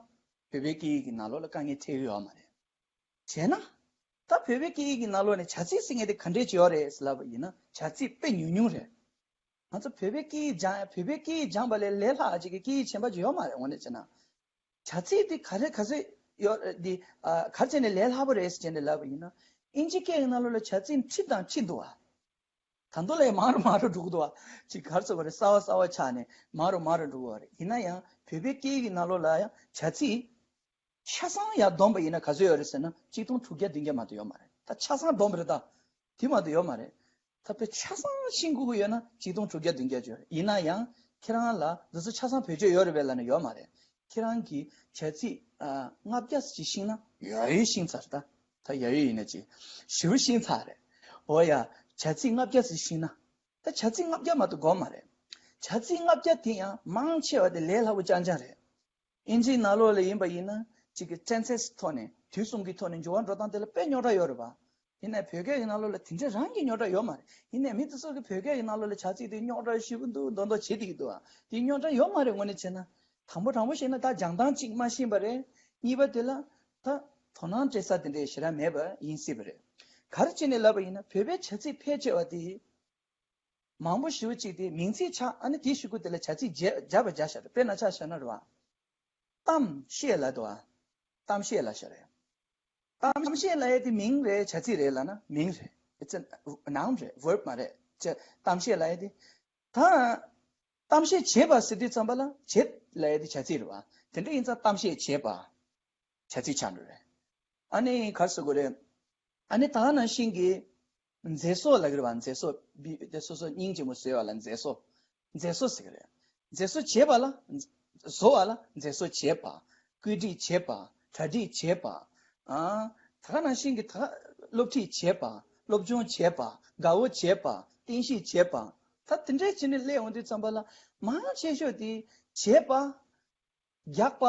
བོད་པའི་སྐད་ཡིག་གི་ནང་ལོགས་ལ་དཀའ་ངལ་འཕྲད་ཀྱི་ཡོད་མ་རེད། བྱས་ན། ད་བོད་པའི་སྐད་ཡིག་གི་ནང་ལོགས་ནས་བྱ་ཚིག་ཟེར་མཁན་དེ་ག་འདྲས་ཅིག་ཡོད་རེད་ཟེར་ལབ་པ་ཡིན་ན་བྱ་ཚིག་དཔེ་ཉུང་ཉུང་རེད། ང་ཚོ་བོད་པའི་སྐད་ཡིག་སྦྱང་ཡ་བོད་པའི་སྐད་ཡིག་སྦྱངས་པ་ལས་ལས་སླ་ཅིག་གི་སྐད་ཡིག་གཞན་པ་ཅིག་ཡོད་མ་རེད། དངོས་གནས་བྱས་ན། བྱ་ཚིག་དེ་ག་རེ་ག་ཚོད་ཡོད་འདི་ཨ་ག་རེ་བྱས་ནས་ལས་སླ་པོ་རེད་ཟེར་བྱས་ནས་ལབ་པ་ཡིན་ན། ཨིན་ཇི་སྐད་ཡིག་ནང་ལོགས་ལ་བྱ་ཚིག་ཁྲི་དང་ཁྲི་འདུག་ཨ། ད་དུང་ལས་མང་རུ་མང་རུ་འགྲོ་གི་འདུག་ཨ། ཅིག་ག་རེ་ཟེར་དགོས་རེད། གསར་པ་གསར་པ་ཆགས་ནས་མང་རུ་མང་རུ་འགྲོ་གི་ཡོད་རེད། ཡིན་ན་ཡང་བོད་པའི་སྐད་ཡིག་གི་ནང་ལོགས་ལ་ཡང་བྱ་ཚིག་ཆ་ཚང་ཡར་བསྡོམས་པ་ཡིན་ན་ག་ཚོད་ཡོད་རེད་ཟེར་ན་ཆིག་སྟོང་དྲུག་བརྒྱ་བདུན་བརྒྱ་མ་གཏོགས་ཡོད་མ་རེད། ད་ཆ་ཚང་བསྡོམས་པ་རེད་ད། དེ་མ་གཏོགས་ཡོད་མ་རེད། ད་དཔེ་ཆ་ཚང་ཤེས་དགོས་ཀྱི་ཡོད་ན་ཆིག་སྟོང་དྲུག་བརྒྱ་བདུན་བརྒྱ་ཅིག་ཡོད་རེད། ཡིན་ན་ཡང་ཁྱེད་རང་ལ་འདི་ཚོ་ཆ་ཚང་བེད་སྤྱོད་ཡོད་རེད་པས་ལབ་ན་ཡོད་མ་རེད། ཁྱེད་རང་གིས་བྱ་ཚིག་ཨ་ལྔ་བརྒྱ་ཅིག་ཤེས་ན་ཡ་ཡོད་ཤེས་ཚར་ད། ད་ཡ་ཡོད་ཡིན་ན་ཅིག་ཞེ་པོ་ཤེས་ཚར་རེད། འོ་ཡ། བྱ་ཚིག་ལྔ་བརྒྱ་ཅིག་ཤེས་ན། ད་བྱ་ཚིག་ལྔ་བརྒྱ་མ་གཏོགས་དགོས་མ་རེད། བྱ་ཚིག་ལྔ་བརྒྱ་དེ་ཡང་མང་ཆེ་བ་དེ་ལས་སླ་པོ་རྐྱང་རྐྱང་རེད། ཨིན་ཇིའི་ནང་ལོགས་ལ་ཡིན་པ་ཡིན་ན་གཅིག་གི་ཊེན་སེས་ཐོག་ནས་དུས་གསུམ་གྱི་ཐོག་ནས་འགྱུར་བ་འགྲོ་སྟངས་དེ་ལ་དཔེ་རྙོག་དྲ་ཡོད་རེད་པ། ཡིན་ནའི་བོད་སྐད་ཀྱི་ནང་ལོགས་ལ་དེ་འདྲ་རང་གི་རྙོག་དྲ་ཡོད་མ་རེད། ཡིན་ནའི་མི་དེ་ཚོ་གི་བོད་སྐད་ཀྱི་ནང་ལོགས་ལ་བྱ་ཚིག་དེ་རྙོག་དྲ་ཞེ་པོ་འདུག་མདོག་མདོག་བྱེད་བསྡད་ཀྱི་འདུག་ཨ། དེ་རྙོག་དྲ་ཡོད་མ་རེད། དངོས་གནས་བྱས་ན་དང་པོ་དྲང་པོ་བཤད་ན་ད་སྦྱང་སྟངས་གཅིག་མ་ཤེས་པ་རེད། གཉིས་པ་དེ་ལ་ད་དོ་སྣང་སྤྲད་ས་དེ་འདྲ་ཞེ་དྲག་མེད་པ་ཡིན་སྲིད་པ་རེད། ག་རེ་བྱས་ནས་ལབ་པ་ཡིན་ན་བོད་པའི་བྱ་ཚིག་ཕལ་ཆེ་བ་དེ། མང་པོ་ཞེ་པོ་ཅིག་དེ་མིང་ཚིག་ཆགས། ཨ་ནི་དེའི་གཞུག་གུ་དེ་ལ་བྱ་ཚིག་བརྗེ་བརྒྱབ་པ་བརྒྱབ་བཞག་རེད། དཔེར་ན་ཆ་བཞག་ན་རེད་བ། གཏམ་བཤད་ལབ་འདུག་བ། གཏམ་བཤད་ལབ་བཞག་རེད། གཏམ་བཤད་ལབ་ཡས་དེ་མིང་རེད་བྱ་ཚིག་རེད་ལབ་ན་མིང་རེད། It's a noun རེད། verb མ་རེད། ཅེས་གཏམ་བཤད་ལབ་ཡས་དེ། ད་གཏམ་བཤད་བྱེད་པ་ཟེར་དུས་ཙམ་པ་ལ་བྱེད་ལབ་ཡས་དེ་བྱ་ཚིག་རེད་བ། དེ་འདྲ་ཡིན་ཙང་གཏམ་བཤད་བྱེད་པ། བྱ་ཚིག་ཆགས་འགྲོ་རེད། ཨ་ནི་ག་རེ་ཟེར་དགོས་རེད། ཨ་ནི་ད་ག་ནང་བཞིན་གྱི། མཛེས་བཟོ་ལབ་ཀྱི་རེད་བ། མཛེས་བཟོ་བི་དེ་སོ་སོ་སྙིང་རྗེ་མོ་བཟོས་པ་ལ་མཛེས་བཟོ། མཛེས་བཟོ་ཟེར་གྱི་རེད། མཛེས་བཟོ་བྱེད་པ་ལ། བཟོ་བ་ལ་མཛེས་བཟོ་བྱེད་པ། བཀོད་སྒྲིག་བྱེད་པ། གྲ་སྒྲིག་བྱེད་པ། ཨ། ད་ག་ནང་བཞིན་གྱི་ད་ག་སློབ་ཁྲིད་བྱེད་པ། སློབ་སྦྱོང་བྱེད་པ། དགའ་བོ་བྱེད་པ། རྟེན་གཞི་བྱེད་པ། ད་དེ་འདྲའི་བྱས་ནས་སླེབས་ཡོང་དུས་ཙམ་པ་ལ་མང་ཆེ་ཤོས་དེ་བྱེད་པ། རྒྱག་པ།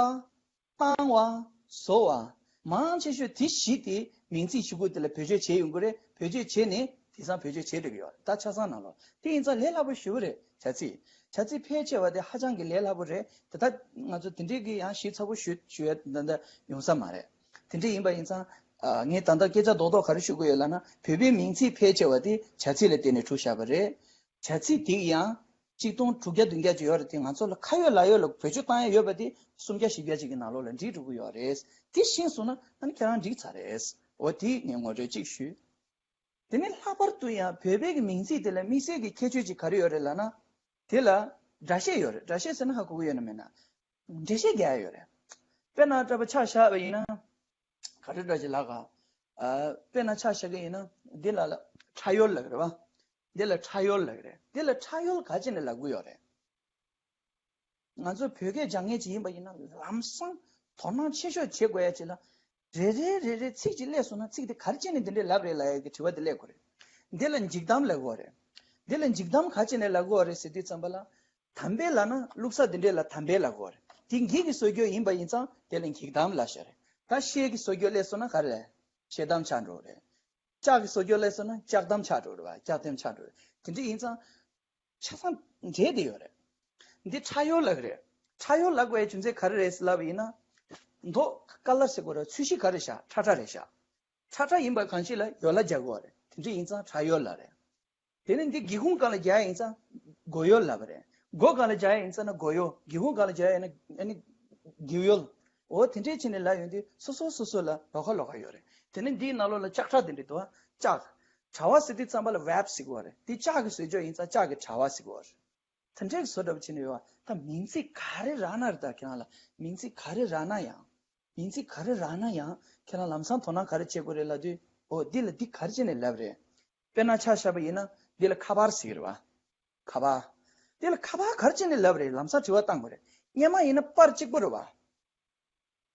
བཏང་བ། བཟོ་བ། མང་ཆེ་ཤོས་དེ་བཞི་དེ་མིང་ཚིག་གཞུག་གུ་དེ་ལ་བེད་སྤྱོད་བྱས་ཡོང་གི་རེད། བེད་སྤྱོད་བྱས་ནས་དེང་སང་བེད་སྤྱོད་བྱས་བསྡད་ཀྱི་ཡོད་རེད། ད་ཆ་ཚང་ནང་ལོགས་དེ་ཡིན་ཙང་ལས་སླ་པོ་ཞེ་པོ་རེད། བྱ་ཚིག་བྱ་ཚིག་ཕལ་ཆེ་བ་དེ་ཧ་ཅང་གི་ལས་སླ་པོ་རེད། དེ་ད་ང་ཚོ་དེ་འདྲའི་གི་ཡང་ཞིབ་ཚགས་པོ་ཞུ་ཞུ་ཡ་ད་ད་ཡོང་ས་མ་རེད། དེ་འདྲ་ཡིན་པ་ཡིན་ཙང་ཨ་ངས་ད་ལྟ་སྐད་ཆ་རྡོག་རྡོག་ག་རེ་ཞུ་གི་ཡོད་ལབ་ན་བོད་པའི་མིང་ཚིག་ཕལ་ཆེ་བ་དེ་བྱ་ཚིག་ལ་བརྟེན་ནས་གྲུབ་བཞག་པ་རེད། བྱ་ཚིག་དེ་ཡང་གཅིག་སྟོང་དྲུག་བརྒྱ་བདུན་བརྒྱ་ཅིག་ཡོད་རེད། དེ་ང་ཚོ་ལ་ཁ་ཡོད་ལག་ཡོད་ལ་བེད་སྤྱོད་བཏང་ཡ་ཡོད་པ་དེ་སུམ་བརྒྱ་བཞི་བརྒྱ་ཅིག་གི་ནང་ལོགས་ལ་འགྲིག་འགྲོ་གི་ཡོད་རེད། དེ་ཤེས་སོང་ན་ཨ་ནི་ཁྱེད་རང་འགྲིག་ཚར་རེད། འོ་དེ་ངས་ངོ་སྤྲོད་ཅིག་ཞུས། དེ་ནས་ལྷག་པར་དུ་ཡང་བོད་པའི་གི་མིང་ཚིག་དེ་ལ་དམིགས་བསལ་གྱི་ཁྱད་ཆོས་ཅིག་ག་རེ་ཡོད་རེད་ལབ་ན། དེ་ལ་སྒྲ་བཤད་ཡོད་རེད། སྒྲ་བཤད་ཟེར་ན་ཧ་གོ་གི་ཡོད་ན་མེད་ན། འགྲེལ་བཤད་རྒྱག་ཡ་ཡོད་རེད། དཔེར་ན་འདྲ་པོ་ཆ་བཞག་པ་ཡིན་ན། ག་རེ་འདྲ་ཞིག་ལབ་ག་ཨ། དཔེར་ན་ཆ་བཞག་གི་ཡིན་ན། འདི་ལ་ལ་ཁྲ་ཡོལ་ལབ་ཀྱི་རེད་བ། འདི་ལ་ཁྲ་ཡོལ་ལབ་ཀྱི་རེད། འདི་ལ་ཁྲ་ཡོལ་ག་ཅི་ནས་ལབ་གི་ཡོད་རེད། ང་ཚོ་བོད་སྐད་སྦྱང་མཁན་ཅིག་ཡིན་པ་ཡིན་ན་ལམ་སང་དོ་སྣང་ཆེ་ཤོས་བྱེད་དགོས་ཡ་ཅིག་ལ། རེ་རེ་རེ་རེ་ཚིག་ཅིག་སླེབས་སོང་ན་ཚིག་དེ་ག་རེ་བྱས་ནས་འདི་འདྲས་ལབ་རེད་ལབ་ཡ་གི་དྲི་བ་དེ་སླེབས་དགོས་རེད། འདི་ལ་འཇིགས་གཏམ་ལབ་དགོས་རེད། འདི་ལ་འཇིགས་གཏམ་ག་ཅི་ནས་ལབ་དགོས་རེད་ཟེར་དུས་ཙམ་པ་ལ། དམ་པའི་ལབ་ན་བླུག་ས་འདི་འདྲས་ལ་དམ་པའི་ལབ་དགོས་རེད། དེ་འགྱིག་གི་བཟོ་རྒྱུ་ཡིན་པ་ཡིན་ཙང་དེ་ལ་འགྱིག་དམ་ལབ་ཤག་རེད། ད་ཤེལ་གྱི་བཟོ་རྒྱུ་སླེབས་སོང་ན་ག་རེ་ལབ། ཤེལ་དམ་ཆགས་འགྲོ་རེད། ལྕགས་ཀྱི་བཟོ་རྒྱུ་སླེབས་སོང་ན་ལྕགས་དམ་ཆགས་འགྲོ་རེད་བ། ལྕགས་དམ་ཆགས་འགྲོ་རེད། དེ་འདྲས་ཡིན་ཙང་། ཆ་ཚང་འདྲེས་བསྡད་ཡོད་རེད། འདི་ཁྲ་ཡོལ་ལབ་ཀྱི་རེད། ཁྲ་ཡོལ་ལབ་དགོས་པའི་རྒྱུ་མཚན་ག་རེ་རེད་ཟེར་ལབ་པ་ཡིན་ན། མདོག་ཁ་ལར་ཟེར་དགོས་རེད། ཚོས་གཞི་ག་རེ་བཞག་ཁྲ་ཁྲ་རེད་བཞག་ཁྲ་ཁྲ་ཡིན་པ་གང་ཞིག་ལ་ཡོལ་ལ་རྒྱག་དགོས་རེད། དེ་འདྲ་ཡིན་ཙང་ཁྲ་ཡོལ་ལབ་རེད། དེ་ནས་འདི་སྒེའུ་ཁུང་སྒང་ལ་རྒྱག་ཡིན་ཙང་སྒོ་ཡོལ་ལབ་པ་རེད། སྒོ་སྒང་ལ་རྒྱག་ཡིན་ཙང་ན་སྒོ་ཡོལ། སྒེའུ་ཁུང་སྒང་ལ་རྒྱག་ཡིན་ན་ཨ་ནི་སྒེའུ་ཡོལ། འོ་དེ་འདྲས་བྱས་ནས་ལབ་ཡོང་དུས་སོ་སོ་སོ་སོ་ལ་ལོགས་ཀ་ལོགས་ཀ་ཡོད་རེད། དེ་ནས་འདིའི་ནང་ལོགས་ལ་ལྕགས་ཁྲ་དེ་འདྲས་འདུག་ཨ། ལྕགས། དྲ་བ་ཟེར་དུས་ཙམ་པ་ལ་ཝེབ་ཟེར་གྱི་ཡོད་རེད། འདི་ལྕགས་ཀྱི་བཟོས་བཅོས་ཡིན་ཙང་ལྕགས་ཀྱི་དྲ་བ་ཟེར་གྱི་ཡོད་རེད། དེ་འདྲའི་བཟོ་འདྲ་པོ་བྱས་ནས་ཡོད་པ། ད་མིང་ཚིག་ག་རེ་རག་ན་རེད། ད་ཁྱེད་རང་ལ་མིང་ཚིག་ག་རེ་རག་ན་ཡང་། མིང་ཚིག་ག་རེ་རག་ན་ཡང་ཁྱེད་རང་ལམ་སང་དོ་སྣང་ག་རེ་བྱེད་དགོས་རེད་ལབ་དུས། འོ་འདི་ལ་འདི་ག་རེ་བྱས་ནས་ལབ་རེད། དཔེར་ན་ཆ་བཞག་པ་ཡིན་ན་འདི་ལ་ཁ་པར་ཟེར་གྱི་རེད་པ། ཁ་པར། འདི་ལ་ཁ་པར་ག་རེ་བྱས་ནས་ལབ་རེད། ལམ་སང་དྲི་བ་བཏང་དགོས་རེད། སྔོན་མ་ཡིན་ན་པར་གཅིག་པོ་རེད་པ།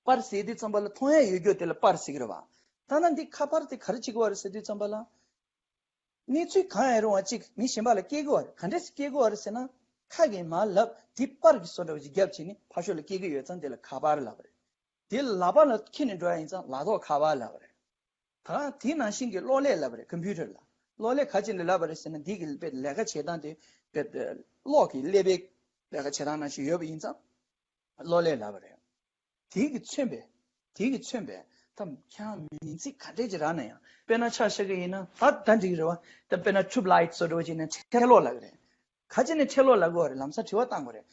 པར་ཟེར་དུས་ཙམ་པ་ལ་མཐོང་ཡ་ཡོད་རྒྱུ་དེ་ལ་པར་ཟེར་གྱི་རེད་པ། ད་ནི་འདི་ཁ་པར་དེ་ག་རེ་བྱེད་ཀྱི་ཡོད་རེད་ཟེར་དུས་ཙམ་པ་ལ། གནས་ཚུལ་གང་ཡང་རུང་བ་གཅིག་མི་གཞན་པ་ལ་སྐྱེལ་གྱི་ཡོད་རེད། ག་འདྲས་སེ་སྐྱེལ་གྱི་ཡོད་རེད་ཟེར་ན། ཁ་གིས་མར་ལབ། དེ་པར་གྱི་བཟོ་འདྲ་བོ་ཅིག་རྒྱབ་བྱས་ནས་ཕར་ཕྱོགས་ལ་སྐྱེལ་གྱི་ཡོད་ཙང་དེ་ལ་ཁ་པར་ལབ་པ་རེད། དེ་ལག་པ་ལ་འཁྱེར་ནས་འགྲོ་ཡ་ཡིན་ཙང་ལག་ཐོགས་ཁ་པར་ལབ་པ་རེད། ད་དེ་ནང་བཞིན་གྱི་གློག་ཀླད་ལབ་པ་རེད། ཀམ་པུ་ཊར་ལ། གློག་ཀླད་ག་རེ་བྱས་ནས་ལབ་པ་རེད་ཟེར་ན། འདི་གི་དཔེ་ལས་ཀ་བྱེད་སྟངས་དེ་དཔེ་གློག་གི་ཀླད་པའི་ལས་ཀ་བྱེད་སྟངས་ནང་བཞིན་ཡོད་པ་ཡིན་ཙང་གློག་ཀླད་ལབ་པ་རེད། དེ་གིས་མཚོན་པའི། དེ་གིས་མཚོན་པའི། ད་ཁྱེད་རང་མིང་ཚིག་ག་འདྲས་ཅིག་རག་ན་ཡང་། དཔེར་ན་ཆ་བཞག་གི་ཡིན་ན་ད་ད་འགྲིག་རེད་པ། ད་དཔེར་ན་ཊུབ་ལའིཊ་བཟོ་འདྲ་བོ་ཅིག་ནས་ཁྲེ་གློག་ལབ་ཀྱི་རེད། ག་རེ་བྱས་ནས་ཁྲེ་གློག་ལབ་དགོས་རེད། ལམ་སང་དྲི་བ་བཏང་དགོས་རེད།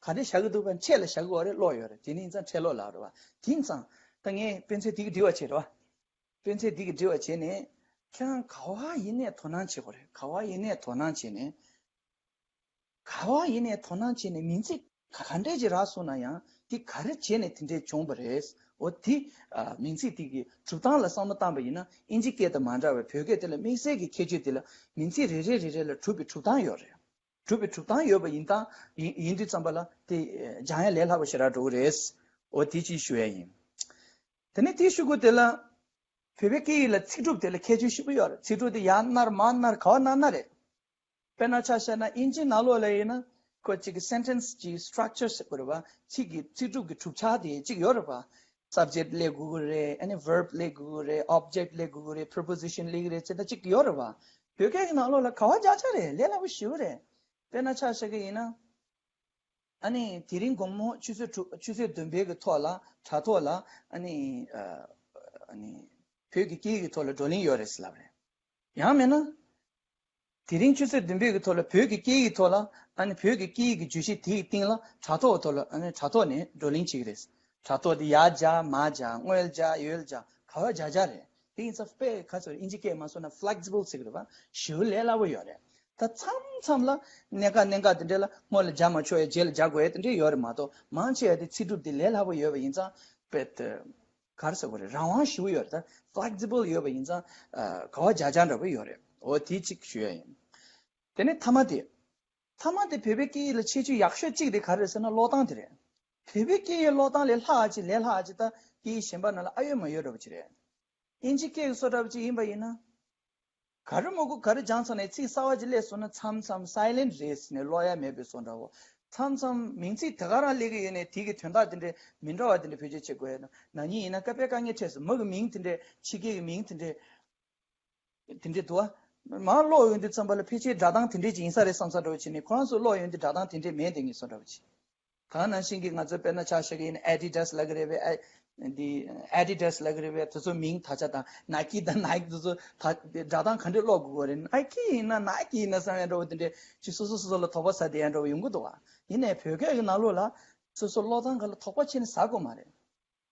ག་འདྲས་བཞག་གི་འདུག་པ། ཁྲེ་ལ་བཞག་གི་ཡོད་རེད། གློག་ཡོད་རེད། དེ་ནས་ཡིན་ཙང་ཁྲེ་གློག་ལབ་རེད་པ། དེ་ཡིན་ཙང་ད་ངས་དཔེ་མཚོན་དེ་གིས་འགྲིག་པ་བྱས་རེད་པ། དཔེ་མཚོན་འདི་གིས་འགྲིག་པ་བྱས་ནས། ཁྱེད་རང་ག་པར་ཡིན་ནའི་དོ་སྣང་བྱེད་དགོས་རེད། ག་པར་ཡིན་ནའི་དོ་སྣང་བྱས་ནས། ག་པར་ཡིན་ནའི་དོ་སྣང་བྱས་ནས་མིང་ཚིག་ག་འདྲས་ཅིག་རག་སོང་ན་ཡང་། དེ་ག་རེ་བྱས་ནས་དེ་འདྲས་བྱུང་བ་རེད། འོ་དེ། ཨ། མིང་ཚིག་དེ་གི་གྲུབ་སྟངས་ལ་བསམ་བློ་བཏང་པ་ཡིན་ན། དབྱིན་ཇི་སྐད་དང་མ་འདྲ་བའི་བོད་སྐད་དེ་ལ་དམིགས་བསལ་གྱི་ཁྱད་ཆོས་དེ་ལ། མིང་ཚིག་རེ་རེ་རེ་རེ་ལ་གྲུབ་པའི་གྲུབ་སྟངས་ཡོད་རེད། གྲུབ་པའི་གྲུབ་སྟངས་ཡོད་པ་ཡིན་ཙང་། ཡིན་ཡིན་དུས་ཙམ་པ་ལ་དེ་སྦྱང་ཡ་ལས་སླ་པོ་ཞེ་དྲག་འགྲོ་གི་རེད། འོ་དེ་ཅིག་ཞུ་ཡ་ཡིན། དེ་ནས་དེའི་གཞུག་གུ་དེ་ལ། བོད་པའི་སྐད་ཡིག་ལ་ཚིག་གྲུབ་དེ་ལ་ཁྱད་ཆོས་ཞེ་པོ་ཡོད་རེད། ཚིག་གྲུབ་དེ་ཡར་ནར་མར་ནར་ག་པར་ནར་ན་རེད། དཔེར་ན་ཆ་བཞག་ན་དབྱིན་ཇིའི་ནང་ལོགས་ལ་ཡིན་ན། ཁོ་གཅིག་གི་སེན་ཊེན་སི་གི་སི་ཊག་ཅར་ཟེར་དགོས་རེད་པ། ཚིག་གི་ཚིག་གྲུབ་ཀྱི་གྲུབ་ཆ་དེ་གཅིག་ཡོད་རེད་པ། སབ་ཇེཀ་སླེབས་དགོས་ཀྱི་རེད། ཨ་ནི་ཝརབ་སླེབས་དགོས་ཀྱི་རེད། ཨོབ་ཇེཀ་སླེབས་དགོས་ཀྱི་རེད། པི་རི་པོ་ཟི་ཤན་སླེབས་ཀྱི་རེད་ཟེར། ད་གཅིག་ཡོད་རེད་པ། བོད་སྐད་ཀྱི་ནང་ལོགས་ལ་ག་པར་རྒྱག་ཆོག་རེད། ལས་སླ་པོ་ཞེ་པོ་རེད། དཔེར་ན་ཆ་བཞག་གི་ཡིན་ན། ཨ་ནི་དེ་རིང་དགོང་མོ་ཆུ་ཚོད་དྲུག་ཆུ་ཚོད་བདུན་པའི་གི་ཐོག་ལ་དྲ་ཐོག་ལ། ཨ་ནི། ཨ། ཨ་ནི་བོད་ཀྱི་སྐད་ཡིག་གི་ཐོག་ལ་བགྲོ་གླེང་ཡོད་རེད་ཟེར་ལབ་རེད། ཡང་མིན་ན། དེ་རིང་ཆུ་ཚོད་བདུན་པའི་གི་ཐོག་ལ་བོད་ཀྱི་སྐད་ཡིག་ཐོག་ལ། ཨ་ནི་བོད་ཀྱི་སྐད་ཡིག་གི་བརྗོད་གཞི་དེའི་སྟེང་ལ་དྲ་ཐོག་ཐོག་ལ། ཨ་ནི་དྲ་ཐོག་ནས་བགྲོ་གླེང་བྱེད་ཀྱི་རེད། དྲ་ཐོག་དེ་ཡར་རྒྱག་མར་རྒྱག་སྔོན་རྒྱག་ཡོལ་རྒྱག་ག་པར་རྒྱག་རྒྱག་རེད། དེ་ཡིན་ཙང་དཔེ་ག་ཚོད་རེད། དབྱིན་ཇི་སྐད་མ་སོང་ན་ཕི་ལེག་སི་བལ་ཟེར་གི་རེད་པ། ཞེ་པོ་ལས་སླ་པོ་ཡོད་རེད། ད་མཚམས་མཚམས་ལ་གནད་འགག་གནད་འགག་དེ་འདྲ་ལ་སྔོན་ལ་རྒྱག་མ་ཆོག་ཡ་རྗེས་ལ་རྒྱག་དགོས་ཡ་དེ་འདྲ་ཡོད་རེད་མ་གཏོགས། མང་ཆེ་བ་དེ་ཚིག་གྲུབ་དེ་ལས་སླ་པོ་ཡོད་པ་ཡིན་ཙང་། དཔེ་དེ་ག་རེ་ཟེར་དགོས་རེད། རང་དབང་ཞེ་པོ་ཡོད་རེད། ད་ཕི་ལེག་སི་བལ་ཡོད་པ་ཡིན་ཙང་། ཨ། ག་པར་རྒྱག་རྒྱག་འདྲ་པོ་ཡོད་རེད། འོ་དེ་གཅིག་ཞུ་ཡ་ཡིན། དེ་ནས་མཐའ་མ་དེ། མཐའ་མ་དེ་བོད་པའི་སྐད་ཡིག་ལ་ཁྱད་ཆོས་ཡག་ཤོས་གཅིག་དེ་ག་རེ་རེད་ཟེར་ན་ཀློག་སྟངས་དེ་རེད། བོད་པའི་སྐད་ཡིག་ཀློག་སྟངས་ལས་སླ་བ་ཅིག་ལས་སླ་བ་ཅིག་ད་སྐད་ཡིག་གཞན་པ་ནང་ལ་ཨ་ཡོད་མ་ཡོད་འདྲ་པོ་ཅིག་རེད། དབྱིན་ཇི་སྐད་ཀྱི་བཟོ་འདྲ་པོ་ཅིག་ཡིན་པ་ཡིན་ན། ག་རེ་མང་པོ་ག་རེ་སྦྱངས་ཚར་ནས་ཚིག་གསར་བ་ཅིག་སླེབས་སོང་ན་མཚམས་མཚམས་སའི་ལེན་ཊི་རེད་ཟེར་ནས་ཀློག་ཡ་མེད་པའི་བཟོ་འདྲ་བོ། མཚམས་མཚམས་མིང་ཚིག་དེ་ག་རང་སླེབས་ཀྱི་ཡོད་ནའི་དེ་གི་དོན་དག་དེ་འདྲ་མི་འདྲ་བ་དེ་འདྲ་བེད་སྤྱོད་བྱེད་དགོས་ཡ། ན་ནིང་ཡིན་ན་ཀ་པེ་དཀའ་ངལ་འཕྲད་སོང་། མི་གི་མིང་དེ་འདྲ། ཕྱི་རྒྱལ་གྱི་མིང་དེ་འདྲ། དེ་འདྲ་འདུག་ཨ། མར་ཀློག་ཡོང་དུས་ཙམ་པ་ལ་ཕལ་ཆེར་སྒྲ་གདངས་དེ་འདྲ་ཅིག་ཡིན་ས་རེད་བསམ་ས་འདྲ་བོ་བྱས་ནས། ཁོ་རང་ཚོ་ཀློག་ཡོང་དུས་སྒྲ་གདངས་དེ་འདྲ་མེད་བསྡད་མཁན་བཟོ་འདྲ་བོ་བྱས། ད་ནང་བཞིན་གྱི་ང་ཚོ་དཔེར་ན་ཆ་བཞག་གི་ཡིན་ན་ཨེ་ཌི་ཌ་སི་ལབ་ཀྱི་རེད་པས། ཨེ། འདི་ཨེ་ཌི་ཌ་སི་ལབ་ཀྱི་རེད་པས། དེ་ཚོ་མིང་དག་ཆ་དང་ནའི་ཀི་དང་ནའི་ཀི་དེ་ཚོ་ད་སྒྲ་གདངས་ག་འདྲས་ཀློག་དགོས་ཀྱི་རེད། ནའི་ཀི་ཡིན་ན་ནའི་ཀི་ཡིན་ན་བསམ་ཡ་འདྲ་བོ་དེ་འདྲས་ཅིག་སོ་སོ་སོ་སོ་ལ་དོགས་པ་ཟ་བསྡད་ཡ་འདྲ་བོ་ཡོང་གི་འདུག་བ། ཡིན་ནའི་བོད་སྐད་ཀྱི་ནང་ལོགས་ལ་སོ་སོ་ཀློག་སྟངས་སྒང་ལ་དོགས་པ་བྱས་ནས་ཟ་དགོས་མ་རེད།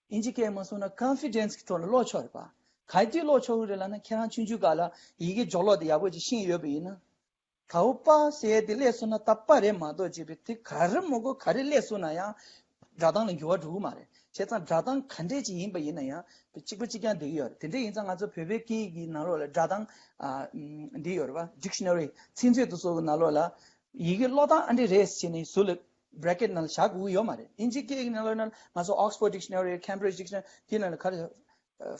དབྱིན་ཇི་སྐད་མ་སོང་ན་ཀོན་ཕི་ཌེན་སི་གི་ཐོག་ལ་ཀློག་ཆོག་རེད་པ། ག་དུས་ཀློག་ཆོག་གི་རེད་ལབ་ན། ཁྱེད་རང་ཆུང་ཆུང་སྒང་ལ་ཡི་གེ་སྦྱོར་ཀློག་དེ་ཡག་པོ་ཅིག་ཤེས་ཡོད་པ་ཡིན་ན། ད་འོ་པ་ཟེར་ཡས་དེ་སླེབས་སོང་ན་ད་པ་རེད་མ་གཏོགས་བྱས་པའི་དེ་ག་རེ་མང་པོ་ག་རེ་སླེབས་སོང་ན་ཡང་སྒྲ་གདངས་ལ་འགྱུར་བ་འགྲོ་གི་མ་རེད། བྱས་ཙང་སྒྲ་གདངས་ག་འདྲས་ཅིག་ཡིན་པ་ཡིན་ན་ཡང་གཅིག་པ་གཅིག་རྐྱང་བསྡད་ཀྱི་ཡོད་རེད། དེ་འདྲས་ཡིན་ཙང་ང་ཚོ་བོད་པའི་སྐད་ཡིག་གི་ནང་ལོགས་ལ་སྒྲ་གདངས། ཨ། འདི་ཡོད་རེད་པ། ཌིག་ཤ་ན་རི། ཚིག་མཛོད་དེ་ཚོ་གི་ནང་ལོགས་ལ་ཡི་གེ་ཀློག་སྟངས་ཨ་འདྲས་རེད་ཟེར་ནས་ཟུར་ལ་བྷི་རེ་ཀེཊ་ནང་ལ་བཞག་དགོས་ཀྱི་ཡོད་མ་རེད། དབྱིན་ཇི་སྐད་ཡིག་ནང་ལོགས་ན་ང་ཚོ་Oxford Dictionary, Cambridge Dictionary དེའི་ནང་ལ་ག་རེ།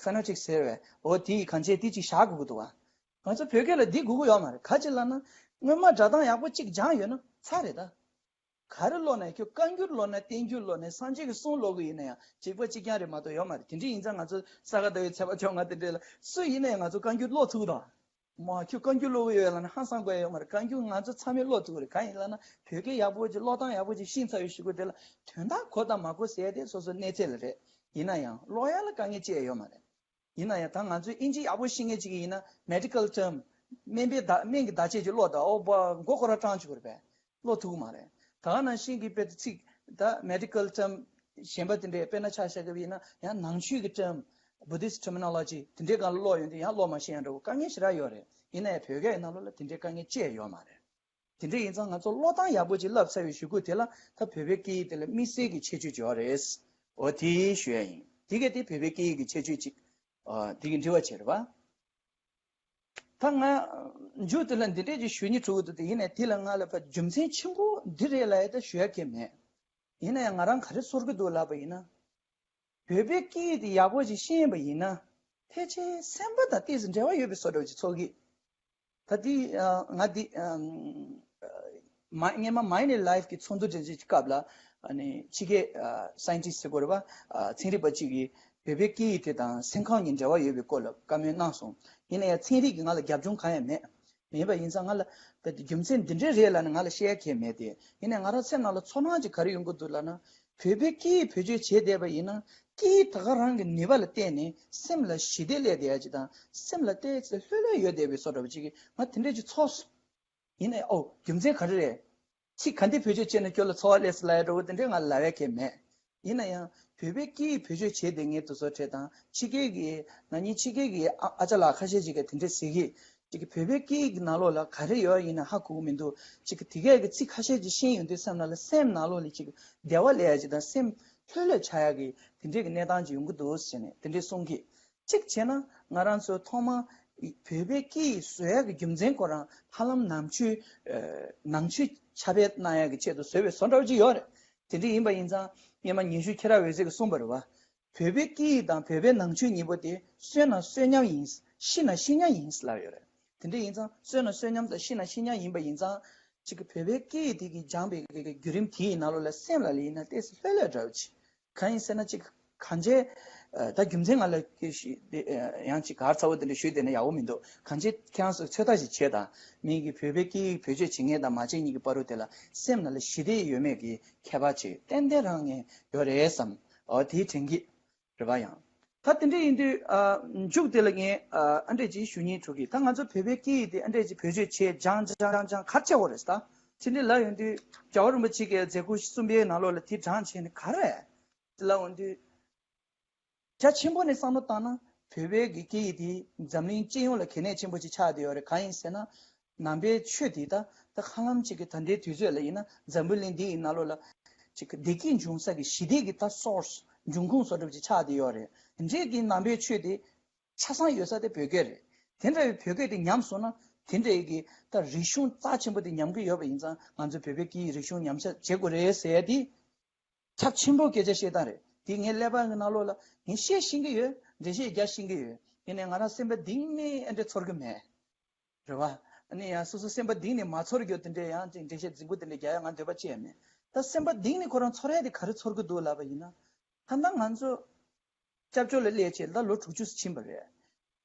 ཕོ་ནེ་ཊིག་ཟེར་བས། འོ་དེ་ཡི་གང་བྱས་དེ་གཅིག་བཞག་དགོས་ཀྱི་འདུག་བ། ང་ཚོ་བོད་སྐད་ལ་འདི་དགོས་ཀྱི་ཡོད་མ་རེད། ག་ཅི་ལབ་ན། སྔོན་མ་སྒྲ་གདངས་ཡག་པོ་གཅིག་སྦྱངས་ཡོད་ན་ཚར་རེད་ད། ག་རེ་ཀློག་ན། ཁྱོད་བཀའ་འགྱུར་ཀློག་ན། བསྟན་འགྱུར་ཀློག་ན། སངས་རྒྱས་ཀྱི་གསུང་ཀློག་གི་ཡིན་ན་ཡང་གཅིག་པ་གཅིག་རྐྱང་རེད་མ་གཏོགས་ཡོད་མ་རེད། དེ་འདྲ་ཡིན་ཙང་ང་ཚོ་ས་ག་ཟླ་བའི་ཚེས་པ་བཅོ་ལྔ་དེ་འདྲ་ལ་སུ་ཡིན་ན་ཡང་ང་ཚོ་བཀའ་འགྱུར་ཀློག་ཐུབ་ཀྱི་འདུག་བ། མ་ཁྱོད་བཀའ་འགྱུར་ཀློག་གི་ཡོད་ལབ་ན་ཧང་སང་དགོས་ཡ་ཡོད་མ་རེད། བཀའ་འགྱུར་ང་ཚོ་ཚང་མས་ཀློག་ཐུབ་ཀྱི་རེད། གང་ཡིན་ལབ་ན་བོད་སྐད་ཡག་པོ་ཅིག་ཀློག་སྟངས་ཡག་པོ་ཅིག་ཤེས་ཚར་བའི་གཞུག་གུ་དེ་ལ་དོན་དག་གོ་དང་མ་གོ་ཟེར་ཡ་དེ་སོ་སོའི་གནས་ཚད་ལ་རེད། ཡིན་ན་ཡང་ཀློག་ཡ་ལ་དཀའ་ངལ་ཅི་ཡང་ཡོད་མ་རེད། ཡིན་ན་ཡང་ད་ང་ཚོས་དབྱིན་ཇི་ཡག་པོ་ཤེས་མཁན་ཅིག་ཡིན་ན་མེ་ཌི་ཀལ་ཊརམ། སྨན་པའི་བརྡ། སྨན་གྱི་བརྡ་ཆད་ཅིག་ཀློག་དང་། ཨོ་བ། མགོ་ཁོ་རང་སྐྲང་བཅུག་གི་རེད་པས། ཀློག་ཐུབ་ཀྱི་མ་རེད། ད་ག་ནང་བཞིན་གྱི་དཔེ་ཚིག་ད་མེ་ཌི་ཀལ་ཊརམ་གཞན་པ་དེ་འདྲས། དཔེར་ན་ཆ་བཞག་གི་ཡིན་ན་ཡང་ནང་ཆོས་ཀྱི་ཊརམ། Buddhist terminology དེ་འདྲའི་སྒང་ལ་ཀློག་ཡོང་དུས་ཡང་ཀློག་མ་ཤེས་ཡ་འདྲ་བོ་དཀའ་ངལ་ཞེ་དྲག་ཡོད་རེད། ཡིན་ན་ཡང་བོད་སྐད་ཀྱི་ནང་ལོགས་ལ་དེ་འདྲའི་དཀའ་ངལ་ཅི་ཡང་ཡོད་མ་རེད། དེ་འདྲ་ཡིན་ཙང་ང་ཚོ་བློས་བཏང་ཡག་པོ་ཅིག་བསླབས་ཚར་བའི་གཞུག་གུ་དེ་ལ་ད་བོད་པའི་སྐད་ཡིག་དེ་ལ་དམིགས་བསལ་གྱི་ཁྱད་ཆོས་ཅིག་ཡོད་རེད། འོ་དེ་ཞུ་ཡ་ཡིན། དེ་ག་དེ་བོད་པའི་སྐད་ཡིག་གི་ཁྱད་ཆོས་ཅིག་ཨ། དེ་གི་འབྲེལ་བ་བྱས་རེད་པ། ད་ང་མཇུག་དེ་ལ་འདི་འདྲས་ཅིག་ཞུ་སྙིང་བྲོ་གི་འདུག་དེ་ཡིན་ནའི་དེ་ལ་ང་ལ་ཕ་རྒྱུ་མཚན་ཆེན་པོ་འདི་རེད་ལབ་ཡ་ད་ཞུ་ཡ་གང་ཡང་མེད། ཡིན་ན་ཡང་ང་རང་ག་རེ་ཚོར་གི་འདུག་ལབ་པ་ཡིན་ན། བོད་པའི་སྐད་ཡིག་དེ་ཡག་པོ་ཅིག་ཤེས་པ་ཡིན་ན། ཕལ་ཆེར་སེམས་པ་དང་ཏོག་ཙམ་འབྲེལ་བ་ཡོད་པའི་བཟོ་འདྲ་ཅིག་ཚོར་གི། ད་དེ་ཨ། ང་དེ་ཨ། མ་སྔོན་མ་མའི་ནི་ལའིཕ་གི་ཚོགས་འདུ་འདྲ་ཅིག་གི་སྐབས་ལ་ཨ་ནི་ཕྱི་རྒྱལ་ཨ། སའིན་ཊིསི་ཟེར་དགོས་རེད་པ། ཨ། ཚན་རིག་པ་གཅིག་གིས་བོད་པའི་སྐད་ཡིག་དེ་དང་སེམས་ཁམས་གཉིས་འབྲེལ་བ་ཡོད་པའི་སྐོར་ལ་བཀའ་མོལ་གནང་སོང་། ཡིན་ན་ཡང་ཚན་རིག་གིས་ང་ལ་རྒྱབ་ལྗོངས་གང་ཡང་མེད། མེད་པ་ཡིན་ཙང་ང་ལ་ད་རྒྱུ་མཚན་འདི་འདྲས་རེད་ལབ་ནས་ང་ལ་བཤད་ཡ་གང་ཡང་མེད་དེ། ཡིན་ནའི་ང་རང་སེམས་ནང་ལ་ཚོར་སྣང་ཅིག་ག་རེ་ཡོང་གི་འདུག་ལབ་ན། བོད་པའི་སྐད་ཡིག་བེད་སྤྱོད་བྱས་བསྡད་པ་ཡིན་ན། སྐད་ཡིག་ད་ག་རང་གི་ནུས་པ་ལ་བརྟེན་ནས་སེམས་ལ་ཞི་བདེ་སླེབས་བསྡད་ཡ་ཅིག་དང་། སེམས་ལ་ཏོག་ཙམ་ལྷོད་ལྷོད་ཡོད་བསྡད་པའི་བཟོ་འདྲ་པོ་ཅིག་གིས་ང་དེ་འདྲས་ཅིག་ཚོར་སོང་། ཡིན་ནའི་ཨོ་རྒྱུ་མཚན་ག་རེ་རེད། ཚིག་ག་འདི་བེད་སྤྱོད་བྱས་ན་ཁྱོད་ལ་ཚོར་བ་སླེབས་སོང་ལབ་ཡ་འདྲ་པོ་དེ་འདྲས་ང་ལ་ལབ་ཡ་གང་ཡང་མེད། ཡིན་ན་ཡང་བོད་པའི་སྐད་ཡིག་བེད་སྤྱོད་བྱས་བསྡད་མཁན་དེ་ཚོ་གྲས་དང་ཕྱི་རྒྱལ་གྱི་ན་ནིང་ཕྱི་རྒྱལ་གྱི་ཨ་ཨ་ཅག་ལགས་ཁ་ཤས་ཅིག་གིས་དེ་འདྲས་ཟེར་གི། ཅིག་གི་བོད་པའི་སྐད་ཡིག་གི་ནང་ལོགས་ལ་ག་རེ་ཡོད་ཡིན་ན་ཧ་གོ་གི་མི་འདུག་ཅིག་གི་དེ་གས་ཀྱི་ཚིག་ཁ་ཤས་ཅིག་ཤེས་ཡོང་དུས་སེམས་ནང་ལ་སེམས་ནང་ལོགས་ལ་ཅིག་བདེ་བ་སླེབས་ཡ་ཅིག་དང་སེམས་ལྷོད་ལྷོད་ཆགས་ཡ་གི་དེ་འདྲས་ཀྱི་གནས་སྟངས་ཅིག་ཡོང་གི་འདུག་ཟེར་ནས་དེ་འདྲས་གསུང་གི། གཅིག་བྱས་ན་ང་རང་ཚོ་ཐོག་མ་བོད་པའི་སྐད་ཡིག་བཟོ་ཡག་གི་རྒྱུ་མཚན་ཁོ་རང་ཧ་ལམ་ནང་ཆོས་ཨ། ནང་ཆོས་ཁྱབ་སྤེལ་གནང་ཡག་གི་ཆེད་དུ་བཟོས་པའི་བཟོ་འདྲ་པོ་ཅིག་ཡོད་རེད། དེ་འདྲ་ཡིན་པ་ཡིན་ཙང་སྔོན་མ་ཉི་ཤུ་ཁྱེད་རང་འོད་ཟེར་གྱིས་གསུངས་པ་རེད་པ། བོད་པའི་སྐད་ཡིག་དང་བོད་པའི་ནང་ཆོས་གཉིས་པོ་དེ་གསོན་ན་གསོན་ཉམས་ཡིན། ཤི་ན་ཤི་ཉམས་ཡིན་ལབ་ཡོད་རེད། དེ་འདྲ་ཡིན་ཙང་གསོན་ན་གསོན་ཉམས་དང་ཤི་ན་ཤི་ཉམས་ཡིན་པ་ཡིན་ཙང་། གཅིག་གི་བོད་པའི་སྐད་ཡིག་དེ་གི་སྦྱངས་པའི་གི་གི་བརྒྱུད་རིམ་དེའི་ནང་ལོགས་ལ་སེམས་ལ་ལ་ཡིན་ན་ཏོག་ཙམ་ལྷོད་ལྷོད་འདྲ་པོ་ཅིག་གང་ཡིན་ཟེར་ན་ཅིག་གང་ཅི། ཨ། ད་རྒྱུ་མཚན་ང་ལ་ཡང་ཅིག་ག་རེ་ཚ་བོ་དེ་འདྲ་ཞུས་བསྡད་ན་ཡག་པོ་མི་འདུག་གང་ཅི་ཁྱེད་རང་ཚོས་ཚོད་ལྟ་ཞིག་བྱེད་དང་། མི་གི་བོད་པའི་སྐད་ཡིག་བེད་སྤྱོད་བྱེད་མཁན་དང་མ་བྱེད་མཁན་གྱི་བར་དུ་དེ་ལ་སེམས་ནང་ལ་ཞི་བདེ་ཡོད་མེད་ཀྱི་ཁྱད་པར་ཅིག་ཏན་ཏན་རང་ངེས་ཡོད་རེད་བསམ། འོ་དེའི་དྲན་གྱི་རེད་པ། ཡང་ད་དེ་འདྲ་ཡིན་དུས་ཨ། མཇུག་དེ་ལ་ངས་ཨ། ཨ་འདྲས་ཅིག་ཞུ་སྙིང་བྲོ་གི། ད་ང་ཚོ་བོད་པའི་སྐད་ཡིག་དེ་ཨ་འདྲས་ཅིག་བེད་སྤྱོད་བྱས་སྦྱང་སྦྱང་སྦྱང་སྦྱང་ག་རེ་བྱེད་དགོས་རེད་ད། དེ་འདྲས་ལབ་ཡོང་དུས་རྒྱལ་བ་རིན་པོ་ཆེ་གི་མཛད་ཁུག་གསུམ་པའི་ནང་ལོགས་ལ་དེ་དྲངས་བྱས་ནས་ག་རེ་ལབ་ཡོང་དུས། རྒྱ་ཆེན་པོ་ནས་བསམ་བློ་བཏང་ན་བོད་པའི་གི་སྐད་ཡིག་དེ་འཛམ་གླིང་སྤྱི་ཡོངས་ལ་གལ་གནད་ཆེན་པོ་ཅིག་ཆགས་བསྡད་ཡོད་རེད། གང་ཡིན་ཟེར་ན། ནང་པའི་ཆོས་དེ་ད་ད་ཧ་ལམ་ཅིག་གི་ད་ལྟའི་དུས་ཚོད་ལ་ཡིན་ན་འཛམ་བུ་གླིང་འདི་ཡི་ནང་ལོགས་ལ་ཅིག་གི་བདེ་སྐྱིད་འབྱུང་ས་གི་ཞི་བདེ་གི་ད་སོར་སི་འབྱུང་ཁུངས་བཟོ་འདྲ་ཅིག་ཆགས་བསྡད་ཡོད་རེད། དེ་འདྲའི་གི་ནང་པའི་ཆོས་དེ་ཆ་ཚང་ཡོད་ས་དེ་བོད་སྐད་རེད། དེ་འདྲ་བའི་བོད་སྐད་དེ་ཉམས་སོང་ན་དེ་འདྲའི་གི་ད་རིག་གཞུང་རྩ་ཆེན་པོ་དེ་ཉམས་ཀྱི་ཡོད་པ་ཡིན་ཙང་ང་ཚོ་བོད་པའི་སྐད་ཡིག་རིག་གཞུང་ཉམས་ཆག་བྱེད་དགོས་རེད་ཟེར་ཡ་དེ། ཚབས་ཆེན་པོ་སྐད་ཆ་བཤད་སྟངས་རེད། དེ་ངའི་ཀླད་པ་གི་ནང་ལོགས་ལ་ངས་བཤད་ཤེས་ཀྱི་ཡོད། འགྲེལ་བཤད་རྒྱག་ཤེས་ཀྱི་ཡོད། ཡིན་ནའི་ང་རང་སེམས་པ་གཏིང་ནས་ཨ་འདྲས་ཚོར་གྱི་མེད། རེད་བ། ཨ་ནི་ཡང་སོ་སོ་སེམས་པ་གཏིང་ནས་མ་ཚོར་རྒྱུ་དེ་འདྲས་ཡང་ཅིག་འགྲེལ་བཤད་རྫིག་པོ་དེ་འདྲས་རྒྱག་ཡ་ང་འདོད་པ་ཅི་ཡང་མེད། ད་སེམས་པ་གཏིང་ནས་ཁོ་རང་ཚོར་ཡ་དེ་ག་རེ་ཚོར་གྱི་འདུག་ལབ་པ་ཡིན་ན། ད་ལྟ་ང་ཚོ་སྐྱབས་བཅོལ་ལ་སླེབས་བྱས་ད་ལོ་དྲུག་ཅུ་ཕྱིན་པ་རེད།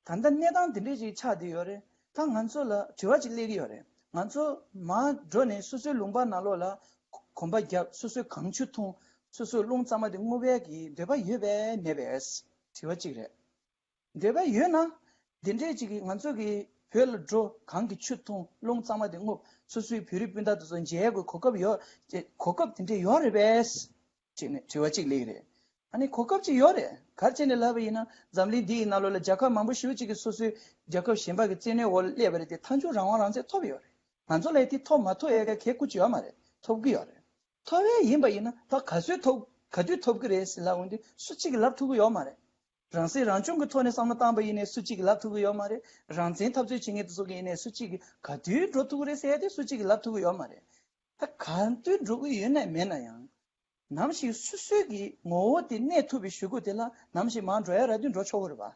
ད་ལྟ་གནས་སྟངས་འདི་འདྲས་ཅིག་ཆགས་བསྡད་ཡོད་རེད། ད་ང་ཚོ་ལ་དྲི་བ་ཅིག་སླེབས་ཀྱི་ཡོད་རེད། ང་ཚོ་མར་འགྲོ་ནས་སོ་སོའི་ལུང་པ་ནང་ལོགས་ལ་གོམ་པ་བརྒྱབ། སོ་སོས་གངས་ཆུ་འཐུང་། སོ་སོའི་རླུང་གཙང་མ་དེ་རྔུབ་ཡས་ཀྱི་འདོད་པ་ཡོད་པས་མེད་པས། དྲི་བ་གཅིག་རེད། འདོད་པ་ཡོད་ན། འདི་འདྲས་ཅིག་གིས་ང་ཚོ་གིས་བོད་ལ་འགྲོ། གངས་ཀྱི་ཆུ་འཐུང་། རླུང་གཙང་མ་དེ་རྔུབ། སོ་སོའི་བོད་རིགས་སྤུན་ཟླ་དེ་ཚོ་མཇལ་དགོས་གོ་སྐབས་ཡོད། གོ་སྐབས་དེ་འདྲས་ཡོད་རེད་པས། ཅེས་ནས་དྲི་བ་གཅིག་སླེབས་ཀྱི་རེད། ཨ་ནི་གོ་སྐབས་ཅིག་ཡོད་རེད། ག་རེ་བྱས་ནས་ལབ་པ་ཡིན་ན་འཛམ་གླིང་འདི་ཡི་ནང་ལོགས་ལ་རྒྱལ་ཁབ་མང་པོ་ཞེ་པོ་ཅིག་གིས་སོ་སོའི་རྒྱལ་ཁབ་གཞན་པ་གི་བཙན་གནོན་འོག་ལ་སླེབས་པ་རེད་དེ། མཐའ་མཇུག་རང་དབང་རང་བཙན་ཐོབ་ཡོད་རེད། ང་ཚོ་ལ་དེ་ཐོབ་མ་ཐོབ་ཡ་གི་གལ་ཁུར་ཅིག་ཡོད་མ་རེད། ཐོབ་ཀྱི་ཡོད་རེད། ཐོབ་ཡས་ཡིན་པ་ཡིན་ན་ད་ག་ཚོད་ཐོབ། ག་དུས་ཐོབ་ཀྱི་རེད་ཟེར་ལབ་འོང་དུས་སུ་གཅིག་གིས་ལབ་ཐུབ་ཀྱི་ཡོད་མ་རེད། རང་སྲིད་རང་སྐྱོང་གི་ཐོག་ནས་བསམ་བློ་བཏང་པ་ཡིན་ནའི་སུ་གཅིག་གིས་ལབ་ཐུབ་ཀྱི་ཡོད་མ་རེད། རང་བཙན་འཐབ་རྩོད་བྱེད་མཁན་དེ་ཚོ་གིས་ཡིན་ནའི་སུ་གཅིག་གིས་ག་དུས་འགྲོ་ཐུབ་ཀྱི་རེད་ཟེར་ཡ་དེ་སུ་གཅིག་གིས་ལབ་ཐུབ་ཀྱི་ཡོད་མ་རེད། ད་ག་དུས་འགྲོ་གི་ཡོད་ན་མེད་ན་ཡང་། ནམ་ཞིག་སོ་སོའི་གི་ངོ་བོ་དེ་གནས་ཐུབ་པའི་གཞུག་གུ་དེ་ལ་ནམ་ཞིག་མར་འགྲོ་ཡ་རག་དུས་འགྲོ་ཆོག་གི་རེད་པ།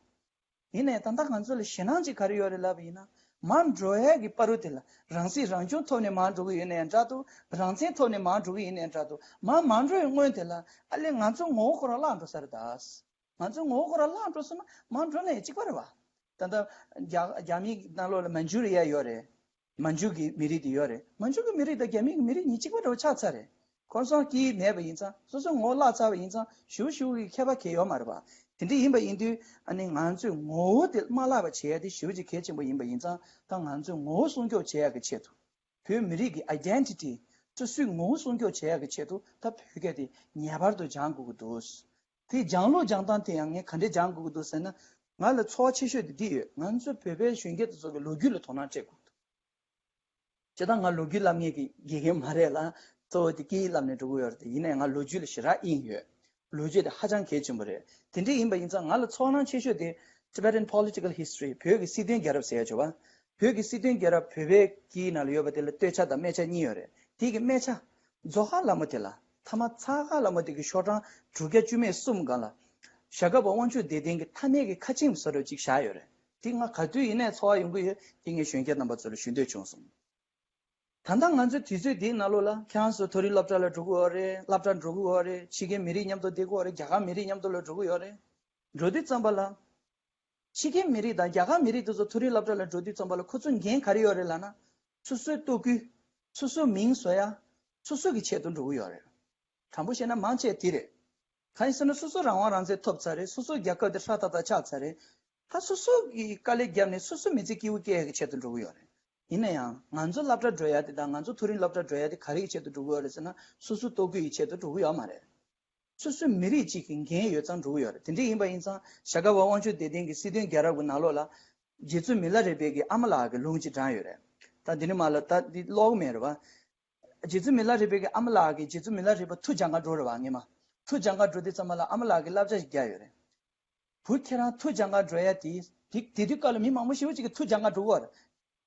ཡིན་ནའི་ད་ལྟ་ང་ཚོ་ལ་ཞེད་སྣང་ཅིག་ག་རེ་ཡོད་རེད་ལབ་པ་ཡིན་ན། མར་འགྲོ་ཡ་གི་བར་དུ་དེ་ལ་རང་སྲིད་རང་སྐྱོང་ཐོག་ནས་མར་འགྲོ་གི་ཡོད་ན་ཡང་འདྲ་འདུག་རང་བཙན་ཐོག་ནས་མར་འགྲོ་གི་ཡིན་ན་ཡང་འདྲ་འདུག་མར་མ་འགྲོ་བའི་སྔོན་དེ་ལ་ཨ་ལས་ང་ཚོ་ངོ་བོ་ཁོ་རང་བརླག་འགྲོ་ས་རེད་ད། ང་ཚོ་ངོ་བོ་ཁོ་རང་བརླག་འགྲོ་སོང་ན་མར་འགྲོ་ན་ཡང་གཅིག་པ་རེད་བ། ད་ལྟ་རྒྱ་རྒྱ་མིའི་ནང་ལོགས་ལ་མན་ཇུ་རི་ཡ་ཡོད་རེད། མན་ཇུ་གི་མི་རིགས་དེ་ཡོད་རེད། མན་ཇུ་གི་མི་རིགས་དང་རྒྱ་མི་གི་མི་རིགས་གཉིས་གཅིག་པ་འདྲ་བོ་ཆགས་ཚར་རེད། ཁོ་ཚོ་སྐད་ཡིག་མེད་པ་ཡིན་ཙང་སོ་སོའི་ངོ་བོ་བརླག་ཚར་བ་ཡིན་ཙང་ཞུ་ཞུ་གི་ཁྱད་པར་གང་ཡང་ཡོད་མ་རེད་པ། དེ་འདྲ་ཡིན་པ་ཡིན་དུས་ཨ་ནི་ང་ཚོས་ངོ་བོ་དེ་མ་བརླག་པ་བྱེད་ཡ་དེ་ཞེ་པོ་ཅིག་གལ་ཆེན་པོ་ཡིན་པ་ཡིན་ཙང་ད་ང་ཚོས་ངོ་བོ་སྲུང་སྐྱོབ་བྱེད་ཡ་གི་ཆེད་དུ། བོད་མི་རིགས་ཀྱི་ཨའི་ཌེན་ཊི་ཊི། སོ་སོའི་ངོ་བོ་སྲུང་སྐྱོབ་བྱེད་ཡ་གི་ཆེད་དུ་ད་བོད་སྐད་དེ་ངེས་པར་དུ་སྦྱང་དགོས་ཀྱི་འདུག་དེ་སྦྱང་ལུགས་སྦྱང་སྟངས་དེ་ཡང་ངས་ག་འདྲས་སྦྱང་དགོས་ཀྱི་འདུག་ཟེར་ན། ང་ལ་ཚོར་བ་ཆེ་ཤོས་དེ་འདི་ཡོད། ང་ཚོ་བོད་པའི་གཞོན་སྐྱེས་དེ་ཚོ་གི་ལོ་རྒྱུས་ལ་དོ་སྣང་སྤྲད་དགོས་ཀྱི་འདུག་སྤྱིར་བཏང་ང་ལོ་རྒྱུས་ལབ་མཁན་གྱི་དགེ་རྒན་མ་རེད་ལ། གཙོ་བོ་དེ་སྐད་ཡིག་ལབ་ནས་འགྲོ་གི་ཡོད་རེད་དེ། ཡིན་ནའི་ང་ལོ་རྒྱུས་ལ་ཞེ་དྲག་དབྱིངས་ཡོད། ལོ་རྒྱུས་དེ་ཧ་ཅང་གལ་ཆེན་པོ་རེད། དེ་འདྲ་ཡིན་པ་ཡིན་ཙང་ང་ལ་ཚོར་སྣང་ཆེ་ཤོས་དེ་Tibetan Political History། བོད་ཀྱི་སྲིད་དོན་རྒྱལ་རབས་ཟེར་ཡ་བྱོས་པ། བོད་ཀྱི་སྲིད་དོན་རྒྱལ་རབས་བོད་པའི་སྐད་ཡིག་ནང་ལ་ཡོད་པ་དེ་ལ་སྟོད་ཆ་དང་སྨད་ཆ་གཉིས་ཡོད་རེད། དེ་གི་སྨད་ཆ་རྫོགས་ཁ་ལ་མོ་དེ་ལ། ཐ་མ་ཚགས་ཁ་ལ་མོ་དེ་གི་ཤོག་གྲངས་དྲུག་བརྒྱ་བཅུ་མེད་གསུམ་སྒང་ལ། ཞྭ་སྒབ་པ་དབང་ཕྱུག་བདེ་ལྡན་གྱི་མཐའ་མའི་གི་ཁ་ཆེམས་བཟོ་འདྲ་ཅིག་བཞག་ཡོད་རེད། དེ་ང་ག་དུས་ཡིན་ནའི་ཚོར་བ་ཡོང་གི་ཡོད། དེ་ངས་གཞོན་སྐྱེས་རྣམ་པ་ཚོ་ལ་ཞུ་འདོད་བྱུང་སོང་། ད་ལྟ་ང་ཚོའི་དུས་ཚོད་འདིའི་ནང་ལོགས་ལ་ཁྱེད་རང་ཚོ་མཐོ་རིམ་སློབ་གྲྭ་ལ་འགྲོ་གི་ཡོད་རེད། སློབ་གྲྭ་འགྲོ་གི་ཡོད་རེད། ཕྱི་རྒྱལ་མི་རིགས་མཉམ་དུ་བསྡད་ཀྱི་ཡོད་རེད། རྒྱ་གར་མི་རིགས་མཉམ་དུ་ལ་འགྲོ་གི་ཡོད་རེད། འགྲོ་དུས་ཙམ་པ་ལ། ཕྱི་རྒྱལ་མི་རིགས་དང་རྒྱ་གར་མི་རིགས་དེ་ཚོ་མཐོ་རིམ་སློབ་གྲྭ་ལ་འགྲོ་དུས་ཙམ་པ་ལ་ཁོ་ཚོ་འགན་ག་རེ་ཡོད་རེད་ལབ་ན། སོ་སོའི་ལྟོ་གོས། སོ་སོའི་མིང་བཟོ་ཡ། སོ་སོ་གི་ཆེད་དུ་འགྲོ་གི་ཡོད་རེད། དྲང་པོ་བཤད་ན་མང་ཆེ་དེ་རེད། གང་ཡིན་ཟེར་ན་སོ་སོ་རང་དབང་རང་བཙན་ཐོབ་ཚར་རེད། སོ་སོ་རྒྱལ་ཁབ་དེ་ཧྲ་ཏག་ཏག་ཆགས་ཚར་རེད། ད་སོ་སོ་གིས་དཀའ་ལས་བརྒྱབ་ནས་སོ་སོའི་མི་ཚེ་སྐྱིད་པོ་སྐྱེལ་ཡ་གི་ཆེད་དུ་འགྲོ་གི་ཡོད་རེད། ཡིན་ན་ཡང་ང་ཚོ་སློབ་གྲྭ་འགྲོ་ཡ་དེ་དང་ང་ཚོ་མཐོ་རིམ་སློབ་གྲྭ་འགྲོ་ཡ་དེ་ག་རེ་གི་ཆེད་དུ་འགྲོ་གི་ཡོད་རེད་ཟེར་ན། སོ་སོའི་ལྟོ་གོས་ཀྱི་ཆེད་དུ་འགྲོ་གི་ཡོད་མ་རེད། སོ་སོའི་མི་རིགས་གཅིག་གི་འགན་ཡོད་ཙང་འགྲོ་གི་ཡོད་རེད། དེ་འདྲ་ཡིན་པ་ཡིན་ཙང་ཞྭ་སྒབ་པ་དབང་ཕྱུག་བདེ་ལྡན་གྱི་སྲིད་དོན་རྒྱལ་རབས་ཀྱི་ནང་ལོགས་ལ། རྗེ་བཙུན་མི་ལ་རས་པའི་གི་ཨ་མ་ལགས་ཀྱི་ལུང་ཅིག་དྲངས་ཡོད་རེད། ད་འདི་ནི་མ་ལ་ད་འདི་ཀློག་གི་མེད་རེད་བ། རྗེ་བཙུན་མི་ལ་རས་པའི་གི་ཨ་མ་ལགས་ཀྱིས་རྗེ་བཙུན་མི་ལ་རས་པ་མཐུ་སྦྱང་ག་འགྲོ་རེད་བ་ངེས་མ། མཐུ་སྦྱང་ག་འགྲོ་དུས་ཙམ་པ་ལ་ཨ་མ་ལགས་ཀྱིས་བསླབ་བྱ་ཞིག་བརྒྱབ་ཡོད་རེད། བུ་ཁྱེད་རང་མཐུ་སྦྱང་ག་འགྲོ་ཡ་དེ། དེ་དེ་དུས་སྐབས་ལ་མི་མང་པོ་ཞེ་པོ་ཅིག་གིས་མཐུ་སྦྱང་ག་འགྲོ་གི་ཡོད་རེད།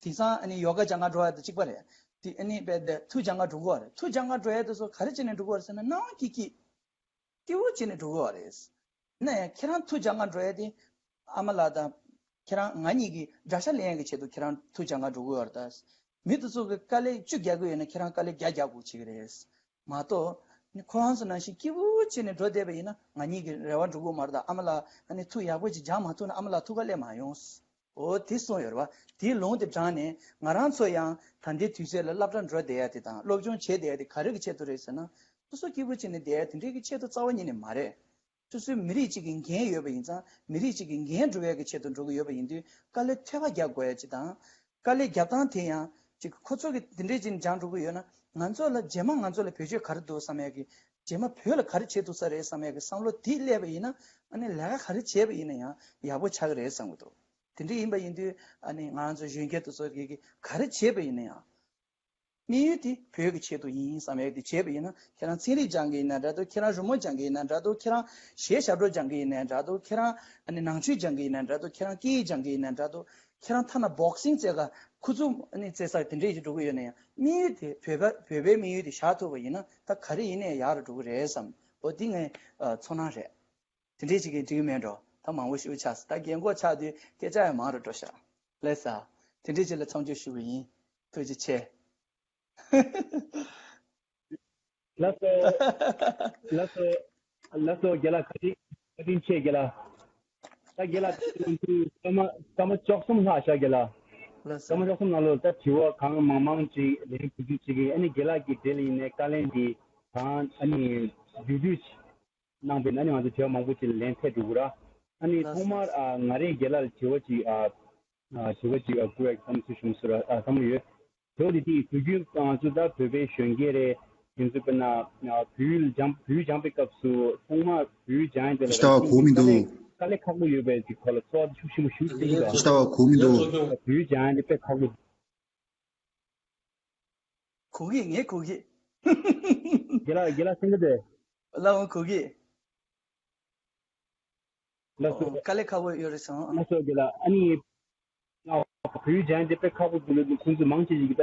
དེང་སང་ཨ་ནི་ཡོ་ག་སྦྱང་ག་འགྲོ་ཡ་དེ་གཅིག་པ་རེད། དེ་ཨ་ནི་བས་དེ་མཐུ་སྦྱང་ག་འགྲོ་གི་ཡོད་རེད། མཐུ་སྦྱང་ག་འགྲོ་ཡ་དེ་ཚོ་ག་རེ་བྱས་ནས་འགྲོ་གི་ཡོད་རེད་ཟེར་ན་སྣང་བ་སྐྱིད་སྐྱིད། སྐྱིད་པོ་བྱས་ནས་འགྲོ་གི་ཡོད་རེད། ན་ཡང་ཁྱེད་རང་མཐུ་སྦྱང་ག་འགྲོ་ཡ་དེ། ཨ་མ་ལགས་དང་། ཁྱེད་རང་ང་གཉིས་ཀྱིས་དགྲ་ཤ་ལེན་ཡ་གི་ཆེད་དུ་ཁྱེད་རང་མཐུ་སྦྱང་ག་འགྲོ་གི་ཡོད་རེད་ད། མི་དེ་ཚོ་གིས་དཀའ་ལས་བཅུ་རྒྱག་གི་ཡོད་ན་ཁྱེད་རང་དཀའ་ལས་བརྒྱ་རྒྱག་དགོས་བྱེད་ཀྱི་རེད། མ་གཏོགས། ནི་ཁོ་རང་ཚོ་ནང་བཞིན་སྐྱིད་པོ་བྱས་ནས་འགྲོ་བསྡད་པ་ཡིན་ན་ང་གཉིས་ཀྱི་རེ་བ་འགྲུབ་ཀྱི་མ་རེད་ད། ཨ་མ་ལགས་ཨ་ནི་མཐུ་ཡག་པོ་ཅིག་སྦྱང་མ་ཐུབ་ན་ཨ་མ་ལགས་ཐུགས་ཁ་སླེབས་མ་ཡོང་། འོ་དེ་གསུངས་ཡོད་རེད་བ། དེའི་ལུང་དེ་དྲངས་ནས་ང་རང་ཚོ་ཡང་ད་ལྟའི་དུས་ཚོད་ལ་སློབ་གྲྭ་འགྲོ་བསྡད་ཡ་དེ་དང་སློབ་སྦྱོང་བྱེད་བསྡད་ཡ་དེ་ག་རེ་གི་ཆེད་དུ་རེད་ཟེར་ན། སོ་སོ་སྐྱིད་པོ་བྱས་ནས་བསྡད་ཡ་དེ་འདྲའི་གི་ཆེད་དུ་རྩ་བ་ཉིད་ནས་མ་རེད། སོ་སོའི་མི་རིགས་གཅིག་གི་འགན་ཡོད་པ་ཡིན་ཙང་མི་རིགས་གཅིག་གི་འགན་སྒྲུབ་ཡ་གི་ཆེད་དུ་འགྲོ་གི་ཡོད་པ་ཡིན་དུས་དཀའ་ལས་ཐོལ་པ་རྒྱག་དགོས་ཡ་གཅིག་དང་། དཀའ་ལས་རྒྱབ་སྟངས་དེ་ཡང་གཅིག་ཁོ་ཚོ་གི་དེ་འདྲས་ཅིག་སྦྱང་འགྲོ་གི་ཡོད་ན་ང་ཚོ་ལ་རྗེས་མ་ང་ཚོ་ལ་བེད་སྤྱོད་ག་རེ་འདུག་བསམ་ཡ་གི། རྗེས་མ་བོད་ལ་ག་རེ་བྱེད་ཐུབ་ས་རེད་བསམ་ཡ་གི་བསམ་བློ་དེ་སླེབས་པ་ཡིན་ན་ཨ་ནི་ལས་ཀ་ག་རེ་བྱས་པ་ཡིན་ན་ཡང་ཡག་པོ་ཆགས་ཀྱི་རེད་བསམ་གི་འདུག་དེ་འདྲས་ཡིན་པ་ཡིན་དུས་ཨ་ནི་ང་ཚོ་གཞོན་སྐྱེས་དེ་ཚོ་གི་ག་རེ་བྱས་པ་ཡིན་ན་ཡང་། དམིགས་ཡུལ་དེ་བོད་ཀྱི་ཆེད་དུ་ཡིན་བསམ་ཡས་དེ་བྱས་པ་ཡིན་ན། ཁྱེད་རང་ཚན་རིག་སྦྱང་གི་ཡིན་ན་འདྲ་འདུག་ཁྱེད་རང་རི་མོ་སྦྱང་གི་ཡིན་ན་འདྲ་འདུག་ཁྱེད་རང་གཞས་ཞབས་བྲོ་སྦྱང་གི་ཡིན་ན་འདྲ་འདུག་ཁྱེད་རང་ཨ་ནི་ནང་ཆོས་སྦྱང་གི་ཡིན་ན་འདྲ་འདུག་ཁྱེད་རང་སྐད་ཡིག་སྦྱང་གི་ཡིན་ན་འདྲ་འདུག་ཁྱེད་རང་ཐ་ན་བོག་སིང་རྩེད་ག་ཁུ་ཚུར་ཨ་ནི་རྩེད་ས་དེ་འདྲས་ཞིག་འགྲོ་གི་ཡོད་ན་ཡང་དམིགས་ཡུལ་དེ་བོད་པ་བོད་པའི་དམིགས་ཡུལ་དེ་བཞག་ཐུབ་པ་ཡིན་ན་ད་ག་རེ་ཡིན་ནའི་ཡག་རུ་འགྲོ་གི་རེད་བསམ། འོ་འདི་ངའི་ཚོར་སྣང་རེད། དེ་འདྲས་ཅིག་གིས་འགྲིག་གི་མེད་འགྲོ། ད་མང་པོ་ཞེ་པོ་ཆགས་སོང་། ད་རྒན་གོག་ཆགས་དུས་སྐད་ཆ་ཡང་མང་རུ་འགྲོ་ཤག་ལགས་སོ། དེ་འདྲས་ཅིག་ལ་མཚམས་འཇོག་ཞུ་གི་ཡིན། ཐུགས་རྗེ་ཆེ། ལགས་སོ། ལགས་སོ། ལགས་སོ་རྒན་ལགས། བཀའ་དྲིན་བཀའ་དྲིན་ཆེ་རྒན་ལགས། ད་རྒན་ལགས་སྐར་མ་སྐར་མ་བཅུ་གསུམ་ལྷག་ཤག་རྒན་ལགས། ལགས་སོ། སྐར་མ་བཅུ་གསུམ་ནང་ལོགས་ད་དྲི་བ་གང་མང་མང་ཅིག་ལན་བུ་ཚུགས་ཅིག་གིས་ཨ་ནི་རྒན་ལགས་ཀྱི་གྲས་ལ་ཡིན་ནའི་བཀའ་ལན་འདི་གང་ཨ་ནི་བསྡུས་བསྡུས་ཅིག་གནང་པས་ན་ནི་ང་ཚོ་དྲི་བ་མང་པོ་ཅིག་ལ་ལན་ཐེབས་འགྲོ་གི་ར། ཨ་ནི་ལགས་སོ། ཐོག་མར་ཨ་ང་རས་རྒན་ལགས་ལ་དྲི་བ་ཅིག་ཨ་ཨ་དྲི་བ་ཅིག་ཨ་བསྐུར་ཡག་གི་བསམ་ཚུལ་བྱུང་སོང་ར། ཨ་བསམ་བློ་ཡོད། དྲི་བ་དེ་དེ་བོད་བརྒྱུད་ང་ཚོ་ད་བོད་པའི་གཞོན་སྐྱེས་རེད། དེ་ཚོ་དཔེར་ན་ཨ་བོད་ཡིག་སྦྱང་བོད་ཡིག་སྦྱང་པའི་སྐབས་སུ་ཐོག་མར་བོད་ཡིག་སྦྱང་ཡ་དེ་ལ་ཅི་ལྟ་བ་གོ་མི་དཀའ་ལས་འདུག་དཀའ་ལས་ཁག་པོ་ཡོད་པའི་གི་སྐོར་ལ་ཚོར་བ་དེ་ཤུགས་ཆེན་པོ་ཞུ་ཐུབ་ཀྱི་འདུག་ཅི་ལྟ་བ་གོ་མི་འདུག་བོད་ཡིག་སྦྱང་ཡ་དེ་དཔེ་ཁག་པོ། གོ་གི་ངས་གོ་གི་རྒན་ལགས་རྒན་ལགས་སེང་གེ་དེ། ལགས་འོང་གོ་གི་ལགས་སོ། ཨོ། དཀའ་ལས་ཁག་པོ་ཡོད་རེད་སོང་། ལགས་སོ་རྒན་ལགས། ཨ་ནི་ཨ་བོད་ཡིག་སྦྱང་དེ་དཔེ་ཁག་པོ་འདུག་ལབ་དུས་ཁོང་ཚོས་མང་ཆེ་ཞིག་གིས་ད་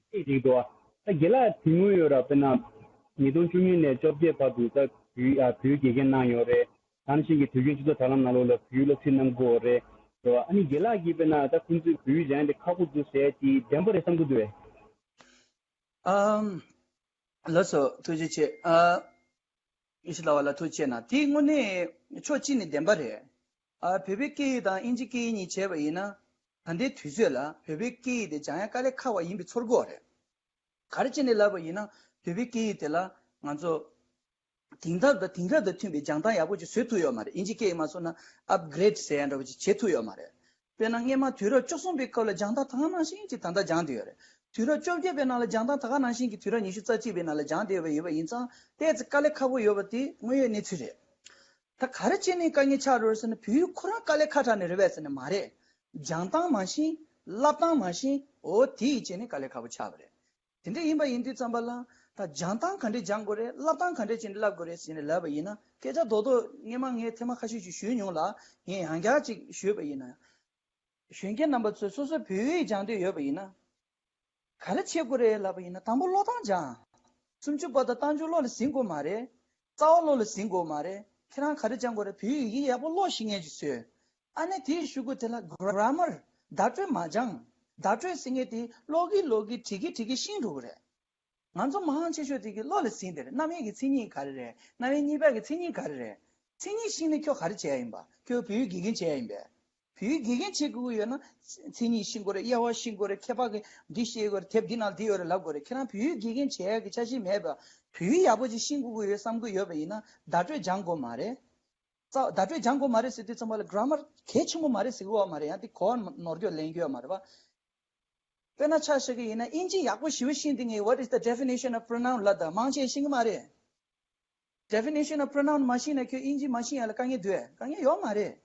ཤེས་ཀྱི་འདུག་ད་རྒན་ལགས་དེ་སྔོན་ཡོད་ར། དཔེར་ན་ཉིས་སྟོང་བཅུ་གཉིས་ནས་བཅོ་བརྒྱད་བར་དུ་ད་བོད་ཡིག་ཨ་བོད་ཡིག་དགེ་རྒན་གནང་ཡོད་རེད། ད་ནང་བཞིན་གྱི་དུས་རྒྱུན་སྤྱི་ཚོགས་དྲ་ལམ་ནང་ལོགས་ལ་བོད་ཡིག་སློབ་ཁྲིད་གནང་གི་ཡོད་རེད། རེད་བ། ཨ་ནི་རྒན་ལགས་ཀྱིས་དཔེར་ན་ད་ཁོང་ཚོས་བོད་ཡིག་སྦྱང་དེ་ཁག་པོ་འདུག་ཟེར་དེ་བདེན་པ་རེད་བསམ་གྱི་འདུག་བས། ཨམ། ལགས་སོ། ཐུགས་རྗེ་ཆེ། ཨ། ཨེ་ཤི་ལ་བ་ལ་ཐུགས་རྗེ་ཆེ་གནང་། དེ་དངོས་གནས་ཕྱོགས་གཅིག་ནས་བདེན་པ་རེད། ཨ། བོད་པའི་སྐད་ཡིག་དང་ཨིན་ཇིའི་སྐད་ཡིག་གཉིས་བྱས་པ་ཡིན་ན། ད་ལྟའི་དུས་ཚོད་ལ་བོད་པའི་སྐད་ཡིག་དེ་སྦྱང་ཡ་དཀའ་ལས་ཁག་པ་ཡིན་པའི་ཚོར་སྒོ་རེད། ག་རེ་བྱས་ནས་ལབ་པ་ཡིན་ན་བོད་པའི་སྐད་ཡིག་དེ་ལ་ང་ཚོ་དེང་རབས་དང་དེང་རབས་དང་མཐུན་པའི་སྦྱང་སྟངས་ཡག་པོ་ཅིག་བཟོ་ཐུབ་ཡོད་མ་རེད། ཨིན་ཇིའི་སྐད་ཡིག་མ་སོང་ན་ཨབ་གྷི་རེཌ་ཟེར་ཡ་འདྲ་བོ་ཅིག་བྱེད་ཐུབ་ཡོད་མ་རེད། དཔེར་ན་སྔས་མ་དུས་རབས་བཅུ་གསུམ་པའི་སྐབས་ལ་སྦྱང་སྟངས་ད་ག་ནང་བཞིན་ཅིག་ད་ལྟ་སྦྱང་བསྡད་ཡོད་རེད། དུས་རབས་བཅོ་བརྒྱད་པའི་ནང་ལ་སྦྱང་སྟངས་ད་ག་ནང་བཞིན་གྱི་དུས་རབས་ཉི་ཤུ་རྩ་གཅིག་པའི་ནང་ལ་སྦྱང་བསྡད་པ་ཡོད་པ་ཡིན་ཙང་ཏོག་ཙམ་དཀའ་ལས་ཁག་པོ་ཡོད་པ་དེ་དངོས་ཡོད་གནས་ཚུལ་རེད། ད་ག་རེ་བྱས་ནས་དཀའ་ངལ་ཆགས་འགྲོ་རེད་ཟེར་ན་བོད་ཡིག་ཁོ་རང་དཀའ་ལས་ཁག་དྲགས་ནས་རེད་པས་ཟེར་ན་མ་རེད། སྦྱང་སྟངས་མ་ཤེས། བསླབ་སྟངས་མ་ཤེས། འོ་དེ་ཡི་བྱས་ནས་དཀའ་ལས་ཁག་པོ་ཆགས་པ་རེད། དེ་འདྲ་ཡིན་པ་ཡིན་དུས་ཙམ་པ་ལ། ད་སྦྱང་སྟངས་ག་འདྲས་སྦྱང་དགོས་རེད། བསླབ་སྟངས་ག་འདྲས་བྱས་ནས་བསླབ་དགོས་རེད་ཟེར་ནས་ལབ་པ་ཡིན་ན། སྐད་ཆ་རྡོག་རྡོག་སྔས་མ་ངས་ཐེངས་མ་ཁ་ཤས་ཤིག་ཞུས་མྱོང་ལ། ངས་ཡང་བསྐྱར་ཅིག་ཞུས་པ་ཡིན་ན། གཞོན་སྐྱེས་རྣམ་པ་ཚོས་སོ་སོའི་བོད་ཡིག་སྦྱང་འདོད་ཡོད་པ་ཡིན་ན། ག་རེ་བྱེད་དགོས་རེད་ལབ་པ་ཡིན་ན། དང་པོ་ཀློག་སྟངས་སྦྱང་། སུམ་ཅུ་པ་དང་རྟགས་འཇུག་བློ་ལ་ཟིན་དགོས་མ་རེད། རྩ་བ་བློ་ལ་ཟིན་དགོས་མ་རེད། ཁྱེད་རང་ག་རེ་སྦྱང་དགོས་རེད། བོད་ཡིག་ཡག་པོ་ཀློག་ཤེས་མཁན་ཅིག་བཟོས། ཨ་ནི་དེའི་གཞུག་གུ་དེ་ལ་གྷ་ར་མར། བརྡ་སྤྲོད་མ་སྦྱང་། བརྡ་སྤྲོད་ཟེར་མཁན་དེ་ཀློག་གིན་ཀློག་གིན་བྲིས་གིན་བྲིས་གིན་ཤེས་འགྲོ་གི་རེད། ང་ཚོ་མང་ཆེ་ཤོས་དེ་གི་བློ་ལ་ཟིན་དེ་རེད། རྣམ་དབྱེ་གི་མཚན་ཉིད་ག་རེ་རེད། རྣམ་དབྱེ་གཉིས་པ་གི་མཚན་ཉིད་ག་རེ་རེད། མཚན་ཉིད་ཤེས་ནས་ཁྱོད་ག་རེ་བྱེད་ཡ་ཡིན་པ། ཁྱོད་བོད་ཡིག་དགེ་རྒན་བྱེད་ཡ་ཡིན་པས། བོད་ཡིག་དགེ་རྒན་བྱེད་དགོས་ཀྱི་ཡོད་ན། མཚན་ཉིད་ཤེས་དགོས་རེད། དབྱེ་བ་ཤེས་དགོས་རེད། ཁྱད་པར་གྱི་འདི་ཤེས་དགོས་རེད། དེབ་འདི་ནང་འདི་ཡོད་རེད་ལབ་དགོས་རེད། ཁྱེད་རང་བོད་ཡིག་དགེ་རྒན་བྱེད་ཡག་གི་འཆར་གཞི་མེད་པ། བོད་ཡིག་ཡག་པོ་ཅིག་ཤེས་དགོས་ཀྱི་ཡོད་བསམ་གྱི་ཡོད་པ་ཡིན་ན། བརྡ་སྤྲོད་སྦྱང་དགོས་མ་རེད། རྩ་བརྡ་སྤྲོད་སྦྱང་དགོས་མ་རེད་ཟེར་དུས་ཙམ་པ་ལ་གྷ་ར་མར་གལ་ཆེན་པོ་མ་རེད་ཟེར་གྱི་ཡོད་མ་རེད། ཡང་དེ་གོ་བ་ནོར་སྐྱོན་ལེན་རྒྱུ་ཡོད་མ་རེད་པ། དཔེར་ན་ཆ་བཞག་གི་ཡིན་ན། དབྱིན་ཇི་ཡག་པོ་ཞེ་པོ་ཤེས་དེ་ངས། What is the definition of pronoun ལབ་དང་། མང་ཆེ་ཤེས་ཀྱི་མ་རེད། Definition of pronoun མ་ཤེས་ན་ཁྱོད་དབྱིན་ཇི་མ་ཤེས་ཡ་ལ་དཀའ་ངལ་འདུག་ཨེ། དཀའ་ངལ་ཡོད་མ་རེད།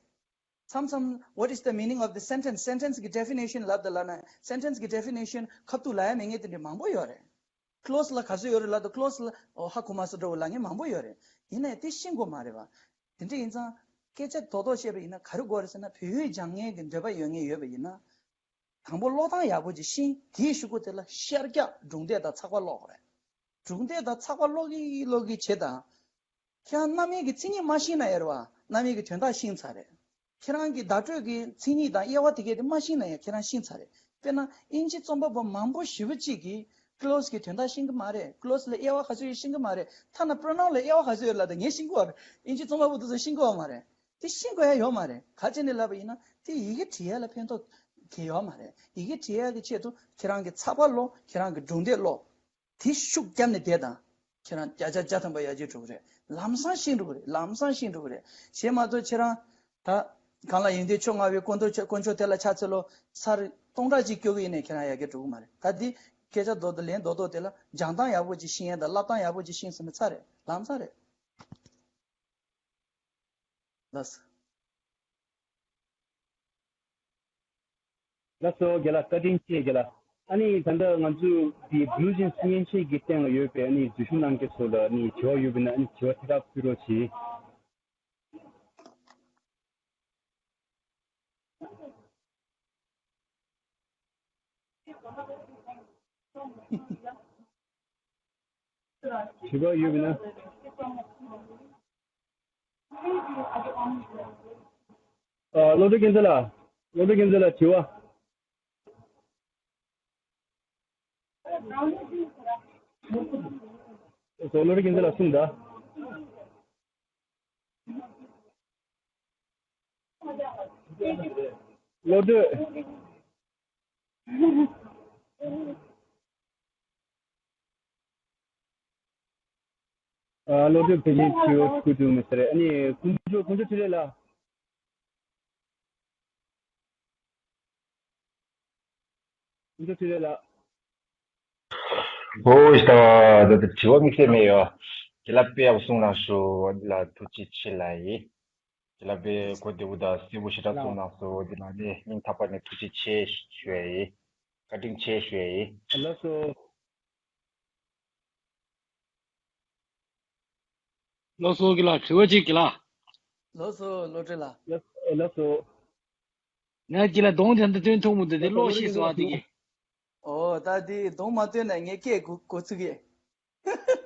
མཚམས་མཚམས། What is the meaning of the sentence? Sentence གི་definition ལབ་དང་ལབ་ན། Sentence གི་definition ཁ་ཐུག་ལབ་ཡ་མེད་མཁན་དེ་འདྲ་མང་པོ་ཡོད་རེད། Clause ལ་ག་ཚོད་ཡོད་རེད་ལབ་དང་། Clause ལ་འོ་ཧ་གོ་མ་སོང་འདྲ་བོ་ལབ་མཁན་མང་པོ་ཡོད་རེད། ཡིན་ནའི་དེ་ཤེས་དགོས་མ་རེད་པ། དེ་འདྲ་ཡིན་ཙང་སྐད་ཆ་རྡོག་རྡོག་བཤད་པ་ཡིན་ན་ག་རེ་དགོས་རེད་ཟེར་ན། བོད་ཡིག་སྦྱང་མཁན་གྱི་འདོད་པ་ཡོད་མཁན་ཡོད་པ་ཡིན་ན། དང་པོ་ཀློག་སྟངས་ཡག་པོ་ཅིག་ཤེས། དེའི་གཞུག་གུ་དེ་ལ་ཤར་རྒྱག་སྒྲུང་དེབ་དང་ཚགས་པར་ཀློག་དགོས་རེད། སྒྲུང་དེབ་དང་ཚགས་པར་ཀློག་གིན་ཀློག་གིན་བྱེད་དང་། ཁྱེད་རང་རྣམ་དབྱེ་གི་མཚན་ཉིད་མ་ཤེས་ན་ཡོད་རེད་པ། རྣམ་དབྱེ་གི་དོན་དག་ཤེས་ཚར་རེད། ཁྱེད་རང་གི་བརྡ་སྤྲོད་ཀྱི་མཚན་ཉིད་དང་དབྱེ་བ་དེ་གས་དེ་མ་ཤེས་ན་ཡང་ཁྱེད་རང་ཤེས་ཚར་རེད། དཔེར་ན་དབྱིན་ཇི་རྩོམ་པ་པོ་མང་པོ་ཞེ་པོ་ཅིག་གིས་clause གི་དོན་དག་ཤེས་ཀྱི་མ་རེད། Clause ལ་དབྱེ་བ་ག་ཚོད་ཡོད་ཤེས་ཀྱི་མ་རེད། ཐ་ན་pronoun ལ་དབྱེ་བ་ག་ཚོད་ཡོད་ལབ་དང་ངས་ཤེས་ཀྱི་ཡོད་རེད། དབྱིན་ཇི་རྩོམ་པ་པོ་དེ་ཚོ་ཤེས་ཀྱི་ཡོད་མ་རེད། དེ་ཤེས་དགོས་ཡ་ཡོད་མ་རེད། ག་ཅི་ནས་ལབ་པ་ཡིན་ན། དེ་ཡི་གེ་བྲིས་ཡ་ལ་ཕན་ཐོགས་གང་ཡང་ཡོད་མ་རེད། ཡི་གེ་བྲིས་ཡ་གི་ཆེད་དུ་ཁྱེད་རང་གི་ཚགས་པར་ཀློག་ཁྱེད་རང་གི་སྒྲུང་དེབ་ཀློག་དེ་ཤུགས་བརྒྱབ་ནས་བསྡད་དང་། ཁྱེད་རང་བརྒྱ་ཆ་བརྒྱ་ཐམ་པ་ཡར་རྒྱས་འགྲོ་གི་རེད། ལམ་སང་ཤེས་འགྲོ་གི་རེད། ལམ་སང་ཤེས་འགྲོ་གི་རེད། གཞན་མ་གཏོགས་ཁྱེད་རང་ད་གང་ལ་ཡོན་ཏན་མཆོག་མངའ་བའི་དཀོན་མཆོག་དཀོན་མཆོག་དེ་ལ་ཕྱག་འཚལ་ལོ། ཚར་སྟོང་ཕྲག་གཅིག་སྐྱོར་གི་ཡིན་ནའི་ཁྱེད་རང་ཡར་རྒྱས་འགྲོ་གི་མ་རེད། ད་འདི་སྐད་ཆ་རྡོག་རྡོག་ལན་རྡོག་རྡོག་དེ་ལ་སྦྱང་སྟངས་ཡག་པོ་ཅིག་ཤེས་ཡ་དང་བསླབ་སྟངས་ཡག་པོ་ཅིག་ཤེས་ཟིན་ན་ཚར་རེད། ལམ་སང་རེད། ལགས་སོ། ལགས་སོ་རྒན་ལགས། བཀའ་དྲིན་ཆེ་རྒན་ལགས། ཨ་ནི་ད་ལྟ་ང་ཚོ་འདི་Blue Jeans མཉེན་ཆས་ཀྱི་སྟེང་ལ་ཡོད་པའི་ཨ་ནི་འཛུལ་ཞུགས་གནང་མཁན་ཚོ་ལ་ཨ་ནི་དྲི་བ་ཡོད་པ་ཡིན་ན་ཨ་ནི་དྲི་བ་དེ་དག་ཕུལ་རོགས་གྱིས། དྲི་བ་ཡོད་པ་ཡིན་ན། ཨ། བློ་གྲོས་རྒྱལ་མཚན་ལགས། བློ་གྲོས་རྒྱལ་མཚན་ལགས་དྲི་བ། བློ་གྲོས་རྒྱལ་མཚན་ལགས་གསུངས་དང་། བློ་གྲོས། ཨ། བློ་གྲོས་ཕལ་ཆེར་ཁྱོད་ཁུ་ཐུག་མི་ཟེར། ཨ་ནི་དཀོན་མཆོག་དཀོན་མཆོག་འཕྲིན་ལས་ལགས། དཀོན་མཆོག་འཕྲིན་ལས་ལགས། ཨོ་ཡ། ད་ད་དྲི་བ་དམིགས་བསལ་མེད་ཡོད། རྒན་ལགས་དཔེ་ཡག་པོ་གསུངས་གནང་སོང་། འདི་ལ་ཐུགས་རྗེ་ཆེ་ལབ་ཡིན། རྒན་ལགས་དཔེ་གོ་བདེ་པོ་དང་གསལ་པོ་ཞེ་དྲག་གསུངས་གནང་སོང་། འདི་ལ་ནི་སྙིང་ཐག་པ་ནས་ཐུགས་རྗེ་ཆེ་ཞུ་ཡ་ཡིན། བཀའ་དྲིན་ཆེ་ཞུ་ཡ་ཡིན། ལགས་སོ། ལགས་སོ་རྒན་ལགས། དྲི་བ་གཅིག་རྒན་ལགས། ལགས་སོ་བློ་གྲོས་ལགས། ལགས་ལགས་སོ། ང་རྒན་ལགས་གདོང་དེ་འདྲ་སྟོན་ཐུབ་མི་འདུག་དེ་ལགས་སོ་གློག་ཤེས་སོང་ཨ། དེ་གི། ཨོ་ད་དེ་གདོང་མ་སྟོན་ན་ངས་སྐད་གོ་གོ་ཚུགས་གི།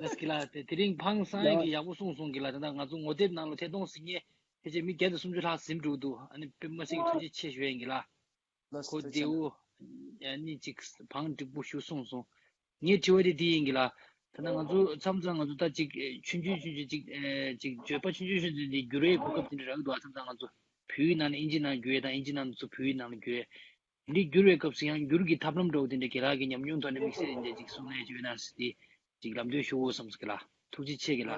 ལགས་རྒན་ལགས། དེ་དེ་རིང་ཕང་སང་ཡིན་གི་ཡག་པོ་གསུངས་སོང་རྒན་ལགས། ད་ལྟ་ང་ཚོ་ངོ་དེབ་ནང་ལ་ཐད་གཏོང་ཟིན་ངེས་ཕལ་ཆེར་མི་བརྒྱ་དང་སུམ་ཅུ་ལྷག་ཟིན་འགྲོ་འདུག་ཨ་ནི་དཔེ་མ་སྲིད་ཀྱི་ཐུགས་རྗེ་ཆེ་ཞུ་ཡ་ཡིན་རྒན་ལགས། ལགས་སོ། གོ་ཐུགས་རྗེ་བདེ་པོ། ཨ་ནི་ཅིག་བང་འགྲིག་པོ་ཞུ་གསུངས་སོང་། ངའི་དྲི་བ་དེ་འདི་ཡིན་གི་ལ། ད་ནང་ང་ཚོ་མཚམས་མཚམས་ང་ཚོ་ད་ཅིག་ཆུང་ཆུང་ཆུང་ཆུང་ཅིག་ཅིག་བརྗོད་པ་ཆུང་ཆུང་ཆུང་ཆུང་དེ་འགྱུར་བའི་གོ་སྐབས་དེ་འདྲ་རག་གི་འདུག་ཨ། མཚམས་མཚམས་ང་ཚོ་བོད་ཡིག་ནང་ནས་ཨིན་ཇི་ནང་བསྒྱུར་ཡས་དང་ཨིན་ཇི་ནང་ནས་ཚུར་བོད་ཡིག་ནང་ལ་བསྒྱུར་ཡས། འདི་འགྱུར་བའི་སྐབས་སུ་ཡང་འགྱུར་གྱི་ཐབས་ལམ་འདྲ་བོ་དེ་འདྲ་རྒན་ལགས་ཀྱི་ཉམས་མྱོང་ཐོག་ནས་དམིགས་བསལ་དེ་འདྲ་ཅིག་གསུང་གནང་ཡས་ཅིག་ཡོད་ན་ཟེར་ཏེ་ཅིག་ལམ་སྟོན་ཞུ་དགོས་བསམ་སོང་གི་ལ། ཐུགས་རྗེ་ཆེ་གི་ལ།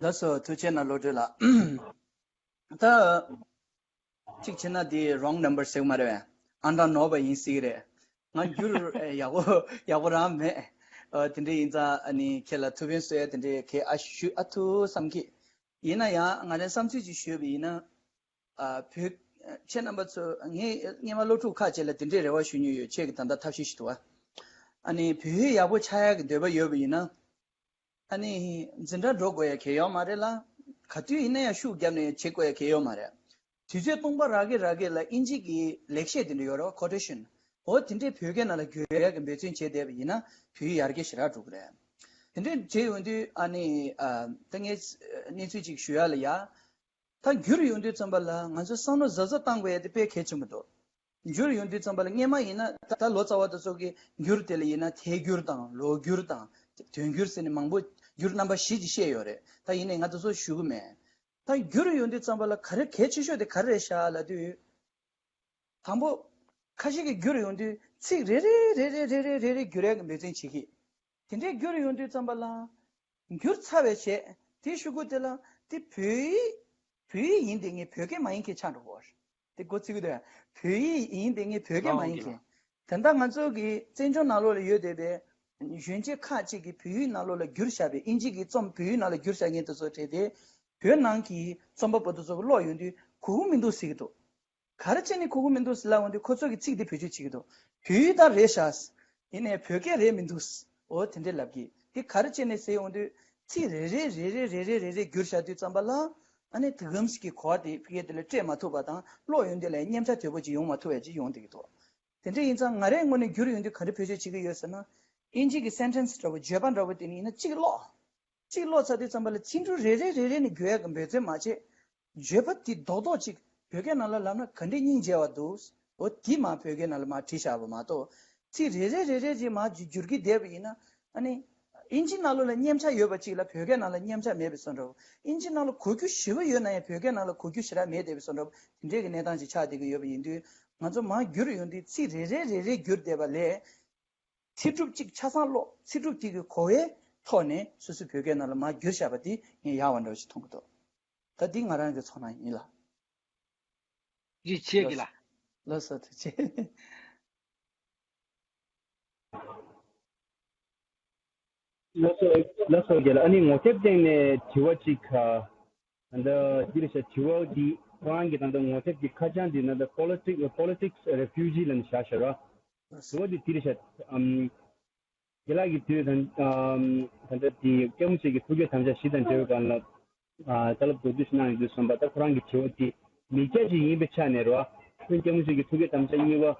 ལགས་སོ། ཐུགས་རྗེ་གནང་བློ་གྲོས་ལགས། ད་གཅིག་བྱས་ན་དེ་wrong number ཟེར་གི་མ་རེད་པས། ཨང་གྲངས་ནོར་བ་ཡིན་སྲིད་གི་རེད། ང་འགྱུར་ཨེ་ཡག་པོ་ཡག་པོ་རང་མེད། ཨ། དེ་འདྲ་ཡིན་ཙང་ཨ་ནི་ཁྱེད་ལ་ཐུགས་ཕན་གསོས་ཡ་དེ་འདྲ་གལ་ཨ་ཞུ་ཨ་ཐུག་བསམ་གི། ཡིན་ན་ཡང་ང་རའི་བསམ་ཚུལ་ཅིག་ཞུས་པ་ཡིན་ན། ཨ། བོད་ ཁྱེད་རྣམ་པ་ཚོ་ངས་སྔོན་མ་སློབ་ཕྲུག་ཁག་ཅིག་ལ་དེ་འདྲའི་རེ་བ་ཞུ་མྱོང་ཡོད། ཁྱེད་ཀྱི་ད་ལྟ་ཐབས་ཤེས་ཤིག་འདུག་བ། ཨ་ནི་བོད་ཡིག་ཡག་པོ་ཆགས་ཡག་གི་འདོད་པ་ཡོད་པ་ཡིན་ན། ཨ་ནི་འཛིན་གྲྭ་འགྲོ་དགོས་ཡ་གལ་ཡོད་མ་རེད་ལ། ག་དུས་ཡིན་ན་ཡང་ཤུགས་བརྒྱབ་ནས་བྱེད་དགོས་ཡ་གལ་ཡོད་མ་རེད། དུས་ཚོད་སྟོང་པ་རག་གི་རག་གི་ལ་ཨིན་ཇི་གི་ལེགས་བཤད་དེ་འདྲ་ཡོད་རེད་བ། ཁོ་ཊེ་ཤན། འོ་དེ་འདྲའི་བོད་སྐད་ནང་ལ་བསྒྱུར་ཡ་གི་འབད་བརྩོན་བྱས་བསྡད་པ་ཡིན་ན་བོད་ཡིག་ཡར་རྒྱས་ཞེ་དྲག་འགྲོ་གི་རེད། དེ་འདྲའི་བྱས་ཡོང་དུས་ཨ་ནི་ཨ་ད་ངས་གནས་ཚུལ་ཅིག་ཞུ་ཡ་ལ་ཡ། ད་བསྒྱུར་ཡོང་དུས་ཙམ་པ་ལ་ང་ཚོ་བསམ་བློ་གཟབ་གཟབ་བཏང་དགོས་ཡ་དེ་དཔེ་གལ་ཆེན་པོ་འདུག་བསྒྱུར་ཡོང་དུས་ཙམ་པ་ལ་སྔོན་མ་ཡིན་ན་ད་ད་ལོ་ཙཱ་བ་དེ་ཚོ་གིས་བསྒྱུར་དེ་ལ་ཡིན་ན་ཐད་བསྒྱུར་དང་ལོག་བསྒྱུར་དང་དོན་བསྒྱུར་ཟེར་ནས་མང་པོ་བསྒྱུར་རྣམ་པ་བཞི་ཅིག་བཤད་ཡོད་རེད། ད་ཡིན་ནའི་ང་དེ་ཚོ་ཞུ་གི་མེད། ད་བསྒྱུར་ཡོང་དུས་ཙམ་པ་ལ་ག་རེ་གལ་ཆེ་ཤོས་དེ་ག་རེ་རེད་ཤག་ལབ་དུས། དང་པོ། ཁ་ཤས་ཀྱིས་བསྒྱུར་ཡོང་དུས་ཚིག་རེ་རེ་རེ་རེ་རེ་རེ་རེ་བསྒྱུར་ཡག་གི་འབད་བརྩོན་བྱེད་ཀྱི། དེ་འདྲའི་བསྒྱུར་ཡོང་དུས་ཙམ་པ་ལ། བསྒྱུར་ཚར་བའི་རྗེས་དེའི་ཤོག་གུ་དེ་ལ་དེ་བོད་ཡིག་བོད་ཡིག་ཡིན་དེ་ངས་བོད་སྐད་མ་ཡིན་མཁན་ཆགས་འགྲོ་གི་རེད། དེ་མགོ་ཚོས་ཀྱི་འདུག་བོད་ཡིག་ཡིན་དེ་ངས་བོད་སྐད་མ་ཡིན་མཁན། དེ་འདྲ་ང་ཚོ་གི་བཙན་བྱོལ་ནང་ལོགས་ལ་ཡོད་བསྡད་པའི་གཞོན་སྐྱེས་ཁག་ཅིག་གིས་བོད་ཡིག་ནང་ལོགས་ལ་བསྒྱུར་བཞག་པའི་ཨིན་ཇི་གི་རྩོམ་བོད་ཡིག་ནང་ལ་བསྒྱུར་བཞག་མཁན་དེ་ཚོ་བྲིས་ཏེ། བོད་ནང་གི་རྩོམ་པ་པོ་དེ་ཚོ་གིས་ཀློག་ཡོང་དུས་གོ་གི་མི་འདུག་ཟེར་གྱི་འདུག་ག་རེ་བྱས་ནས་གོ་གི་མི་འདུག་ཟེར་ལབ་ཡོང་དུས་ཁོ་ཚོ་གི་ཚིག་དེ་བེད་སྤྱོད་བྱེད་ཀྱི་འདུག་བོད་ཡིག་ད་རེད་ཤག་ཡིན་ནའི་བོད་སྐད་རེད་མི་འདུག་འོ་དེ་འདྲས་ལབ་ཀྱི། དེ་ག་རེ་བྱས་ནས་ཟེར་ཡོང་དུས་ཚིག་རེ་རེ་རེ་རེ་རེ་རེ་རེ་རེ་བསྒྱུར་བཞག་དུས་ཙམ་པ་ལ། ཨ་ནི་དེ་གམ་ཞིག་གི་གོ་བ་དེ་ཕ་གི་དེ་ལ་སྤྲད་མ་ཐུབ་པ་དང་ཀློག་ཡོང་དུས་ལ་མཉམ་ཆ་དོད་པོ་ཅིག་ཡོང་མ་ཐུབ་པ་ཅིག་ཡོང་བསྡད་ཀྱི་འདུག་དེ་འདྲ་ཡིན་ཙང་ང་རའི་ངོས་ནས་བསྒྱུར་ཡོང་དུས་ག་འདྲ་བེད་སྤྱོད་བྱེད་ཀྱི་ཡོད་ཟེར་ན། ཨིན་ཇི་གི་སེན་ཊེན་སི་འདྲ་བོ་བརྗོད་པ་འདྲ་བོ་དེ་ནི་ཡིན་ན་གཅིག་ཀློག་གཅིག་ཀློག་ཚར་དུས་ཙམ་པ་ལ་ཚིག་འབྲུ་རེ་རེ་རེ་རེ་ནས་བསྒྱུར་ཡག་གི་འབད་བརྩོན་མ་བྱེད། བརྗོད་པ་དེ་རྡོག་རྡོག་ཅིག་བོད་སྐད་ནང་ལ་ལབ་ན་ག་འདྲས་སྙིང་རྗེ་བ་འདུག་འོ་དེ་མ་བོད་སྐད་ནང་ལ་མ་བྲིས་བཞག་པ་མ་གཏོགས། ཚིག་རེ་རེ་རེ་རེ་རེ་མ་བསྒྱུར་གྱི་བསྡད་པ་ཡིན་ན། ཨ་ནི། ཨིན་ཇི་ནང་ལོགས་ལ་མཉམ་ཆ་ཡོད་པ་ཅིག་ལ་བོད་སྐད་ནང་ལ་མཉམ་ཆ་མེད་པའི་བཟོ་འདྲ་བོ། ཨིན་ཇི་ནང་ལ་གོ་རྒྱུ་ཞེ་པོ་ཡོད་ན་ཡང་བོད་སྐད་ནང་ལ་གོ་རྒྱུ་ཞེ་དྲག་མེད་བསྡད་པའི་བཟོ་འདྲ་བོ་དེ་འདྲས་ཀྱི་གནས་སྟངས་ཅིག་ཆགས་བསྡད་ཀྱི་ཡོད་པ་ཡིན་དུས། ང་ཚོ་མར་བསྒྱུར་ཡོང་དུས་ཚིག་རེ་རེ་རེ་རེ་བསྒྱུར་བསྡད་པ་ལས། ཚིག་གྲུབ་གཅིག་ཆ་ཚང་ཀློག་ཚིག་གྲུབ་དེ་གི་གོ་བའི་ཐོག་ནས་སོ་སོའི་བོད་སྐད་ནང་ལ་མར་བསྒྱུར་བཞག་པ་དེ་ངས་ཡག་པ་འདྲ་བོ་ཞིག་མཐོང་གི་འདུག་ད་འདི་ང་རང་གི་ཚོར་སྣང་ཡིན་ལ། ཡིད་ཆེས་ཀྱི་ལ། ལགས་སོ་ཐུགས་རྗེ་ཆེ། ལགས་སོ་ལགས་སོ་རྒན་ལགས། ཨ་ནི་ངོ་དེབ་སྟེང་ནས་དྲི་བ་གཅིག་ག་ད་ལྟ་འདིར་བྱ་དྲི་བ་འདི་ཁོ་རང་གི་ད་ལྟ་ངོ་དེབ་ཀྱི་ཁ་བྱང་འདི་ན་ད་politics politics refugee ལབ་ནས་བཞག་བཞག་ར། དྲི་བ་འདི་འདིར་བྱ་ཨམ། རྒན་ལགས་ཀྱིས་དུས་ད་ད་ལྟ་འདི་སྐྱབས་མགོན་ཆེན་གྱི་ཐུགས་བསྐྱེད་དམ་བཅའ་བཞི་དང་འབྲེལ་བའི་སྒང་ལ་བཀའ་སློབ་མདོར་བསྡུས་ཤིག་གནང་ཡོང་དུས་ཙམ་པ། ད་ཁོ་རང་གི་དྲི་བ་འདི་མི་སྐྱ་ཅིག་ཡིན་པའི་ཆ་ནས་རེད་བ། སྐྱབས་མགོན་ཆེན་གྱི་ཐུགས་བསྐྱེད་དམ་བཅའ་གཉིས་པ་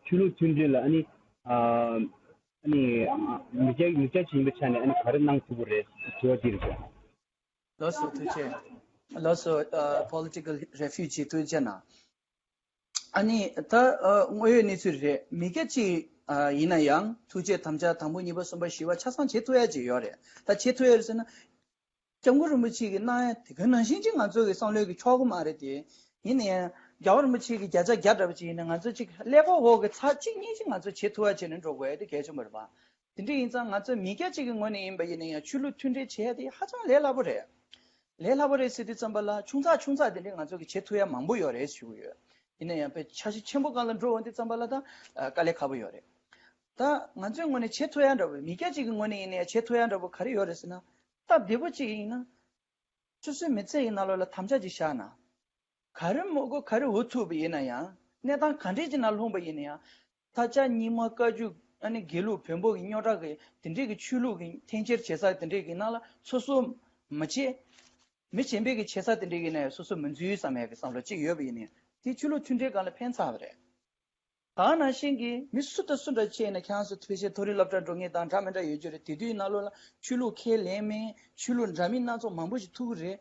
ཆོས་ལུགས་མཐུན་སྒྲིལ་ལ་ཨ་ནི་ཨ་ནི་མི་སྐྱ་མི་སྐྱ་ཅིག་ཡིན་པའི་ཆ་ནས་ཨ་ནི་ག་རེ་གནང་ཐུབ་ཀྱི་རེད། དྲི་བ་འདི་རེད། ལགས་སོ་ཐུགས་རྗེ་ཆེ། ལགས་སོ་ཨ། Political Refugee ཐུགས་རྗེ་གནང་། ཨ་ནི་ད་ཨ་དངོས་ཡོད་གནས་ཚུལ་རེད། མི་སྐྱ་གཅིག་ཨ་ཡིན་ན་ཡང་ཐུགས་བསྐྱེད་དམ་བཅའ་དང་པོ་གཉིས་པ་གསུམ་པ་བཞི་པ་ཆ་ཚང་བྱེད་ཐུབ་ཡ་ཅིག་ཡོད་རེད། ད་བྱེད་ཐུབ་ཡ་རེད་ཟེར་ན། སྐྱབས་མགོན་རིན་པོ་ཆེ་གིས་གནང་ཡ་དེ་ག་ནང་བཞིན་ཅིག་ང་ཚོ་གི་བསམ་བློའི་གི་ཆོག་གི་མ་རེད་དེ། ཡིན་ན་ཡང་རྒྱལ་བ་རིན་པོ་ཆེ་གི་བརྒྱ་ཆ་བརྒྱ་འདྲ་པོ་ཅིག་ཡིན་ན་ང་ཚོ་ཅིག་ཀླད་ཀོར་འོག་གི་ཚར་གཅིག་གཉིས་ཅིག་ང་ཚོ་བྱེད་ཐུབ་ཡ་བྱས་ནས་འགྲོ་དགོས་ཡ་དེ་གལ་ཆེན་པོ་རེད་པ། དེ་འདྲ་ཡིན་ཙང་ང་ཚོ་མི་སྐྱ་གཅིག་གི་ངོས་ནས་ཡིན་པ་ཡིན་ན་ཡང་ཆོས་ལུགས་མཐུན་འབྲེལ་བྱེད་ཡ་དེ་ཧ་ཅང་ལས་སླ་པོ་རེད། ལས་སླ་པོ་རེད་ཟེར་དུས་ཙམ་པ་ལ་ཆུང་ཙག་ཆུང་ཙག་དེ་འདྲས་ང་ཚོ་གི་བྱེད་ཐུབ་ཡ་མང་པོ་ཡོད་རེད་ཞུ་གི་ཡོད། ཡིན་ན་ཡང་དཔེ་འཆར་གཞི་ཆེན་པོ་སྒང་ལ་འགྲོ་འོང་དུས་ཙམ་པ་ལ་ད་དཀའ་ལས་ཁག་པོ་ཡོད་རེད། ད་ང་ཚོའི་ངོས་ནས་བྱེད་ཐུབ་ཡ་འདྲ་པོ་མི་སྐྱ་གཅིག་གི་ངོས་ནས་ཡིན་ན་ཡང་བྱེད་ཐུབ་ཡ་འདྲ་པོ་ག་རེ་ཡོད་རེད་ཟེར་ན། སྟབས་བདེ་པོ་གཅིག་ཡིན་ན། སོ་སོའི་མི་ཚེ་ཡི་ནང་ལོགས་ལ་དམ་བཅའ་ཅིག་བཞག་ན། ག་རེ་མི་དགོས་ག་རེ་འོས་ཐུབ་པ་ཡིན་ན་ཡང་གནས་སྟངས་ག་འདྲས་ཅིག་ནང་ལྷུང་པ་ཡིན་ན་ཡང་། ད་ལྕགས་རྙིང་མ་བཀའ་བརྒྱུད་ཨ་ནི་དགེ་ལུགས་བོན་པོ་གི་རྙོག་དྲ་གི་དེ་འདྲས་ཀྱི་ཆོས་ལུགས་ཀྱི་འཐེན་འཁྱེར་བྱེད་ས་དེ་འདྲས་ཀྱི་ནང་ལ་སོ་སོ་མི་བྱེད། མི་གཞན་པའི་གི་བྱེད་ས་དེ་འདྲས་ཀྱི་ནང་སོ་སོ་མི་འཛུལ་བསམ་ཡག་གི་བསམ་བློ་གཅིག་ཡོད་པ་ཡིན་ན་ཡང་དེ་ཆོས་ལུགས་མཐུན་འབྲེལ་སྒང་ལ་ཕན་ཚར་བ་རེད། ད་ནང་བཞིན་གྱི་མི་སུ་དང་སུ་འདྲ་བྱས་ནས་ཁྱེད་རང་ཚོ་ཐུགས་རྗེ་མཐོ་རིམ་སློབ་གྲྭ་འགྲོ་མཁན་དང་འདྲ་མི་འདྲ་ཡོད་རྒྱུ་རེད། དེ་དུས་ནང་ལོགས་ལ་ཆོས་ལུགས་ཁས་ལེན་མིན་ཆོས་ལུགས་འདྲ་མིན་སྣ་ཚོགས་མང་པོ་ཞིག་ཐུག་གི་རེད།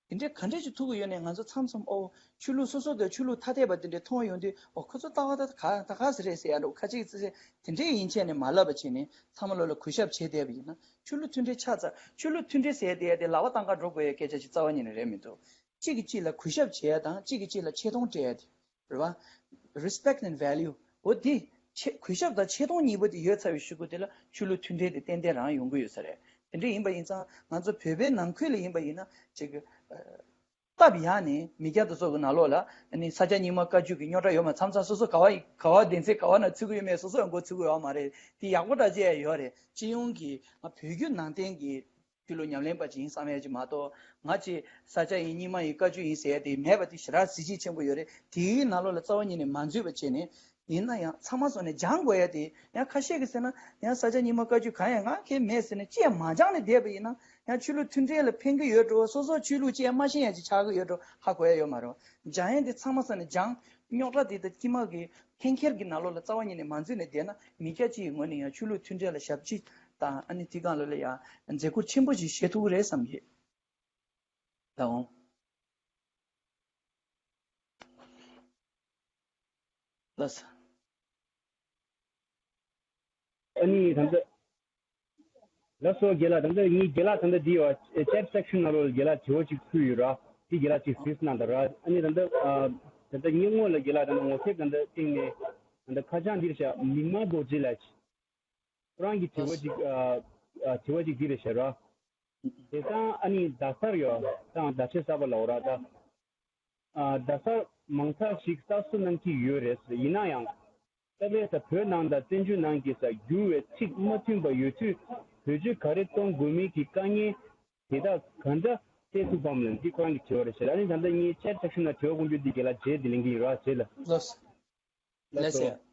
དེ་འདྲའི་ག་འདྲས་ཞིག་ཐུག་གི་ཡོད་ནས་ང་ཚོ་མཚམས་མཚམས་ཨོ་ཆོས་ལུགས་སོ་སོ་དང་ཆོས་ལུགས་ཐ་དད་པ་དེ་འདྲས་མཐོང་ཡོང་དུས་ཨོ་ཁོ་ཚོ་ལྟ་བ་ད་ག་ད་ག་ཟེ་རེད་ཟེར་ཡ་འདྲ་བོ་ཁ་ཅིག་ཙི་ཙི་དེ་འདྲའི་ཡིན་ཆད་ནས་མ་ལབ་པ་བྱས་ནས་ཚང་མ་ལོ་ལ་གུས་ཞབས་བྱས་བསྡད་པ་ཡིན་ན་ཆོས་ལུགས་མཐུན་འབྲེལ་ཆགས་ཚར། ཆོས་ལུགས་མཐུན་འབྲེལ་ཟེར་ཡ་དེ་ཡ་དེ་ལག་པ་བཏང་ག་འགྲོ་དགོས་ཡ་སྐད་ཆ་ཅིག་རྩ་བ་ཉིད་ནས་རེད་མི་འདུག་གཅིག་གིས་གཅིག་ལ་གུས་ཞབས་བྱེད་ཡ་དང་གཅིག་གིས་གཅིག་ལ་ཆེ་མཐོང་སྤྲད་ཡ་དེ། རེད་བ། Respect and value འོ་དེ། ཆེ་གུས་ཞབས་དང་ཆེ་མཐོང་གཉིས་པོ་དེ་ཡོད་ཚར་བའི་གཞུག་གུ་དེ་ལ་ཆོས་ལུགས་མཐུན་འབྲེལ་དེ་ཏན་ཏན་རང་ཡོང་གི་ཡོད་ས་རེད། དེ་འདྲ་ཡིན་པ་ཡིན་ཙང་ང་ཚོ་བོད་པའི་ནང་ཁུལ་ལ་ཡིན་པ་ཡིན་ན་ཅིག་སྟབས་ཡག་ནས་མི་སྐྱ་དེ་ཚོ་གི་ནང་ལོགས་ལ་ཨ་ནི་ས་སྐྱ་རྙིང་མ་བཀའ་བརྒྱུད་ཀྱི་རྙོག་དྲ་ཡོད་མ་མཚམས་མཚམས་སོ་སོ་ག་བ་ག་བ་བདེན་ཚིག་ག་བ་ན་ཚུད་ཀྱི་ཡོད་མེད་སོ་སོ་ཡང་མགོ་ཚོད་ཀྱི་ཡོད་མ་རེད། དེ་ཡག་པོ་འདྲ་ཅིག་ཡང་ཡོད་རེད། སྤྱི་ཡོངས་ཀྱི་ང་བོད་བརྒྱུད་ནང་བསྟན་གྱི་ ཆོས་ལུགས་ཉམས་ལེན་པ་ཅིག་ཡིན་བསམ་ཡ་ཅིག་མ་གཏོགས། ང་ཅིག་ས་སྐྱ་ཡིན། རྙིང་མ་ཡིན། བཀའ་བརྒྱུད་ཡིན་ཟེར་ཡ་དེ་མེད་པ་དེ་ཞེ་དྲག་གཟི་བརྗིད་ཆེན་པོ་ཡོད་རེད། དེའི་ནང་ལོགས་ལ་རྩ་བ་ཉིད་ནས་མ་འཛུལ་བ་བྱས་ནས། ཡིན་ན་ཡང་ཚང་མ་སོང་ནས་སྦྱང་དགོས་ཡ་དེ། ཡང་ཁ་ཤས་ཀྱིས་ཟེར་ན། ཡང་ས་སྐྱ་རྙིང་མ་བཀའ་བརྒྱུད་གང་ཡང་ང་གལ་མེད་ཟེར་ནས་ཅི་ཡང་མ་སྦྱངས་ནས་བསྡད་པ་ཡིན་ན། ཡང་ཆོས་ལུགས་མཐུན་འབྲེལ་ལ་ཕན་གྱི་ཡོད་འགྲོ། སོ་སོ་ཆོས་ལུགས་ཅི་ཡང་མ་ཤེས་ཡ་ཅིག་ཆགས་ཀྱི་ཡོད་འགྲོ། ཧ་གོ་ཡ་ཡོད་མ་རེད། སྦྱང་ཡ་དེ་ཚང་མ་སོང་ནས་སྦྱང་། རྙོག་དྲ་དེ་དང་དཀྱིལ་མ་གི་འཐེན་འཁྱེར་གྱི་ནང་ལོགས་ལ་རྩ་བ་ཉིད་ནས་མ་འཛུལ་ནས་བསྡད་ན། མི་སྐྱ་ཅིག་གི་ངོས་ནས་ཡང་ཆོས་ལུགས་མཐུན་འབྲེལ་ལ་ཞབས་ཕྱི་དང་། ཨ་ནི་དེ་སྒང་ལོགས་ལ་ཡང་མཛད་ཁུར་ཆེན་པོ་ཞིག་བཞེས་ཐུབ་ཀྱི་རེད་བསམ་གྱི། ད་འོང་། ལགས་སོ། ཨ་ནི་ད་ལྟ། ལགས་སོ་རྒན་ལགས། ད་ལྟ་ངས་རྒན་ལགས་ད་ལྟ་འདི་ཡོད། chat section ནང་ལོགས་ལ་རྒན་ལགས་དྲི་བ་ཅིག་ཕུལ་ཡོད་ར། དེ་རྒན་ལགས་ཅིག་གཟིགས་གནང་དང་ར། ཨ་ནི་ད་ལྟ་ཨ། ད་ལྟ་ངས་སྔོན་ལ་རྒན་ལགས་ད་ལྟ་ངོ་དེབ་ད་ལྟ་སྟེང་ནས་ད་ལྟ་ཁ་བྱང་འདིར་བཞག་མིག་དམར་པོ་ཅིག་ལ། ཁོ་རང་གི་དྲི་བ་ཅིག་ཨ། ཨ། དྲི་བ་ཅིག་འདི་རེད་ཤག་ར། དེང་སང་ཨ་ནི་རྡ་སར་ཡོད་དང་། རྡ་ཆས་གསར་པ་ལབ་ར་ད། ཨ། རྡ་སར་མང་ཚོགས་ཤིག་གསར་བཟོ་གནང་གི་ཡོད་རེད། ཡིན་ན་ཡང་། སྐབས་རེ་ད་བོད་ནང་དང་བཙན་བྱོལ་ནང་གི་ས་བསྒྱུར་བའི་ཚིག་མ་མཐུན་པ་ཡོད་དུས། བེད་སྤྱོད་ག་རེ་གཏོང་དགོས་མིན་གྱི་དཀའ་ངལ་དེ་དག་ག་འདྲ་སེལ་ཐུབ་བམ་ལབ། འདི་ཁོ་རང་གི་དྲི་བ་རེད་ཤག། ཨ་ནི་ད་ལྟ་ངས་chat section ནང་དྲི་བ་དཀོན་མཆོག་འདི་རྒན་ལགས་རྗེས་དེ་ལེན་གི་ཡིན་ར། རྗེས་ལ། ལགས་སོ། ལགས་སོ། ལགས་སོ།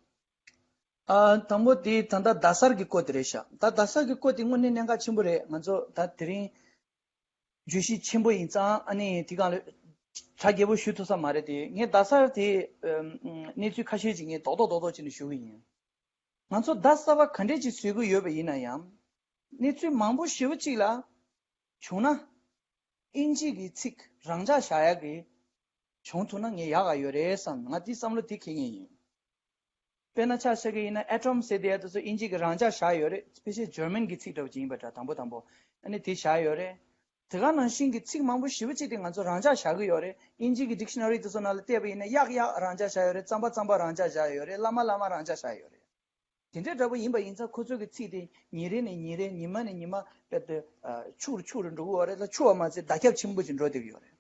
ཨ། དང་པོ་དེ་ད་ལྟ་རྡ་སར་གྱི་སྐོར་དེ་རེད་ཤག། ད་རྡ་སར་གྱི་སྐོར་དེ་དངོས་གནས་གནད་འགག་ཆེན་པོ་རེད། ང་ཚོ་ད་དེ་རིང་བརྗོད་གཞི་ཆེན་པོ་ཡིན་ཙང་། ཨ་ནི་དེ་སྒང་ལ་གྲ་རྒྱས་པོ་ཞུ་ཐུབ་ས་མ་རེད་དེ། ངས་རྡ་སར་དེ་ཨམ། གནས་ཚུལ་ཁ་ཤས་ཅིག་ངས་རྡོག་རྡོག་རྡོག་རྡོག་བྱས་ནས་ཞུ་གི་ཡིན། ང་ཚོ་བརྡ་གསར་པ་ག་འདྲས་ཅིག་བཟོ་གི་ཡོད་པ་ཡིན་ན་ཡང་། གནས་ཚུལ་མང་པོ་ཞེ་པོ་ཅིག་ལ་བྱུང་ན། དབྱིན་ཇི་གི་ཚིག་རང་འཇགས་བཞག་ཡ་གི་བྱུང་ཐུབ་ན་ངས་ཡག་ག་ཡོད་རེད་བསམ། ང་དེའི་བསམ་བློ་དེ་འཁྱེར་མཁན་ཡིན། དཔེར་ན་ཆ་བཞག་གི་ཡིན་ན། atom ཟེར་དེ་ཡ་དེ་ཚོ་དབྱིན་ཇི་གི་རང་འཇགས་བཞག་ཡོད་རེད། ཕལ་ཆེར་German གི་ཚིག་འདྲ་བོ་ཅིག་ཡིན་པ་འདྲ། དང་པོ་དང་པོ་ཨ་ནི་དེ་བཞག་ཡོད་རེད། དེ་ག་ནང་བཞིན་གྱི་ཚིག་མང་པོ་ཞེ་པོ་ཅིག་དེ་ང་ཚོ་རང་འཇགས་བཞག་གི་ཡོད་རེད། དབྱིན་ཇི་གི་dictionary དེ་ཚོ་ནང་ལ་བལྟས་པ་ཡིན་ན། གཡག་གཡག་རང་འཇགས་བཞག་ཡོད་རེད། རྩམ་པ་རྩམ་པ་རང་འཇགས་བཞག་ཡོད་རེད། བླ་མ་བླ་མ་རང་འཇགས་བཞག་ཡོད་རེད། དེ་འདྲ་འདྲ་པོ་ཡིན་པ་ཡིན་ཙང་། ཁོ་ཚོ་གི་ཚིག་དེ་ཉིན་རེ་ནས་ཉིན་རེ། ཉི་མ་ནས་ཉི་མ། དཔེ་དེ་ཨ། ཆུང་རུ་ཆུང་རུ་འགྲོ་གི་ཡོད་རེད། ད་ཆུང་བ་མ་ཚད་བརྡ་ཁྱབ་ཆེན་པོ་ཅིག་འགྲོ་བསྡད་ཀྱི་ཡོད་རེད།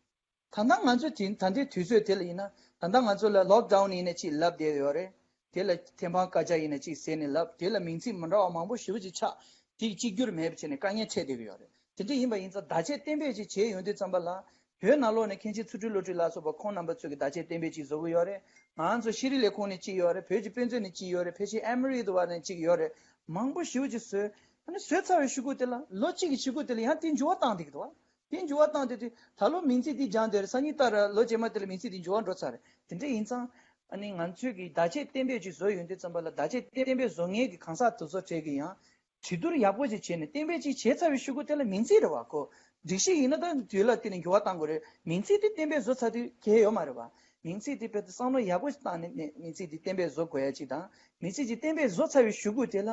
ད་ལྟ་ང་ཚོས་དེ་ད་ལྟའི་དུས་ཚོད་དེ་ལ་ཡིན་ན། ད་ལྟ་ང་ཚོ་ལ་lockdown ཡིན་ན་ཅིག་ལབ་བསྡད་ཡོད་རེད། དེ་ལ་ཐེམ་སྤང་བཀའ་རྒྱ་ཡིན་ན་ཅིག་ཟེར་ནས་ལབ། དེ་ལ་མིང་ཚིག་མི་འདྲ་བ་མང་པོ་ཞེ་པོ་ཅིག་ཆགས། དེ་གཅིག་གྱུར་མེད་པ་བྱས་ནས་དཀའ་ངལ་འཕྲད་བསྡད་ཀྱི་ཡོད་རེད། དེ་འདྲ་ཡིན་པ་ཡིན་ཙང་། བརྡ་ཆད་གཏན་འབེབས་ཅིག་བྱས་ཡོང་དུས་ཙམ་པ་ལ། བོད་ནང་ལོགས་ནས་མཁན་ཆེན་ཚུལ་ཁྲིམས་བློ་གྲོས་ལ་སོགས་པ་ཁོང་རྣམ་པ་ཚོས་ཀྱི་བརྡ་ཆད་གཏན་འབེབས་ཅིག་བཟོ་གི་ཡོད་རེད། ང་ཚོ་ཤེས་རིག་ལས་ཁུངས་ནས་གཅིག་ཡོད་རེད། བོད་ཀྱི་དཔེ་མཛོད་ནས་གཅིག་ཡོད་རེད། ཕལ་ཆེར་ཨེ་མོ་རི་དུ་བ་ནས་གཅིག་ཡོད་རེད། མང་པོ་ཞེ་པོ་ཅིག་བཟོས། ཨ་ནི་བཟོས་ཚར་བའི་གཞུག་གུ་དེ་ལ། ལོ་གཅིག་གི་གཞུག་གུ་དེ་ལ་ཡང་དེ་འགྱུར་བ་བཏང་བསྡད་ཀྱི་འདུག་བ། དེ་འགྱུར་བ་བཏང་བསྡད་དུས། ད་ལོ་མིང་ཚིག་འདི་སྦྱངས་བསྡད་རེད། སང་ཉིན་ལྟར་ལོ་རྗེས་མ་དེ་ལ་མིང་ཚིག་འདི་འགྱུར་བ་འགྲོ་ཚར་རེད། དེ་འདྲ་ཡིན་ཙང་། ཨ་ནི་ང་ཚོས་ཀྱི་བརྡ་ཆད་གཏན་འབེབས་ཅིག་བཟོ་ཡོང་དུས་ཙམ་པ་ལ། བརྡ་ཆད་གཏན་འབེབས་བཟོ་མཁན་གྱི་གང་ཟག་དེ་ཚོ་གྲས་ཀྱིས་ཡང་བྲིས་བསྡུར་ཡག་པོ་ཅིག་བྱས་ནས། གཏན་འབེབས་ཅིག་བྱས་ཚར་བའི་གཞུག་གུ་དེ་ལ་མིང་ཚིག་རེད་བ། ཁོ་སྒྲིག་གཞི་ཡིན་ན་ད་དུས་ལ་བརྟེན་ནས་འགྱུར་བ་གཏང་དགོས་རེད། མིང་ཚིག་དེ་གཏན་འབེབས་བཟོ་ཚར་དུས་གལ་ཡོད་མ་རེད་བ། མིང་ཚིག་དེ་དཔེ་དེ་བསམ་བློ་ཡག་པོ་ཞིག་བཏང་ནས་མིང་ཚིག་དེ་གཏན་འབེབས་བཟོ་དགོས་ཡ་ཅིག་དང་། མིང་ཚིག་ཅིག་གཏན་འབེབས་བཟོ་ཚར་བའི་གཞུག་གུ་དེ་ལ་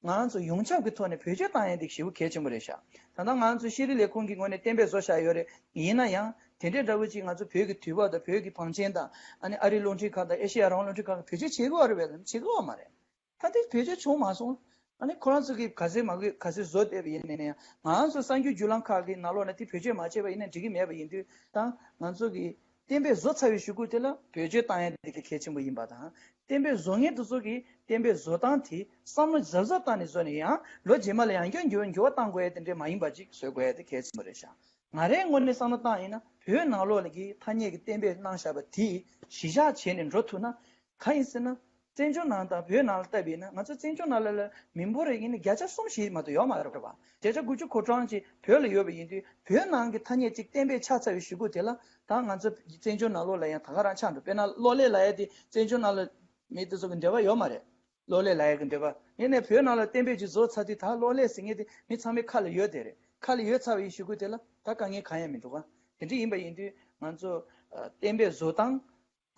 ང་ཚོ་ཡོངས་ཁྱབ་ཀྱི་ཐོག་ནས་བེད་སྤྱོད་བཏང་ཡ་དེ་ཞེ་པོ་གལ་ཆེན་པོ་རེད་ཤག། ད་ལྟ་ང་ཚོ་ཤེས་རིག་ལས་ཁུངས་ཀྱི་ངོས་ནས་གཏན་འབེབས་བཟོ་བཞག་ཡོད་རེད། ཡིན་ན་ཡང་དེ་འདྲའི་འདྲ་བོ་ཅིག་ང་ཚོ་བོད་ཀྱི་དུས་བབ་དང་། བོད་ཀྱི་བང་ཆེན་དང་། ཨ་ནི་ཨ་རིའི་རླུང་འཕྲིན་ཁང་དང་། ཨེ་ཤེ་ཡ་རང་དབང་རླུང་འཕྲིན་ཁང་གིས་བེད་སྤྱོད་བྱེད་དགོས་པ་རེད་པས། བྱེད་དགོས་པ་མ་རེད། ད་དེ་བེད་སྤྱོད་བྱུང་མ་སོང་། ཨ་ནི་ཁོ་རང་ཚོ་གིས་ག་ཚོད་མ་དགོས་ག་ཚོད་བཟོ་བསྡད་པ་ཡིན་ནའི། ང་ཚོ་གསར་འགྱུར་བརྒྱུད་ལམ་ཁག་གི་ནང་ལོགས་ནས་དེ་བེད་སྤྱོད་མ་བྱས་པ་ཡིན་ན་འགྲིག་གི་མེད་པ་ཡིན་དུས། ད་ང་ཚོ་གིས་གཏན་འབེབས་བཟོ་ཚར་བའི་གཞུག་གུ་དེ་ལ་བེད་སྤྱོད་བཏང་ཡ་དེ་གལ་ཆེན་པོ་ཡིན་པ་དང་། གཏན་འབེབས་བཟོ་མཁན་དེ་ཚོ་གིས་གཏན་འབེབས་བཟོ་སྟངས་དེ་བསམ་བློ་གཟབ་གཟབ་བཏང་ནས་བཟོས་ནས། ཡང་ལོ་རྗེས་མ་ལ་ཡང་བསྐྱར་འགྱུར་འགྱུར་བ་གཏང་དགོས་ཡ་དེ་འདྲས་མ་ཡིན་པ་ཅིག་བཟོ་དགོས་ཡ་དེ་གལ་ཆེན་པོ་རེད་ཤག། ང་རའི་ངོས་ནས་བསམ་བློ་བཏང་ཡིན་ན། བོད་ནང་ལོགས་ལ་གི་ཐ་སྙད་ཀྱི་གཏན་འབེབས་གནང་བཞག་པ་དེ་གཞི་བཞག་བྱས་ནས་འགྲོ་ཐུབ་ན། གང་ཡིན་ཟེར་ན། བཙན་བྱོལ་ནང་དང་བོད་ནང་ལ་བལྟས་པ་ཡིན་ན། ང་ཚོ་བཙན་བྱོལ་ནང་ལ་ལ་མི་འབོར་ཡིན་ན་བརྒྱ་ཆ་གསུམ་བཞི་མ་གཏོགས་ཡོད་མ་རེད་པ། བརྒྱ་ཆ་དགུ་བཅུ་གོ་གྲངས་ཅིག་བོད་ལ་ཡོད་པ་ཡིན་དུས། བོད་ནང་གི་ཐ་སྙད་ཅིག་གཏན་འབེབས་ཆགས་ཚར་བའི་གཞུག་གུ་དེ་ལ། ད་ང་ཚོ་བཙན་བྱོལ་ནང་ལོགས་ལ་ཡང་ད་ག་རང་ཆགས་འགྲོ། དཔེར་ན་གློག་ཀླད་ལབ་ཡ་དེ་བཙན་བྱོལ་ནང་ལ་མི་དེ་ཚོ་གི་འབྲེལ་བ་ཡོད་མ་རེད། གློག་ཀླད་ལབ་ཡ་གི་འབྲེལ་བ། ཡིན་ནའི་བོད་ནང་ལ་གཏན་འབེབས་ཅིག་བཟོ་ཚར་དུས། ད་གློག་ཀླད་ཟེར་མཁན་དེ་མི་ཚང་མའི་ཁ་ལ་ཡོད་བསྡད་རེད། ཁ་ལ་ཡོད་ཚར་བའི་གཞུག་གུ་དེ་ལ་ད་དཀའ་ངལ་གང་ཡང་མི་འདུག་ག། དེ་འདྲ་ཡིན་པ་ཡིན་དུས། ང་ཚོ་ཨ། གཏན་འབེབས་བཟོ་སྟངས།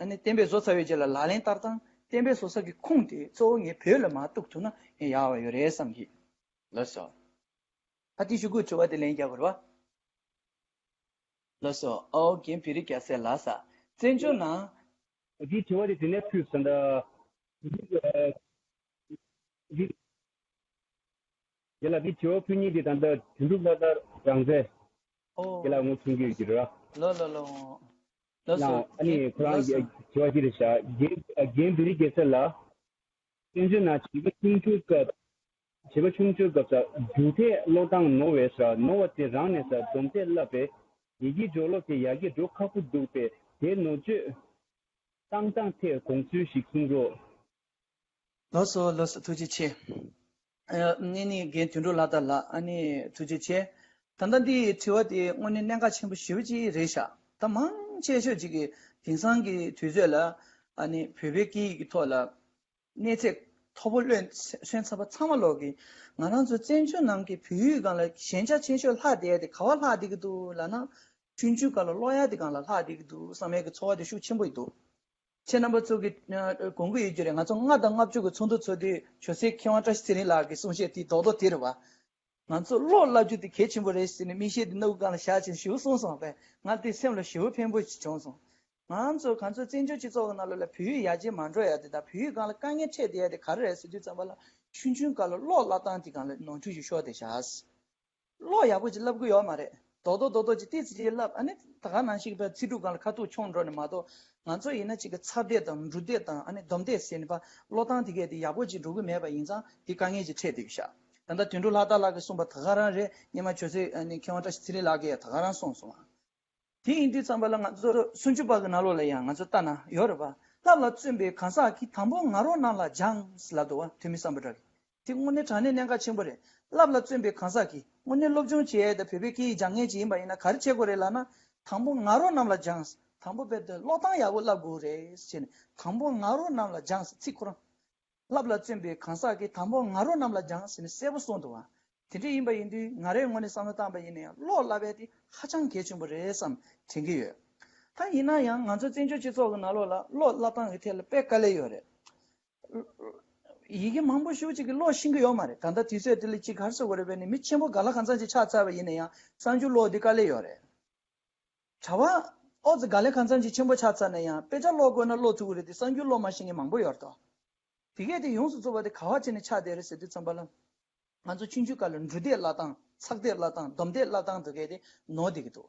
ཨ་ནི་གཏན་འབེབས་བཟོ་ཚར་བའི་རྗེས་ལ་ལག་ལེན་བསྟར་སྟངས། གཏན་འབེབས་བཟོ་ས་གི་ཁུངས་དེ་གཙོ་བོ་ངས་བོད་ལ་མར་གཏུག་ཐུབ་ན་ཡང་ཡག་པ་ཡོད་རེད་བསམ་གྱི། ལགས་སོ། ཨ། དེ་གཞུག་གུ་དྲི་བ་དེ་ལན་རྒྱག་དགོས་རེད་པ། ལགས་སོ། ཨོ་རྒན་བེ་རི་རྒྱལ་མཚན་ལགས་སོ། བཙན་བྱོལ་ནང་། འདིའི་དྲི་བ་དེ་དེ་ནས་ཕུལ་སོང་ད། འདི། དེ་ལ་འདི་དྲི་བ་ཕུལ་མཁན་དེ་ད་ལྟ་དོན་གྲུབ་ལྷ་དར་རང་བཙན། ཨོ། དེ་ལ་ངོ་མཚོན་གྱི་ཡོད་ཀྱི་རེད། ལོ་ལོ་ལོ། ལགས་སོ། ཡང་ཨ་ནི་ཁོ་རང་གི་ལགས་སོ། དྲི་བ་ཅི་རེད་ཤག། རྒན་རྒན་བེ་རི་རྒྱལ་མཚན་ལགས། བཙན་བྱོལ་ནང་བྱིས་པ་སྲུང་སྐྱོབ་སྐབས། བྱིས་པ་ཆུང་ཆུང་སྐབས་སུ་སྒྲུང་དེབ་ཀློག་སྟངས་ནོར་བས་ས་ནོར་བ་དེ་རང་ནས་ས་སྡོམ་ཚིག་བསླབ་པས་ཡི་གེ་སྦྱོར་ཀློག་དེ་ཡར་རྒྱས་འགྲོ་ཁག་པོ་འདུག་པས་དེ་ནོར་བཅོས་བཏང་སྟངས་ཐད་དགོངས་ཚུལ་ཞིག་གསུང་རོགས། ལགས་སོ་ལགས་སོ་ཐུགས་རྗེ་ཆེ། ཨ་ངེད་ནི་རྒན་དོན་གྲུབ་ལྷ་དར་ལགས་ཨ་ནི་ཐུགས་རྗེ་ཆེ། ད་ལྟ་འདི་དྲི་བ་དེ་དངོས་གནས་གནད་འགག་ཆེན་པོ་ཞེ་པོ་ཅིག་རེད་ཤག་ད་མང་ཆེ་ཤོས་ཅིག་གིས་དེང་སང་གི་དུས་ཚོད་ལ་ཨ་ནི་བོད་པའི་སྐད་ཡིག་གི་ཐོག་ལ་གནས་ཚད་མཐོ་པོ་ལོན་སོན་ཚར་བ་ཚང་མ་ལོག་གིས་ང་རང་ཚོ་བཙན་བྱོལ་ནང་གི་བོད་ཡིག་སྒང་ལ་ཞན་ཆ་ཆེ་ཤོས་ལྷག་བསྡད་ཡ་དེ་ག་བ་ལྷག་བསྡད་ཀྱི་འདུག་ལབ་ན་ཆུང་ཆུང་སྐབས་ལ་ཀློག་ཡ་དེ་སྒང་ལ་ལྷག་བསྡད་ཀྱི་འདུག་བསམ་ཡ་གི་ཚོར་བ་དེ་ཤུགས་ཆེན་པོ་ཡིན་འདུག་ཁྱེད་རྣམ་པ་ཚོ་གི་ཨ་དགོངས་ཀྱི་ཡོད་རྒྱུ་རེད། ང་ཚོ་ལྔ་དང་ལྔ་བཅུ་གི་ཚོགས་འདུ་ཚོགས་དུས་ཇོ་སྲས་མཁས་དབང་བཀྲ་ཤིས་ཚེ་རིང་ལགས་ཀྱི་གསུང་བཤད་དེ་རྡོག་རྡོག་དེ་རེད་བ། ང་ཚོ་ཀློག་བསླབ་རྒྱུ་དེ་གལ་ཆེན་པོ་རེད་ཟེར་ནས་མིག་ཤེལ་དེ་སྣ་ཁུག་སྒང་ལ་བཞག་བྱས་ཞེ་པོ་གསུངས་སོང་བས་ང་དེ་སེམས་ལ་ཞེ་པོ་ཕན་པོ་ཞིག་བྱུང་སོང་། ང་ཚོ་གང་ཚོད་བཙན་བྱོལ་སྤྱི་ཚོགས་ཀྱི་ནང་ལོགས་ལ་བོད་ཡིག་ཡར་རྒྱས་མ་འགྲོ་ཡ་དེ་དང་བོད་ཡིག་སྒང་ལ་དཀའ་ངལ་འཕྲད་བསྡད་ཡ་དེ་ག་རེ་རེད་ཟེར་དུས་ཙམ་པ་ལ་ཆུང་ཆུང་སྐབས་ལ་ཀློག་བསླབ་སྟངས་དེ་སྒང་ལ་ནོར་འཁྲུལ་ཞིག་ཤོར་བསྡད་ཤག་ཀློག་ཡག་པོ་ཅིག་བསླབ་གི་ཡོད་མ་རེད། རྡོག་རྡོག་རྡོག་རྡོག་ཅིག་ཏོག་ཙམ་ཅིག་བསླབ་ཨ་ནི་ད་ག་ནང་བཞིན་པའི་ཚིག་གྲུབ་སྒང་ལ་ཁ་ཐུག་མཆོང་འགྲོ་ནས་མ་གཏོགས་ང་ཚོ་ཡིན་ན་ཅིག་གི་ཚབ་དེབ་དང་འབྲུ་དེབ་དང་ཨ་ནི་སྡོམ་དེབ་ཟེར་ནས་པ་ཀློག་སྟངས་དེ་གས་དེ་ཡག་པོ་ཅིག་འགྲོ་གི་མེད་པ་ཡིན་ཙང་དེ་དཀའ་ངལ་ཅིག་འཕྲད་བསྡད་ཀྱི་ཤག་ད་ལྟ་དོན་གྲུབ་ལྷ་དར་ལགས་ཀྱིས་གསུངས་པ་ད་ག་རང་རེད། སྔོན་མ་ཇོ་སྲས་ཨ་ནི་མཁས་དབང་བཀྲ་ཤིས་ཚེ་རིང་ལགས་ཀྱིས་ད་ག་རང་གསུངས་སོང་ང་། དེ་ཡིན་དུས་ཙམ་པ་ལ་ང་ཚོ་སུམ་ཅུ་པ་གི་ནང་ལོགས་ལ་ཡང་ང་ཚོ་ལྟ་ན་ཡོད་རེད་པ། བསླབ་ལ་བརྩོན་པའི་གང་ཟག་གིས། དང་པོ་ང་རོ་རྣམས་ལ་སྦྱངས་ལབ་འདུག་བ། ཐོན་མི་སམ་བྷོ་ཊ་གིས། དེ་དངོས་གནས་དྲང་གནས་གནད་འགག་ཆེན་པོ་རེད། བསླབ་ལ་བརྩོན་པའི་གང་ཟག་གིས། དངོས་གནས་སློབ་སྦྱོང་བྱེད་ཡས་དང་བོད་པའི་སྐད་ཡིག་སྦྱང་མཁན་ཅིག་ཡིན་པ་ཡིན་ན་ག་རེ་བྱེད་དགོས་རེད་ལབ་ན། དང་པོ་ང་རོ་རྣམས་ལ་སྦྱངས། དང་པོ་དཔེར་ན་ཀློག་སྟངས་ཡག་པོ་བསླབ་དགོས་རེད་ཟེར་ནས། དང་པོ་ང་རོ་རྣམས་ལ་སྦྱངས་ཟེར་ཚིག་ཁོ་རང་། བསླབ་ལ་བརྩོན་པའི་གང་ཟག་གིས། དང་པོ་ང་རོ་རྣམས་ལ་སྦྱངས་ཟེར་ནས་གསལ་པོ་གསུངས་འདུག་བ། དེ་འདྲ་ཡིན་པ་ཡིན་དུས་ང་རའི་ངོས་ནས་བསམ་བློ་བཏང་པ་ཡིན་ན་ཡང་ཀློག་བསླབ་ཡས་དེ་ཧ་ཅང་གལ་ཆེན་པོ་རེད་བསམ་དྲན་གྱི་ཡོད། ད་ཡིན་ན་ཡང་ང་ཚོ་བཙན་བྱོལ་སྤྱི་ཚོགས་ཀྱི་ནང་ལོགས་ལ་ཀློག་བསླབ་སྟངས་ཀྱི་ཐད་ལ་དཔེ་དཀའ་ལས་ཡོད་རེད། ཡི་གེ་མང་པོ་ཞེ་པོ་ཅིག་གི་ཀློག་ཤེས་ཀྱི་ཡོད་མ་རེད། ད་ལྟ་དུས་ཚོད་དེ་ལ་ཅིག་ག་རེ་ཟེར་དགོས་རེད་པས་ནི། མི་ཆེན་པོ་ག་ལ་གང་འཚམ་ཅིག་ཆགས་ཚར་བ་ཡིན་ན་ཡང་གསར་འགྱུར་ཀློག་དེ་དཀའ་ལས་ཡོད་རེད། གྲྭ་པ་ཨོ་ཙི་ག་ལེ་གང་འཚམ་ཅིག་ཆེན་པོ་ཆགས་ཚར་ན་ཡང་དཔེ་ཆ་ཀློག་དགོས་ན་ཀློག་ཐུབ་ཀྱི་རེད་དེ་གསར་འགྱུར་ཀློག་མ་ཤེས་མཁན་མང་པོ་ཡོད་རེད་དོ། དེ་གས་དེ་ཡོངས་སུ་རྫོགས་པ་དེ་ག་བ་བྱས་ནས་ཆགས་བསྡད་རེད་ཟེར་དུས་ཙམ་པ་ལ། ང་ཚོ་ཆུང་ཆུང་སྐབས་ལ་འབྲུ་དེབ་བསླབ་སྟངས་ཚགས་དེབ་བསླབ་སྟངས་སྡོམ་དེབ་བསླབ་སྟངས་དེ་གས་དེ་ནོར་བསྡད་ཀྱི་འདུག་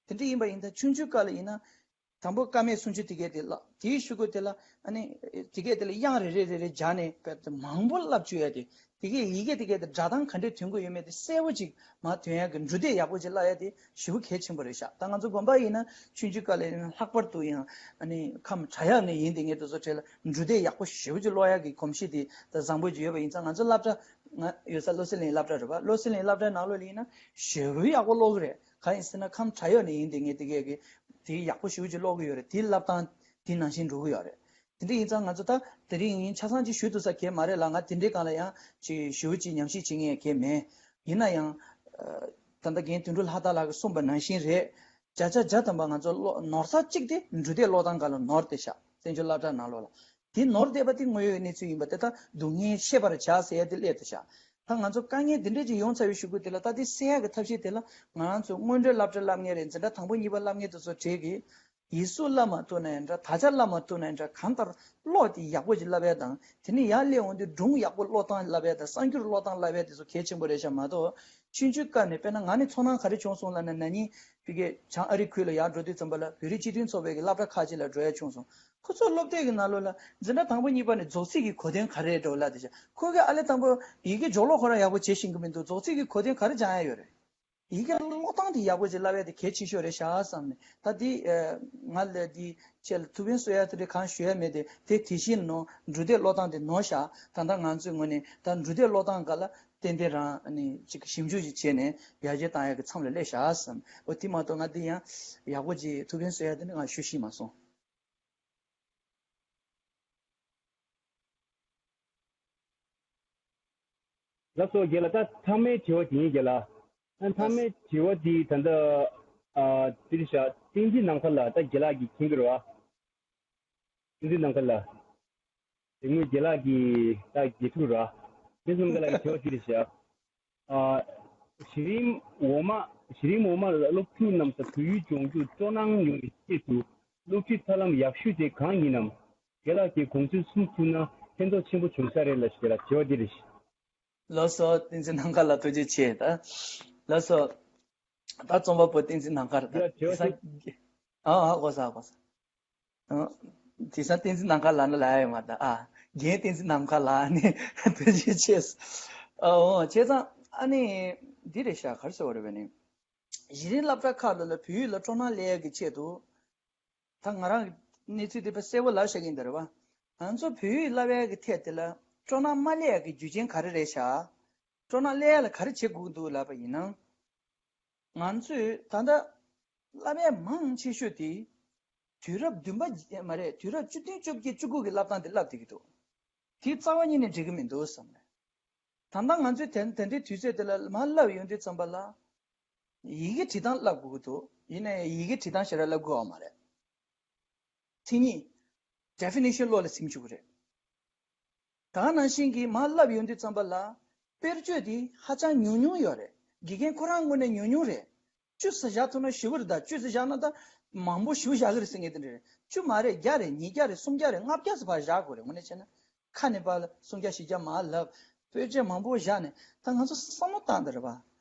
དེ་འདྲ་ཡིན་པ་ཡིན་ད་ཆུང་ཆུང་སྐབས་ལ་ཡིན་ན། དང་པོ་ཀ་མད་སུམ་ཅུ་དེ་གས་དེ་བསླབ། དེའི་གཞུག་གུ་དེ་ལ་ཨ་ནི་དེ་གས་དེ་ལ་དབྱངས་རེ་རེ་རེ་རེ་སྦྱར་ནས་དཔེ་དེ་མང་པོ་བསླབ་བཅུག་ཡ་དེ། དེ་གས་ཡི་གེ་དེ་གས་དེ་སྒྲ་གདངས་ག་འདྲས་ཐོན་གྱི་ཡོད་མེད་དེ་གསལ་པོ་ཅིག་མར་ཐོན་ཡག་གི་འབྲུ་དེབ་ཡག་པོ་ཅིག་བསླབ་ཡ་དེ་ཞེ་པོ་གལ་ཆེན་པོ་རེད་ཤག་ད་ང་ཚོ་དགོན་པ་ཡིན་ན་ཆུང་ཆུང་སྐབས་ལ་ཡིན་ན་ལྷག་པར་དུ་ཡང་ཨ་ནི་ཁམས་བྲག་གཡབ་ནས་ཡིན་དེ་ངས་དེ་ཚོ་གྲས་ལ་འབྲུ་དེབ་ཡག་པོ་ཞེ་པོ་ཅིག་ཀློག་ཡག་གི་གོམས་གཤིས་དེ་ད་བཟང་པོ་ཅིག་ཡོད་པ་ཡིན་ཙང་། ང་ཚོ་སློབ་གྲྭ་ང་ཡོད་ས་བློ་གསལ་གླིང་སློབ་གྲྭ་རེད་པ། བློ་གསལ་གླིང་སློབ་གྲྭའི་ནང་ལོགས་ལ་ཡིན་ན་ཞེ་པོ་ཡག་པོ་ཀློག་གི་རེད། གང་ཡིན་ཟེར་ན་ཁམས་བྲག་གཡབ་ནས་ཡིན་དེ་ངས་དེ་གས་ཀྱི་དེ་ཡག་པོ་ཞེ་པོ་ཅིག་ཀློག་གི་ཡོད་རེད། དེ་བསླབ་སྟངས་དེ་ནང་བཞིན་འགྲོ་གི་ཡོད་རེད། དེ་འདྲ་ཡིན་ཙང་ང་ཚོ་ད་དེ་རིང་ཡིན་ཆ་ཚང་ཅིག་ཞུ་ཐུབ་ས་གང་ཡང་མ་རེད་ལ། ང་དེ་འདྲའི་སྒང་ལ་ཡང་ཅིག་ཞེ་པོ་ཅིག་ཉམས་ཞིབ་བྱེད་མཁན་གང་ཡང་མེད། ཡིན་ན་ཡང་ཨ་ད་ལྟ་རྒན་དོན་གྲུབ་ལྷ་དར་ལགས་ཀྱིས་གསུངས་པ་ནང་བཞིན་རེད། བརྒྱ་ཆ་བརྒྱ་ཐམ་པ་ང་ཚོ་ཀློག་ནོར་ས་གཅིག་དེ་འབྲུ་དེབ་ཀློག་སྟངས་སྒང་ལ་ནོར་བསྡད་ཤག་བཙན་བྱོལ་སློབ་གྲྭ་ནང་ལོགས་ལ། དེ་ནོར་བསྡད་པ་དེ་དངོས་ཡོད་གནས་ཚུལ་ཡིན་པ་དེ་ད་སྡུག་བསྔལ་ཤེས་པར་བྱ་ཟེར་ཡ་དེ་སླེབས་བསྡད་ཤག་ད་ང་ཚོ་དཀའ་ངལ་འདི་འདྲས་ཅིག་ཡོང་ཚར་བའི་གཞུག་གུ་དེ་ལ་ད་དེ་སེལ་ཡག་གི་ཐབས་ཤེས་དེ་ལ་ང་རང་ཚོ་སྔོན་འགྲོའི་སློབ་གྲྭ་བསླབ་མཁན་རེད། འཛིན་གྲྭ་དང་པོ་གཉིས་པ་བསླབ་མཁན་དེ་ཚོ་གྲས་ཀྱིས་ཡིག་གཟུགས་བསླབ་མ་ཐུབ་ན་ཡང་འདྲ། དག་ཆ་བསླབ་མ་ཐུབ་ན་ཡང་འདྲ། གང་ལྟར་ཀློག་དེ་ཡག་པོ་ཅིག་བསླབ་ཡ་དང་། དེ་ནས་ཡར་སླེབས་འོང་དུས་སྒྲུང་ཡག་པོ་ཀློག་སྟངས་བསླབ་ཡ་དང་། གསར་འགྱུར་ཀློག་སྟངས་བསླབ་ཡ་དེ་ཚོ་གལ་ཆེན་པོ་རེད་ཤག་མ་གཏོགས་ཆུང་ཆུང་སྐབས་ནས། དཔེར་ན་ང་ནི་ཚོར་སྣང་ག་རེ་བྱུང་སོང་ལབ་ན། ན་ནིང་ཕ་གིའི་བྱང་ཨ་རི་ཁུལ་ལ་ཡར་འགྲོ་དུས་ཙམ་པ་ལ་བོད་རིགས་སྤྱི་མཐུན་ཚོགས་པའི་གི་སློབ་གྲྭ་ཁག་ཅིག་ལ་འགྲོ་ཡ་བྱུང་སོང་། ཁོ་ཚོ་སློབ་དེབ་ཀྱི་ནང་ལོགས་ལ་འཛིན་གྲྭ་དང་པོ་གཉིས་པ་ནས་རྫོགས་ཚིག་གི་གོ་དོན་ག་རེ་རེད་འགྲོ་ལབ་དེ་བྱས། ཁོ་གིས་ཨ་ལས་དང་པོ་ཡི་གེ་སྦྱོར་ཀློག་ཁོ་རང་ཡག་པོ་བྱེད་ཤེས་ཀྱི་མི་འདུག་རྫོགས་ཚིག་གི་གོ་དོན་ག་རེ་སྦྱང་ཡ་ཡོད་རེད། ཡི་གེ་ཀློག་སྟངས་དེ་ཡག་པོ་ཅིག་བསླབ་ཡ་དེ་གལ་ཆེ་ཤོས་རེད་ཤག་བསམ་ནས། ད་དེ་ཨ་ང་ལ་དེ་ཁྱེད་ལ་ཐུགས་ཕན་གསོས་ཡ་དེ་རེད། གང་ཞུ་ཡ་མེད་དེ། དེ་དེ་བཞིན་ནོ། འབྲུ་དེབ་ཀློག་སྟངས་དེ་ནོར་ཤག་ད་ལྟ་ང་ཚོའི་ངོས་ནས་ད་འབྲུ་དེབ་ཀློག་སྟངས་སྒང་ལ་ཏན་ཏན་རང་ནས་ཅིག་ཞིབ་འཇུག་ཅིག་བྱས་ནས་ཡར་རྒྱས་བཏང་ཡ་གི་མཚམས་ལ་སླེབས་ཤག་བསམ། འོ་དེ་མ་གཏོགས་ང་དེ་ཡང་ཡག་པོ་ཅིག་ཐུགས་ཕན་གསོས་ཡ་དེ་ནི་ང་ཞུ་ཤེས་མ་སོང་། ལགས་སོ་རྒན་ལགས། ད་མཐའ་མའི་དྲི་བ་དེ་ཡིན་རྒན་ལགས། ཨ་མཐའ་མའི་དྲི་བ་དེ་ད་ལྟ་ཨ་དེ་རེད་ཤག་བསྟན་འཛིན་ནམ་མཁའ་ལགས། ད་རྒན་ལགས་ཀྱིས་མཁྱེན་གྱི་རེད་བ། བསྟན་འཛིན་ནམ་མཁའ་ལགས། དེ་སྔོན་རྒན་ལགས་ཀྱིས་ད་དགེ་ཕྲུག་ར། བསྟན་འཛིན་ནམ་མཁའ་ལགས་ཀྱི་དྲི་བ་དེ་རེད་ཤག་ཨ་གཞི་རིམ་འོག་མ། གཞི་རིམ་འོག་མ་ལ་སློབ་ཕྲུག་རྣམས་སུ་བོད་ཡིག་སྦྱོང་རྒྱུར་སྤྲོ་སྣང་ཡོང་བའི་ཆེད་དུ་སློབ་ཁྲིད་ཐབས་ལམ་ཡག་ཤོས་དེ་གང་ཡིན་ནམ། རྒན་ལགས་ཀྱིས་དགོངས་ཚུལ་གསུང་ཐུབ་ན་ཕན་ཐོགས་ཆེན་པོ་བྱུང་ས་རེད་ལ་ཞེས་ལ་དྲི་བ་འདི་རེད། ལགས་སོ། བསྟན་འཛིན་ནམ་མཁའ་ལགས་ཐུགས་རྗེ་ཆེ། ད་ལགས་སོ། ད་རྩོམ་པ་པོ་བསྟན་འཛིན་ནམ་མཁའ་ལགས། ད་དྲི་བ་དེ་ཨ་ཨ་གོ་ས་གོ་ས། ཨ་དེང་སང་བསྟན་འཛིན་ནམ་མཁའ་ལགས་ནི་ལབ་ཡ་ཡོད་མ་རེད། ཨ་རྒན་བསྟན་འཛིན་ནམ་མཁའ་ལགས་ནི་ཐུགས་རྗེ་ཆེ། ཨོ་བྱས་ཙང་ཨ་ནི་འདི་རེད་ཤག་ག་རེ་ཟེར་བ་རེད་པས་ནི། གཞི་རིམ་སློབ་གྲྭ་ཁག་ལ་ལ་བོད་ཡིག་ལ་སྤྲོ་སྣང་སླེབས་ཡག་གི་ཆེད་དུ། ད་ང་རང་གི་གནས་ཚུལ་འདི་དཔེ་གསལ་པོ་ལབ་བཞག་གི་ཡིན་ད་རེད་པ། ང་ཚོ་བོད་ཡིག་བསླབ་ཡག་གི་ཐད་དེ་ལ་སྤྲོ་སྣང་མ་སླེབས་ཡག་གི་རྒྱུ་རྐྱེན་ག་རེ་རེད་ཤག་སྤྲོ་སྣང་སླེབས་ཡག་ལ་ག་རེ་བྱེད་དགོས་ཀྱི་འདུག་ལབ་པ་ཡིན་ན། ང་ཚོས་ད་ལྟ་བསླབ་ཡག་མང་ཆེ་ཤོས་དེ་དུས་རབས་བདུན་པ་མ་རེད། དུས་རབས་བཅུ་བདུན་བཅོ་བརྒྱད་བཅུ་དགུ་གི་བསླབ་སྟངས་དེ་བསླབ་བསྡད་ཀྱི་འདུག་དེ་རྩ་བ་ཉིད་ནས་འགྲིག་གི་མི་འདུག་བསམ་རེད། ད་ལྟ་ང་ཚོས་དེ་དེ་འདྲའི་དུས་ཚོད་དེ་ལ་མར་བསླབ་ཡོང་དུས་ཙམ་པ་ལ། ཡི་གེ་བྲིས་སྟངས་བསླབ་དགོས་ཀྱི་འདུག་ཡིན་ནའི་ཡི་གེ་བྲིས་སྟངས་ཞེ་དྲག་བསླབ་དགོས་པ་མ་རེད། མཚན་ཉིད། ཌེ་ཕི་ནེ་ཤན་བློ་ལ་སིམ་བཅུག་གི་རེད། ད་ག་ནང་བཞིན་གྱི་མར་བསླབ་ཡོང་དུས་ཙམ་པ་ལ། དཔེར་བརྗོད་དེ་ཧ་ཅང་ཉུང་ཉུང་ཡོད་རེད། དགེ་རྒན་ཁོ་རང་ངོས་ནས་ཉུང་ཉུང་རེད། བཅུ་ཙམ་བཞག་ཐུབ་ན་ཞེ་པོ་རེད། ད་བཅུ་ཙམ་བཞག་ན་ད་མང་པོ་ཞེ་པོ་བཞག་གི་རེད་ཟེར་མཁན་དེ་འདྲ་རེད། བཅུ་མ་རེད། བརྒྱ་རེད། ཉིས་བརྒྱ་རེད། སུམ་བརྒྱ་རེད། ལྔ་བརྒྱ་ཙམ་ཕར་བཞག་དགོས་རེད། དངོས་གནས་བྱས་ན། ཁ་ནས་ཕར་ལ་སུམ་བརྒྱ་བཞི་བརྒྱ་མར་ལབ། དཔེར་བརྗོད་མང་པོ་བཞག་ནས་ད་ང་ཚོ་བསམ་བློ་བཏང་དེ་རེད་པ།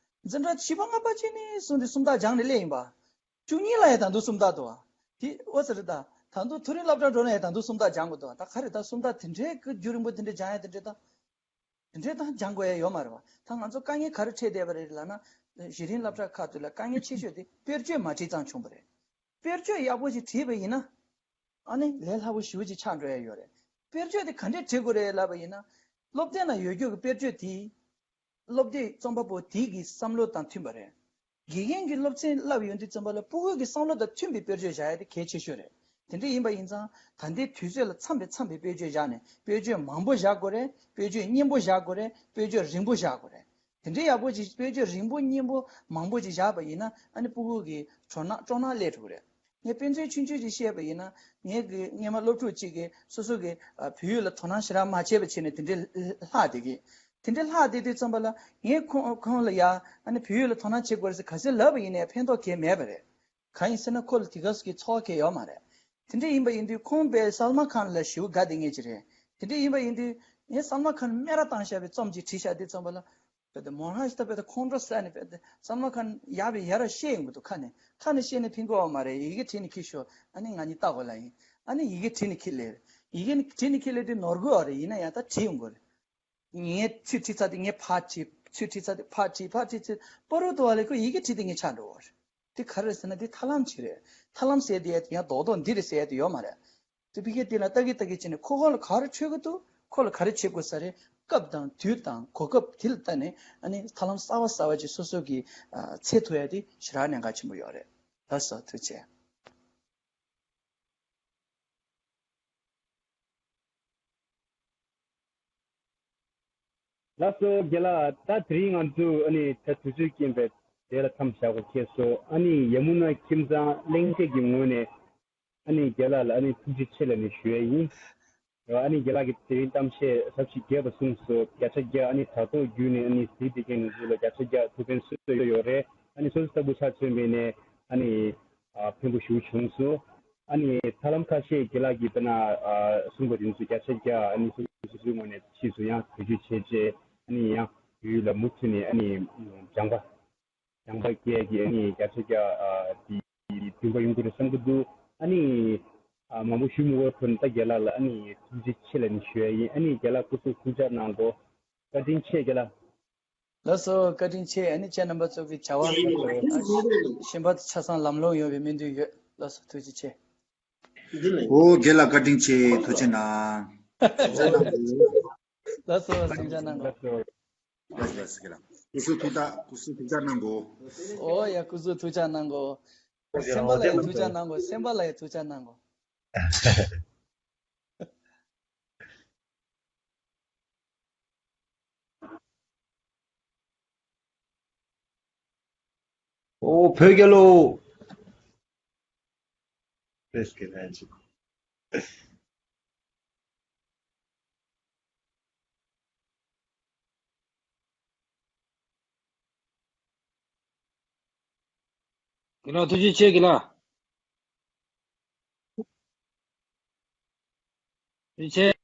འཛིན་གྲྭ་བཞི་པ་ལྔ་པ་བྱས་ནས་བཟུང་སྟེ་སུམ་རྟགས་སྦྱངས་ནས་སླེབས་ཡིན་པ། བཅུ་གཉིས་ལ་ཡང་ད་དུང་སུམ་རྟགས་འདུག་པ། དེ་ཨོ་ཙི་རེད་ད། ད་དུང་མཐོ་རིམ་སློབ་གྲྭ་འགྲོ་ན་ཡང་ད་དུང་སུམ་རྟགས་སྦྱང་དགོས་འདུག་པ། ད་ག་རེ་ད་སུམ་རྟགས་དེ་འདྲའི་གི་རྒྱུན་རིང་པོ་དེ་འདྲ་སྦྱང་ཡ་དེ་འདྲ་ད། དེ་འདྲའི་ད་སྦྱང་དགོས་ཡ་ཡོད་མ་རེད་པ། ད་ང་ཚོ་དཀའ་ངལ་ག་རེ་འཕྲད་བསྡད་པ་རེད་ལབ་ན། གཞི་རིམ་སློབ་གྲྭ་ཁག་ཏུ་ལ་དཀའ་ངལ་ཆེ་ཤོས་དེ་དཔེར་བརྗོད་མ་བྲིས་ཙང་བྱུང་བ་རེད། དཔེར་བརྗོད་ཡག་པོ་ཞིག་བྲིས་པ་ཡིན་ན། ཨ་ནི་ལས་སླ་པོ་ཞེ་པོ་ཅིག་ཆགས་འགྲོ་ཡ་ཡོད་རེད། དཔེར་བརྗོད་དེ་ག་འདྲས་བྲིས་དགོས་རེད་ལབ་པ་ཡིན་ན། སློབ་དེབ་ནང་ཡོད་རྒྱུ་གི་དཔེར་བརྗོད་དེ། སློབ་དེབ་རྩོམ་པ་པོ་དེ་གི་བསམ་བློ་དང་མཐུན་པ་རེད། དགེ་རྒན་གྱིས་སློབ་ཚན་བསླབ་ཡོང་དུས་ཙམ་པ་ལ་ཕྲུ་གུ་གི་བསམ་བློ་དང་མཐུན་པའི་དཔེར་བརྗོད་བཞག་ཡ་དེ་གལ་ཆེ་ཤོས་རེད། དེ་འདྲ་ཡིན་པ་ཡིན་ཙང་ད་ལྟའི་དུས་ཚོད་ལ་འཚམ་པའི་འཚམ་པའི་དཔེར་བརྗོད་བཞག་ནས། དཔེར་བརྗོད་མང་པོ་བཞག་དགོས་རེད། དཔེར་བརྗོད་སྙན་པོ་བཞག་དགོས་རེད། དཔེར་བརྗོད་རིང་པོ་བཞག་དགོས་རེད། དེ་འདྲའི་ཡག་པོ་ཅིག་དཔེར་བརྗོད་རིང་པོ་སྙན་པོ་མང་པོ་ཅིག་བཞག་པ་ཡིན་ན། ཨ་ནི་ཕྲུ་གུ་གི་སྤྲོ་སྣང་སྤྲོ་སྣང་སླེབས་འགྲོ་གི་རེད། ངས་དཔེ་མཚོན་ཆུང་ཆུང་ཅིག་བཤད་པ་ཡིན་ན། ངས་གི་སྔོན་མ་སློབ་ཕྲུག་ཅིག་གིས་སོ་སོ་གི་ཨ་བོད་ཡིག་ལ་དོ་སྣང་ཞེ་དྲག་མ་བྱས་པ་བྱས་ནས་དེ་འདྲའི་ལྷག་བསྡད་ཀྱི། དེ་འདྲའི་ལྷག་བསྡད་དུས་ཙམ་པ་ལ་ངས་ཁོང་ཁོང་ལ་ཡ་ཨ་ནི་བོད་ཡིག་ལ་དོ་སྣང་བྱེད་དགོས་རེད་ཟེར་ག་ཚོད་ལབ་པ་ཡིན་ནའི་ཕན་ཐོགས་གང་ཡང་མེད་པ་རེད། གང་ཡིན་ཟེར་ན་ཁོ་ལ་དེ་ག་ཙམ་གྱི་ཚོར་བ་གང་ཡང་ཡོད་མ་རེད། དེ་འདྲ་ཡིན་པ་ཡིན་དུས་ཁོང་པས་སལ་མ་ཁཱན་ལ་ཞེ་པོ་དགའ་བསྡད་མཁན་ཅིག་རེད། དེ་འདྲ་ཡིན་པ་ཡིན་དུས་ངས་སལ་མ་ཁཱན་སྨད་ར་བཏང་བཞག་པའི་རྩོམ་ཅིག་བྲིས་བཞག་དུས་ཙམ་པ་ལ། དཔེ་དེ་མོ་ཧ་ཤི་ད་དཔེ་དེ་ཁོང་ཁྲོ་ཟ་ནས་དཔེ་དེ་སལ་མ་ཁཱན་ཡར་བའི་ཡར་ར་བཤད་ཡོང་གི་འདུག་ཁ་ནས་ཁ་ནས་བཤད་ནས་ཕན་གྱི་ཡོད་མ་རེད། ཡི་གེ་བྲིས་ནས་འཁྱེར་ཤོག་ཨ་ནི་ང་གཉིས་ལྟ་དགོས་ལབ་ཡིན། ཨ་ནི་ཡི་གེ་བྲིས་ནས་འཁྱེར་སླེབས། ཡི་གེ་བྲིས་ནས་འཁྱེར་སླེབས་དུས་ནོར་གྱི་ཡོད་རེད། ཡིན་ན་ཡང་ད་བྲིས་ཡོང་དགོས་རེད། ངས་ཚིག་བྲིས་ཚར་དུས་ངས་ཕར་བྲིས། ཚིག་བྲིས་ཚར་དུས་ཕར་བྲིས། ཕར་བྲིས་ཚར་དུས་པ་རུ་དུ་བ་ལས་ཁོ་ཡི་གེ་བྲིས་དུས་ངས་ཆགས་འགྲོ་བ་རེད། དེ་ག་རེ་རེད་ཟེར་ན་དེ་ཐབས་ལམ་ཅིག་རེད། ཐབས་ལམ་ཟེར་དེ་ཡང་རྡོག་རྡོག་འདི་རེད་ཟེར་དེ་ཡོད་མ་རེད། དེ་ཕ་གིར་བལྟས་ན་ལྟ་གི་ལྟ་གི་བྱས་ནས་ཁོ་ཁོ་ལ་ག་རེ་འཕྲོད་ཀྱི་འདུག་ཁོ་ལ་ག་རེ་བྱེད་དགོས་ས་རེད། སྐབས་དང་དུས་དང་གོ་སྐབས་དེ་ལ་ལྟ་ནས་ཨ་ནི་ཐབས་ལམ་གསར་བ་གསར་བ་ཅིག་སོ་སོ་གིས་ཨ་འཚོལ་ཐུབ་ཡ་དེ་ཞེ་དྲག་གནད་འགག་ཆེན་པོ་ཡོད་རེད། ལགས་སོ། ཐུགས་རྗེ་ཆེ། ལགས་སོ་རྒན་ལགས། ད་དེ་རིང་ང་ཚོ་ཨ་ནི་ད་དུས་ཚོད་རྐྱེན་པས་དེ་ལ་མཚམས་བཞག་དགོས་ཁེལ་སོང་། ཨ་ནི་ཡ་མུ་ན་ཁྱིམ་ཚང་གླེང་སྟེགས་ཀྱི་ངོས་ནས་ཨ་ནི་རྒན་ལགས་ལ་ཨ་ནི་ཐུགས་རྗེ་ཆེ་ལབ་ནས་ཞུ་ཡ་ཡིན། ཨ་ནི་རྒན་ལགས་ཀྱིས་དེ་རིང་གཏམ་བཤད་ཟབ་ཞིང་རྒྱས་པ་གསུངས་སོང་། བརྒྱ་ཆ་བརྒྱ་ཨ་ནི་དྲ་ཐོག་བརྒྱུད་ནས་ཨ་ནི་གཟིགས་བསྡད་མཁན་ནང་ཚོ་ལ་བརྒྱ་ཆ་བརྒྱ་ཐུགས་ཕན་གསོས་ཡོད་རེད། ཨ་ནི་སོ་སོ་ལྟ་བུ་ཆ་མཚོན་པ་ཡིན་ནའི་ཨ་ནི་ཨ་ཕན་པོ་ཞེ་པོ་བྱུང་སོང་། ཨ་ནི་ཐབས་ལམ་ཁ་ཤས་རྒན་ལགས་ཀྱིས་དཔེར་ན་ཨ་གསུངས་པ་དེ་ཚོ་བརྒྱ་ཆ་བརྒྱ་ཨ་ནི་སོ་སོའི་ངོས་ནས་ཕྱིས་སུ་ཡང་བེད་སྤྱོད་བྱས་རྗེས་ཨ་ནི་ཡང་ཡུལ་ལ་མུ་མཐུད་ནས་ཨ་ནི་སྦྱང་པ་སྦྱང་པ་སྐྱེལ་གྱི་ཨ་ནི་བརྒྱ་ཆ་བརྒྱ་ཨ་དེ་འདུན་པ་ཡོང་གི་རེད་བསམ་གྱི་འདུག་ཨ་ནི་ཨ་མང་པོ་ཞུ་མི་དགོས། ཁོ་ན་ད་རྒན་ལགས་ལ་ཨ་ནི་ཐུགས་རྗེ་ཆེ་ལབ་ནས་ཞུ་ཡ་ཡིན། ཨ་ནི་རྒན་ལགས་སྐུ་གཟུགས་ཐུགས་ཅག་གནང་གོ། བཀའ་དྲིན་ཆེ་རྒན་ལགས། ལགས་སོ། བཀའ་དྲིན་ཆེ། ཨ་ནི་ཁྱེད་རྣམ་པ་ཚོ་གི་བྱ་བ་ཨ་གཞན་པ་ཆ་ཚང་ལམ་ལྷོང་ཡོང་བའི་སྨོན་འདུན་ཡོད། ལགས་སོ། ཐུགས་རྗེ་ཆེ། ཨོ་རྒན་ལགས་བཀའ་དྲིན་ཆེ། ཐུགས་རྗེ་གནང་། ལགས་སོ། སེམས་ཅན་གནང་གོ། ལགས་སོ་ལགས་སོ་རྒན་ལགས། སྐུ་གཟུགས་ཐུགས་ཐག་སྐུ་གཟུགས་ཐུགས་ཅག་གནང་གོ། ཨོ་ཡ། སྐུ་གཟུགས་ཐུགས་ཅག་གནང་གོ། སེམས་པ་ལ་ཡ་ཐུགས་ཅག་གནང་གོ། སེམས་པ་ལ་ཡ་ཐུགས་ཅག་གནང་གོ། ཨོ་བོད་རྒྱལ་ལོ། བོད་རྒྱལ་ལོ། རྒན་ལགས་ཐུགས་རྗེ་ཆེ་རྒན་ལགས། ཐུགས་རྗེ་ཆེ།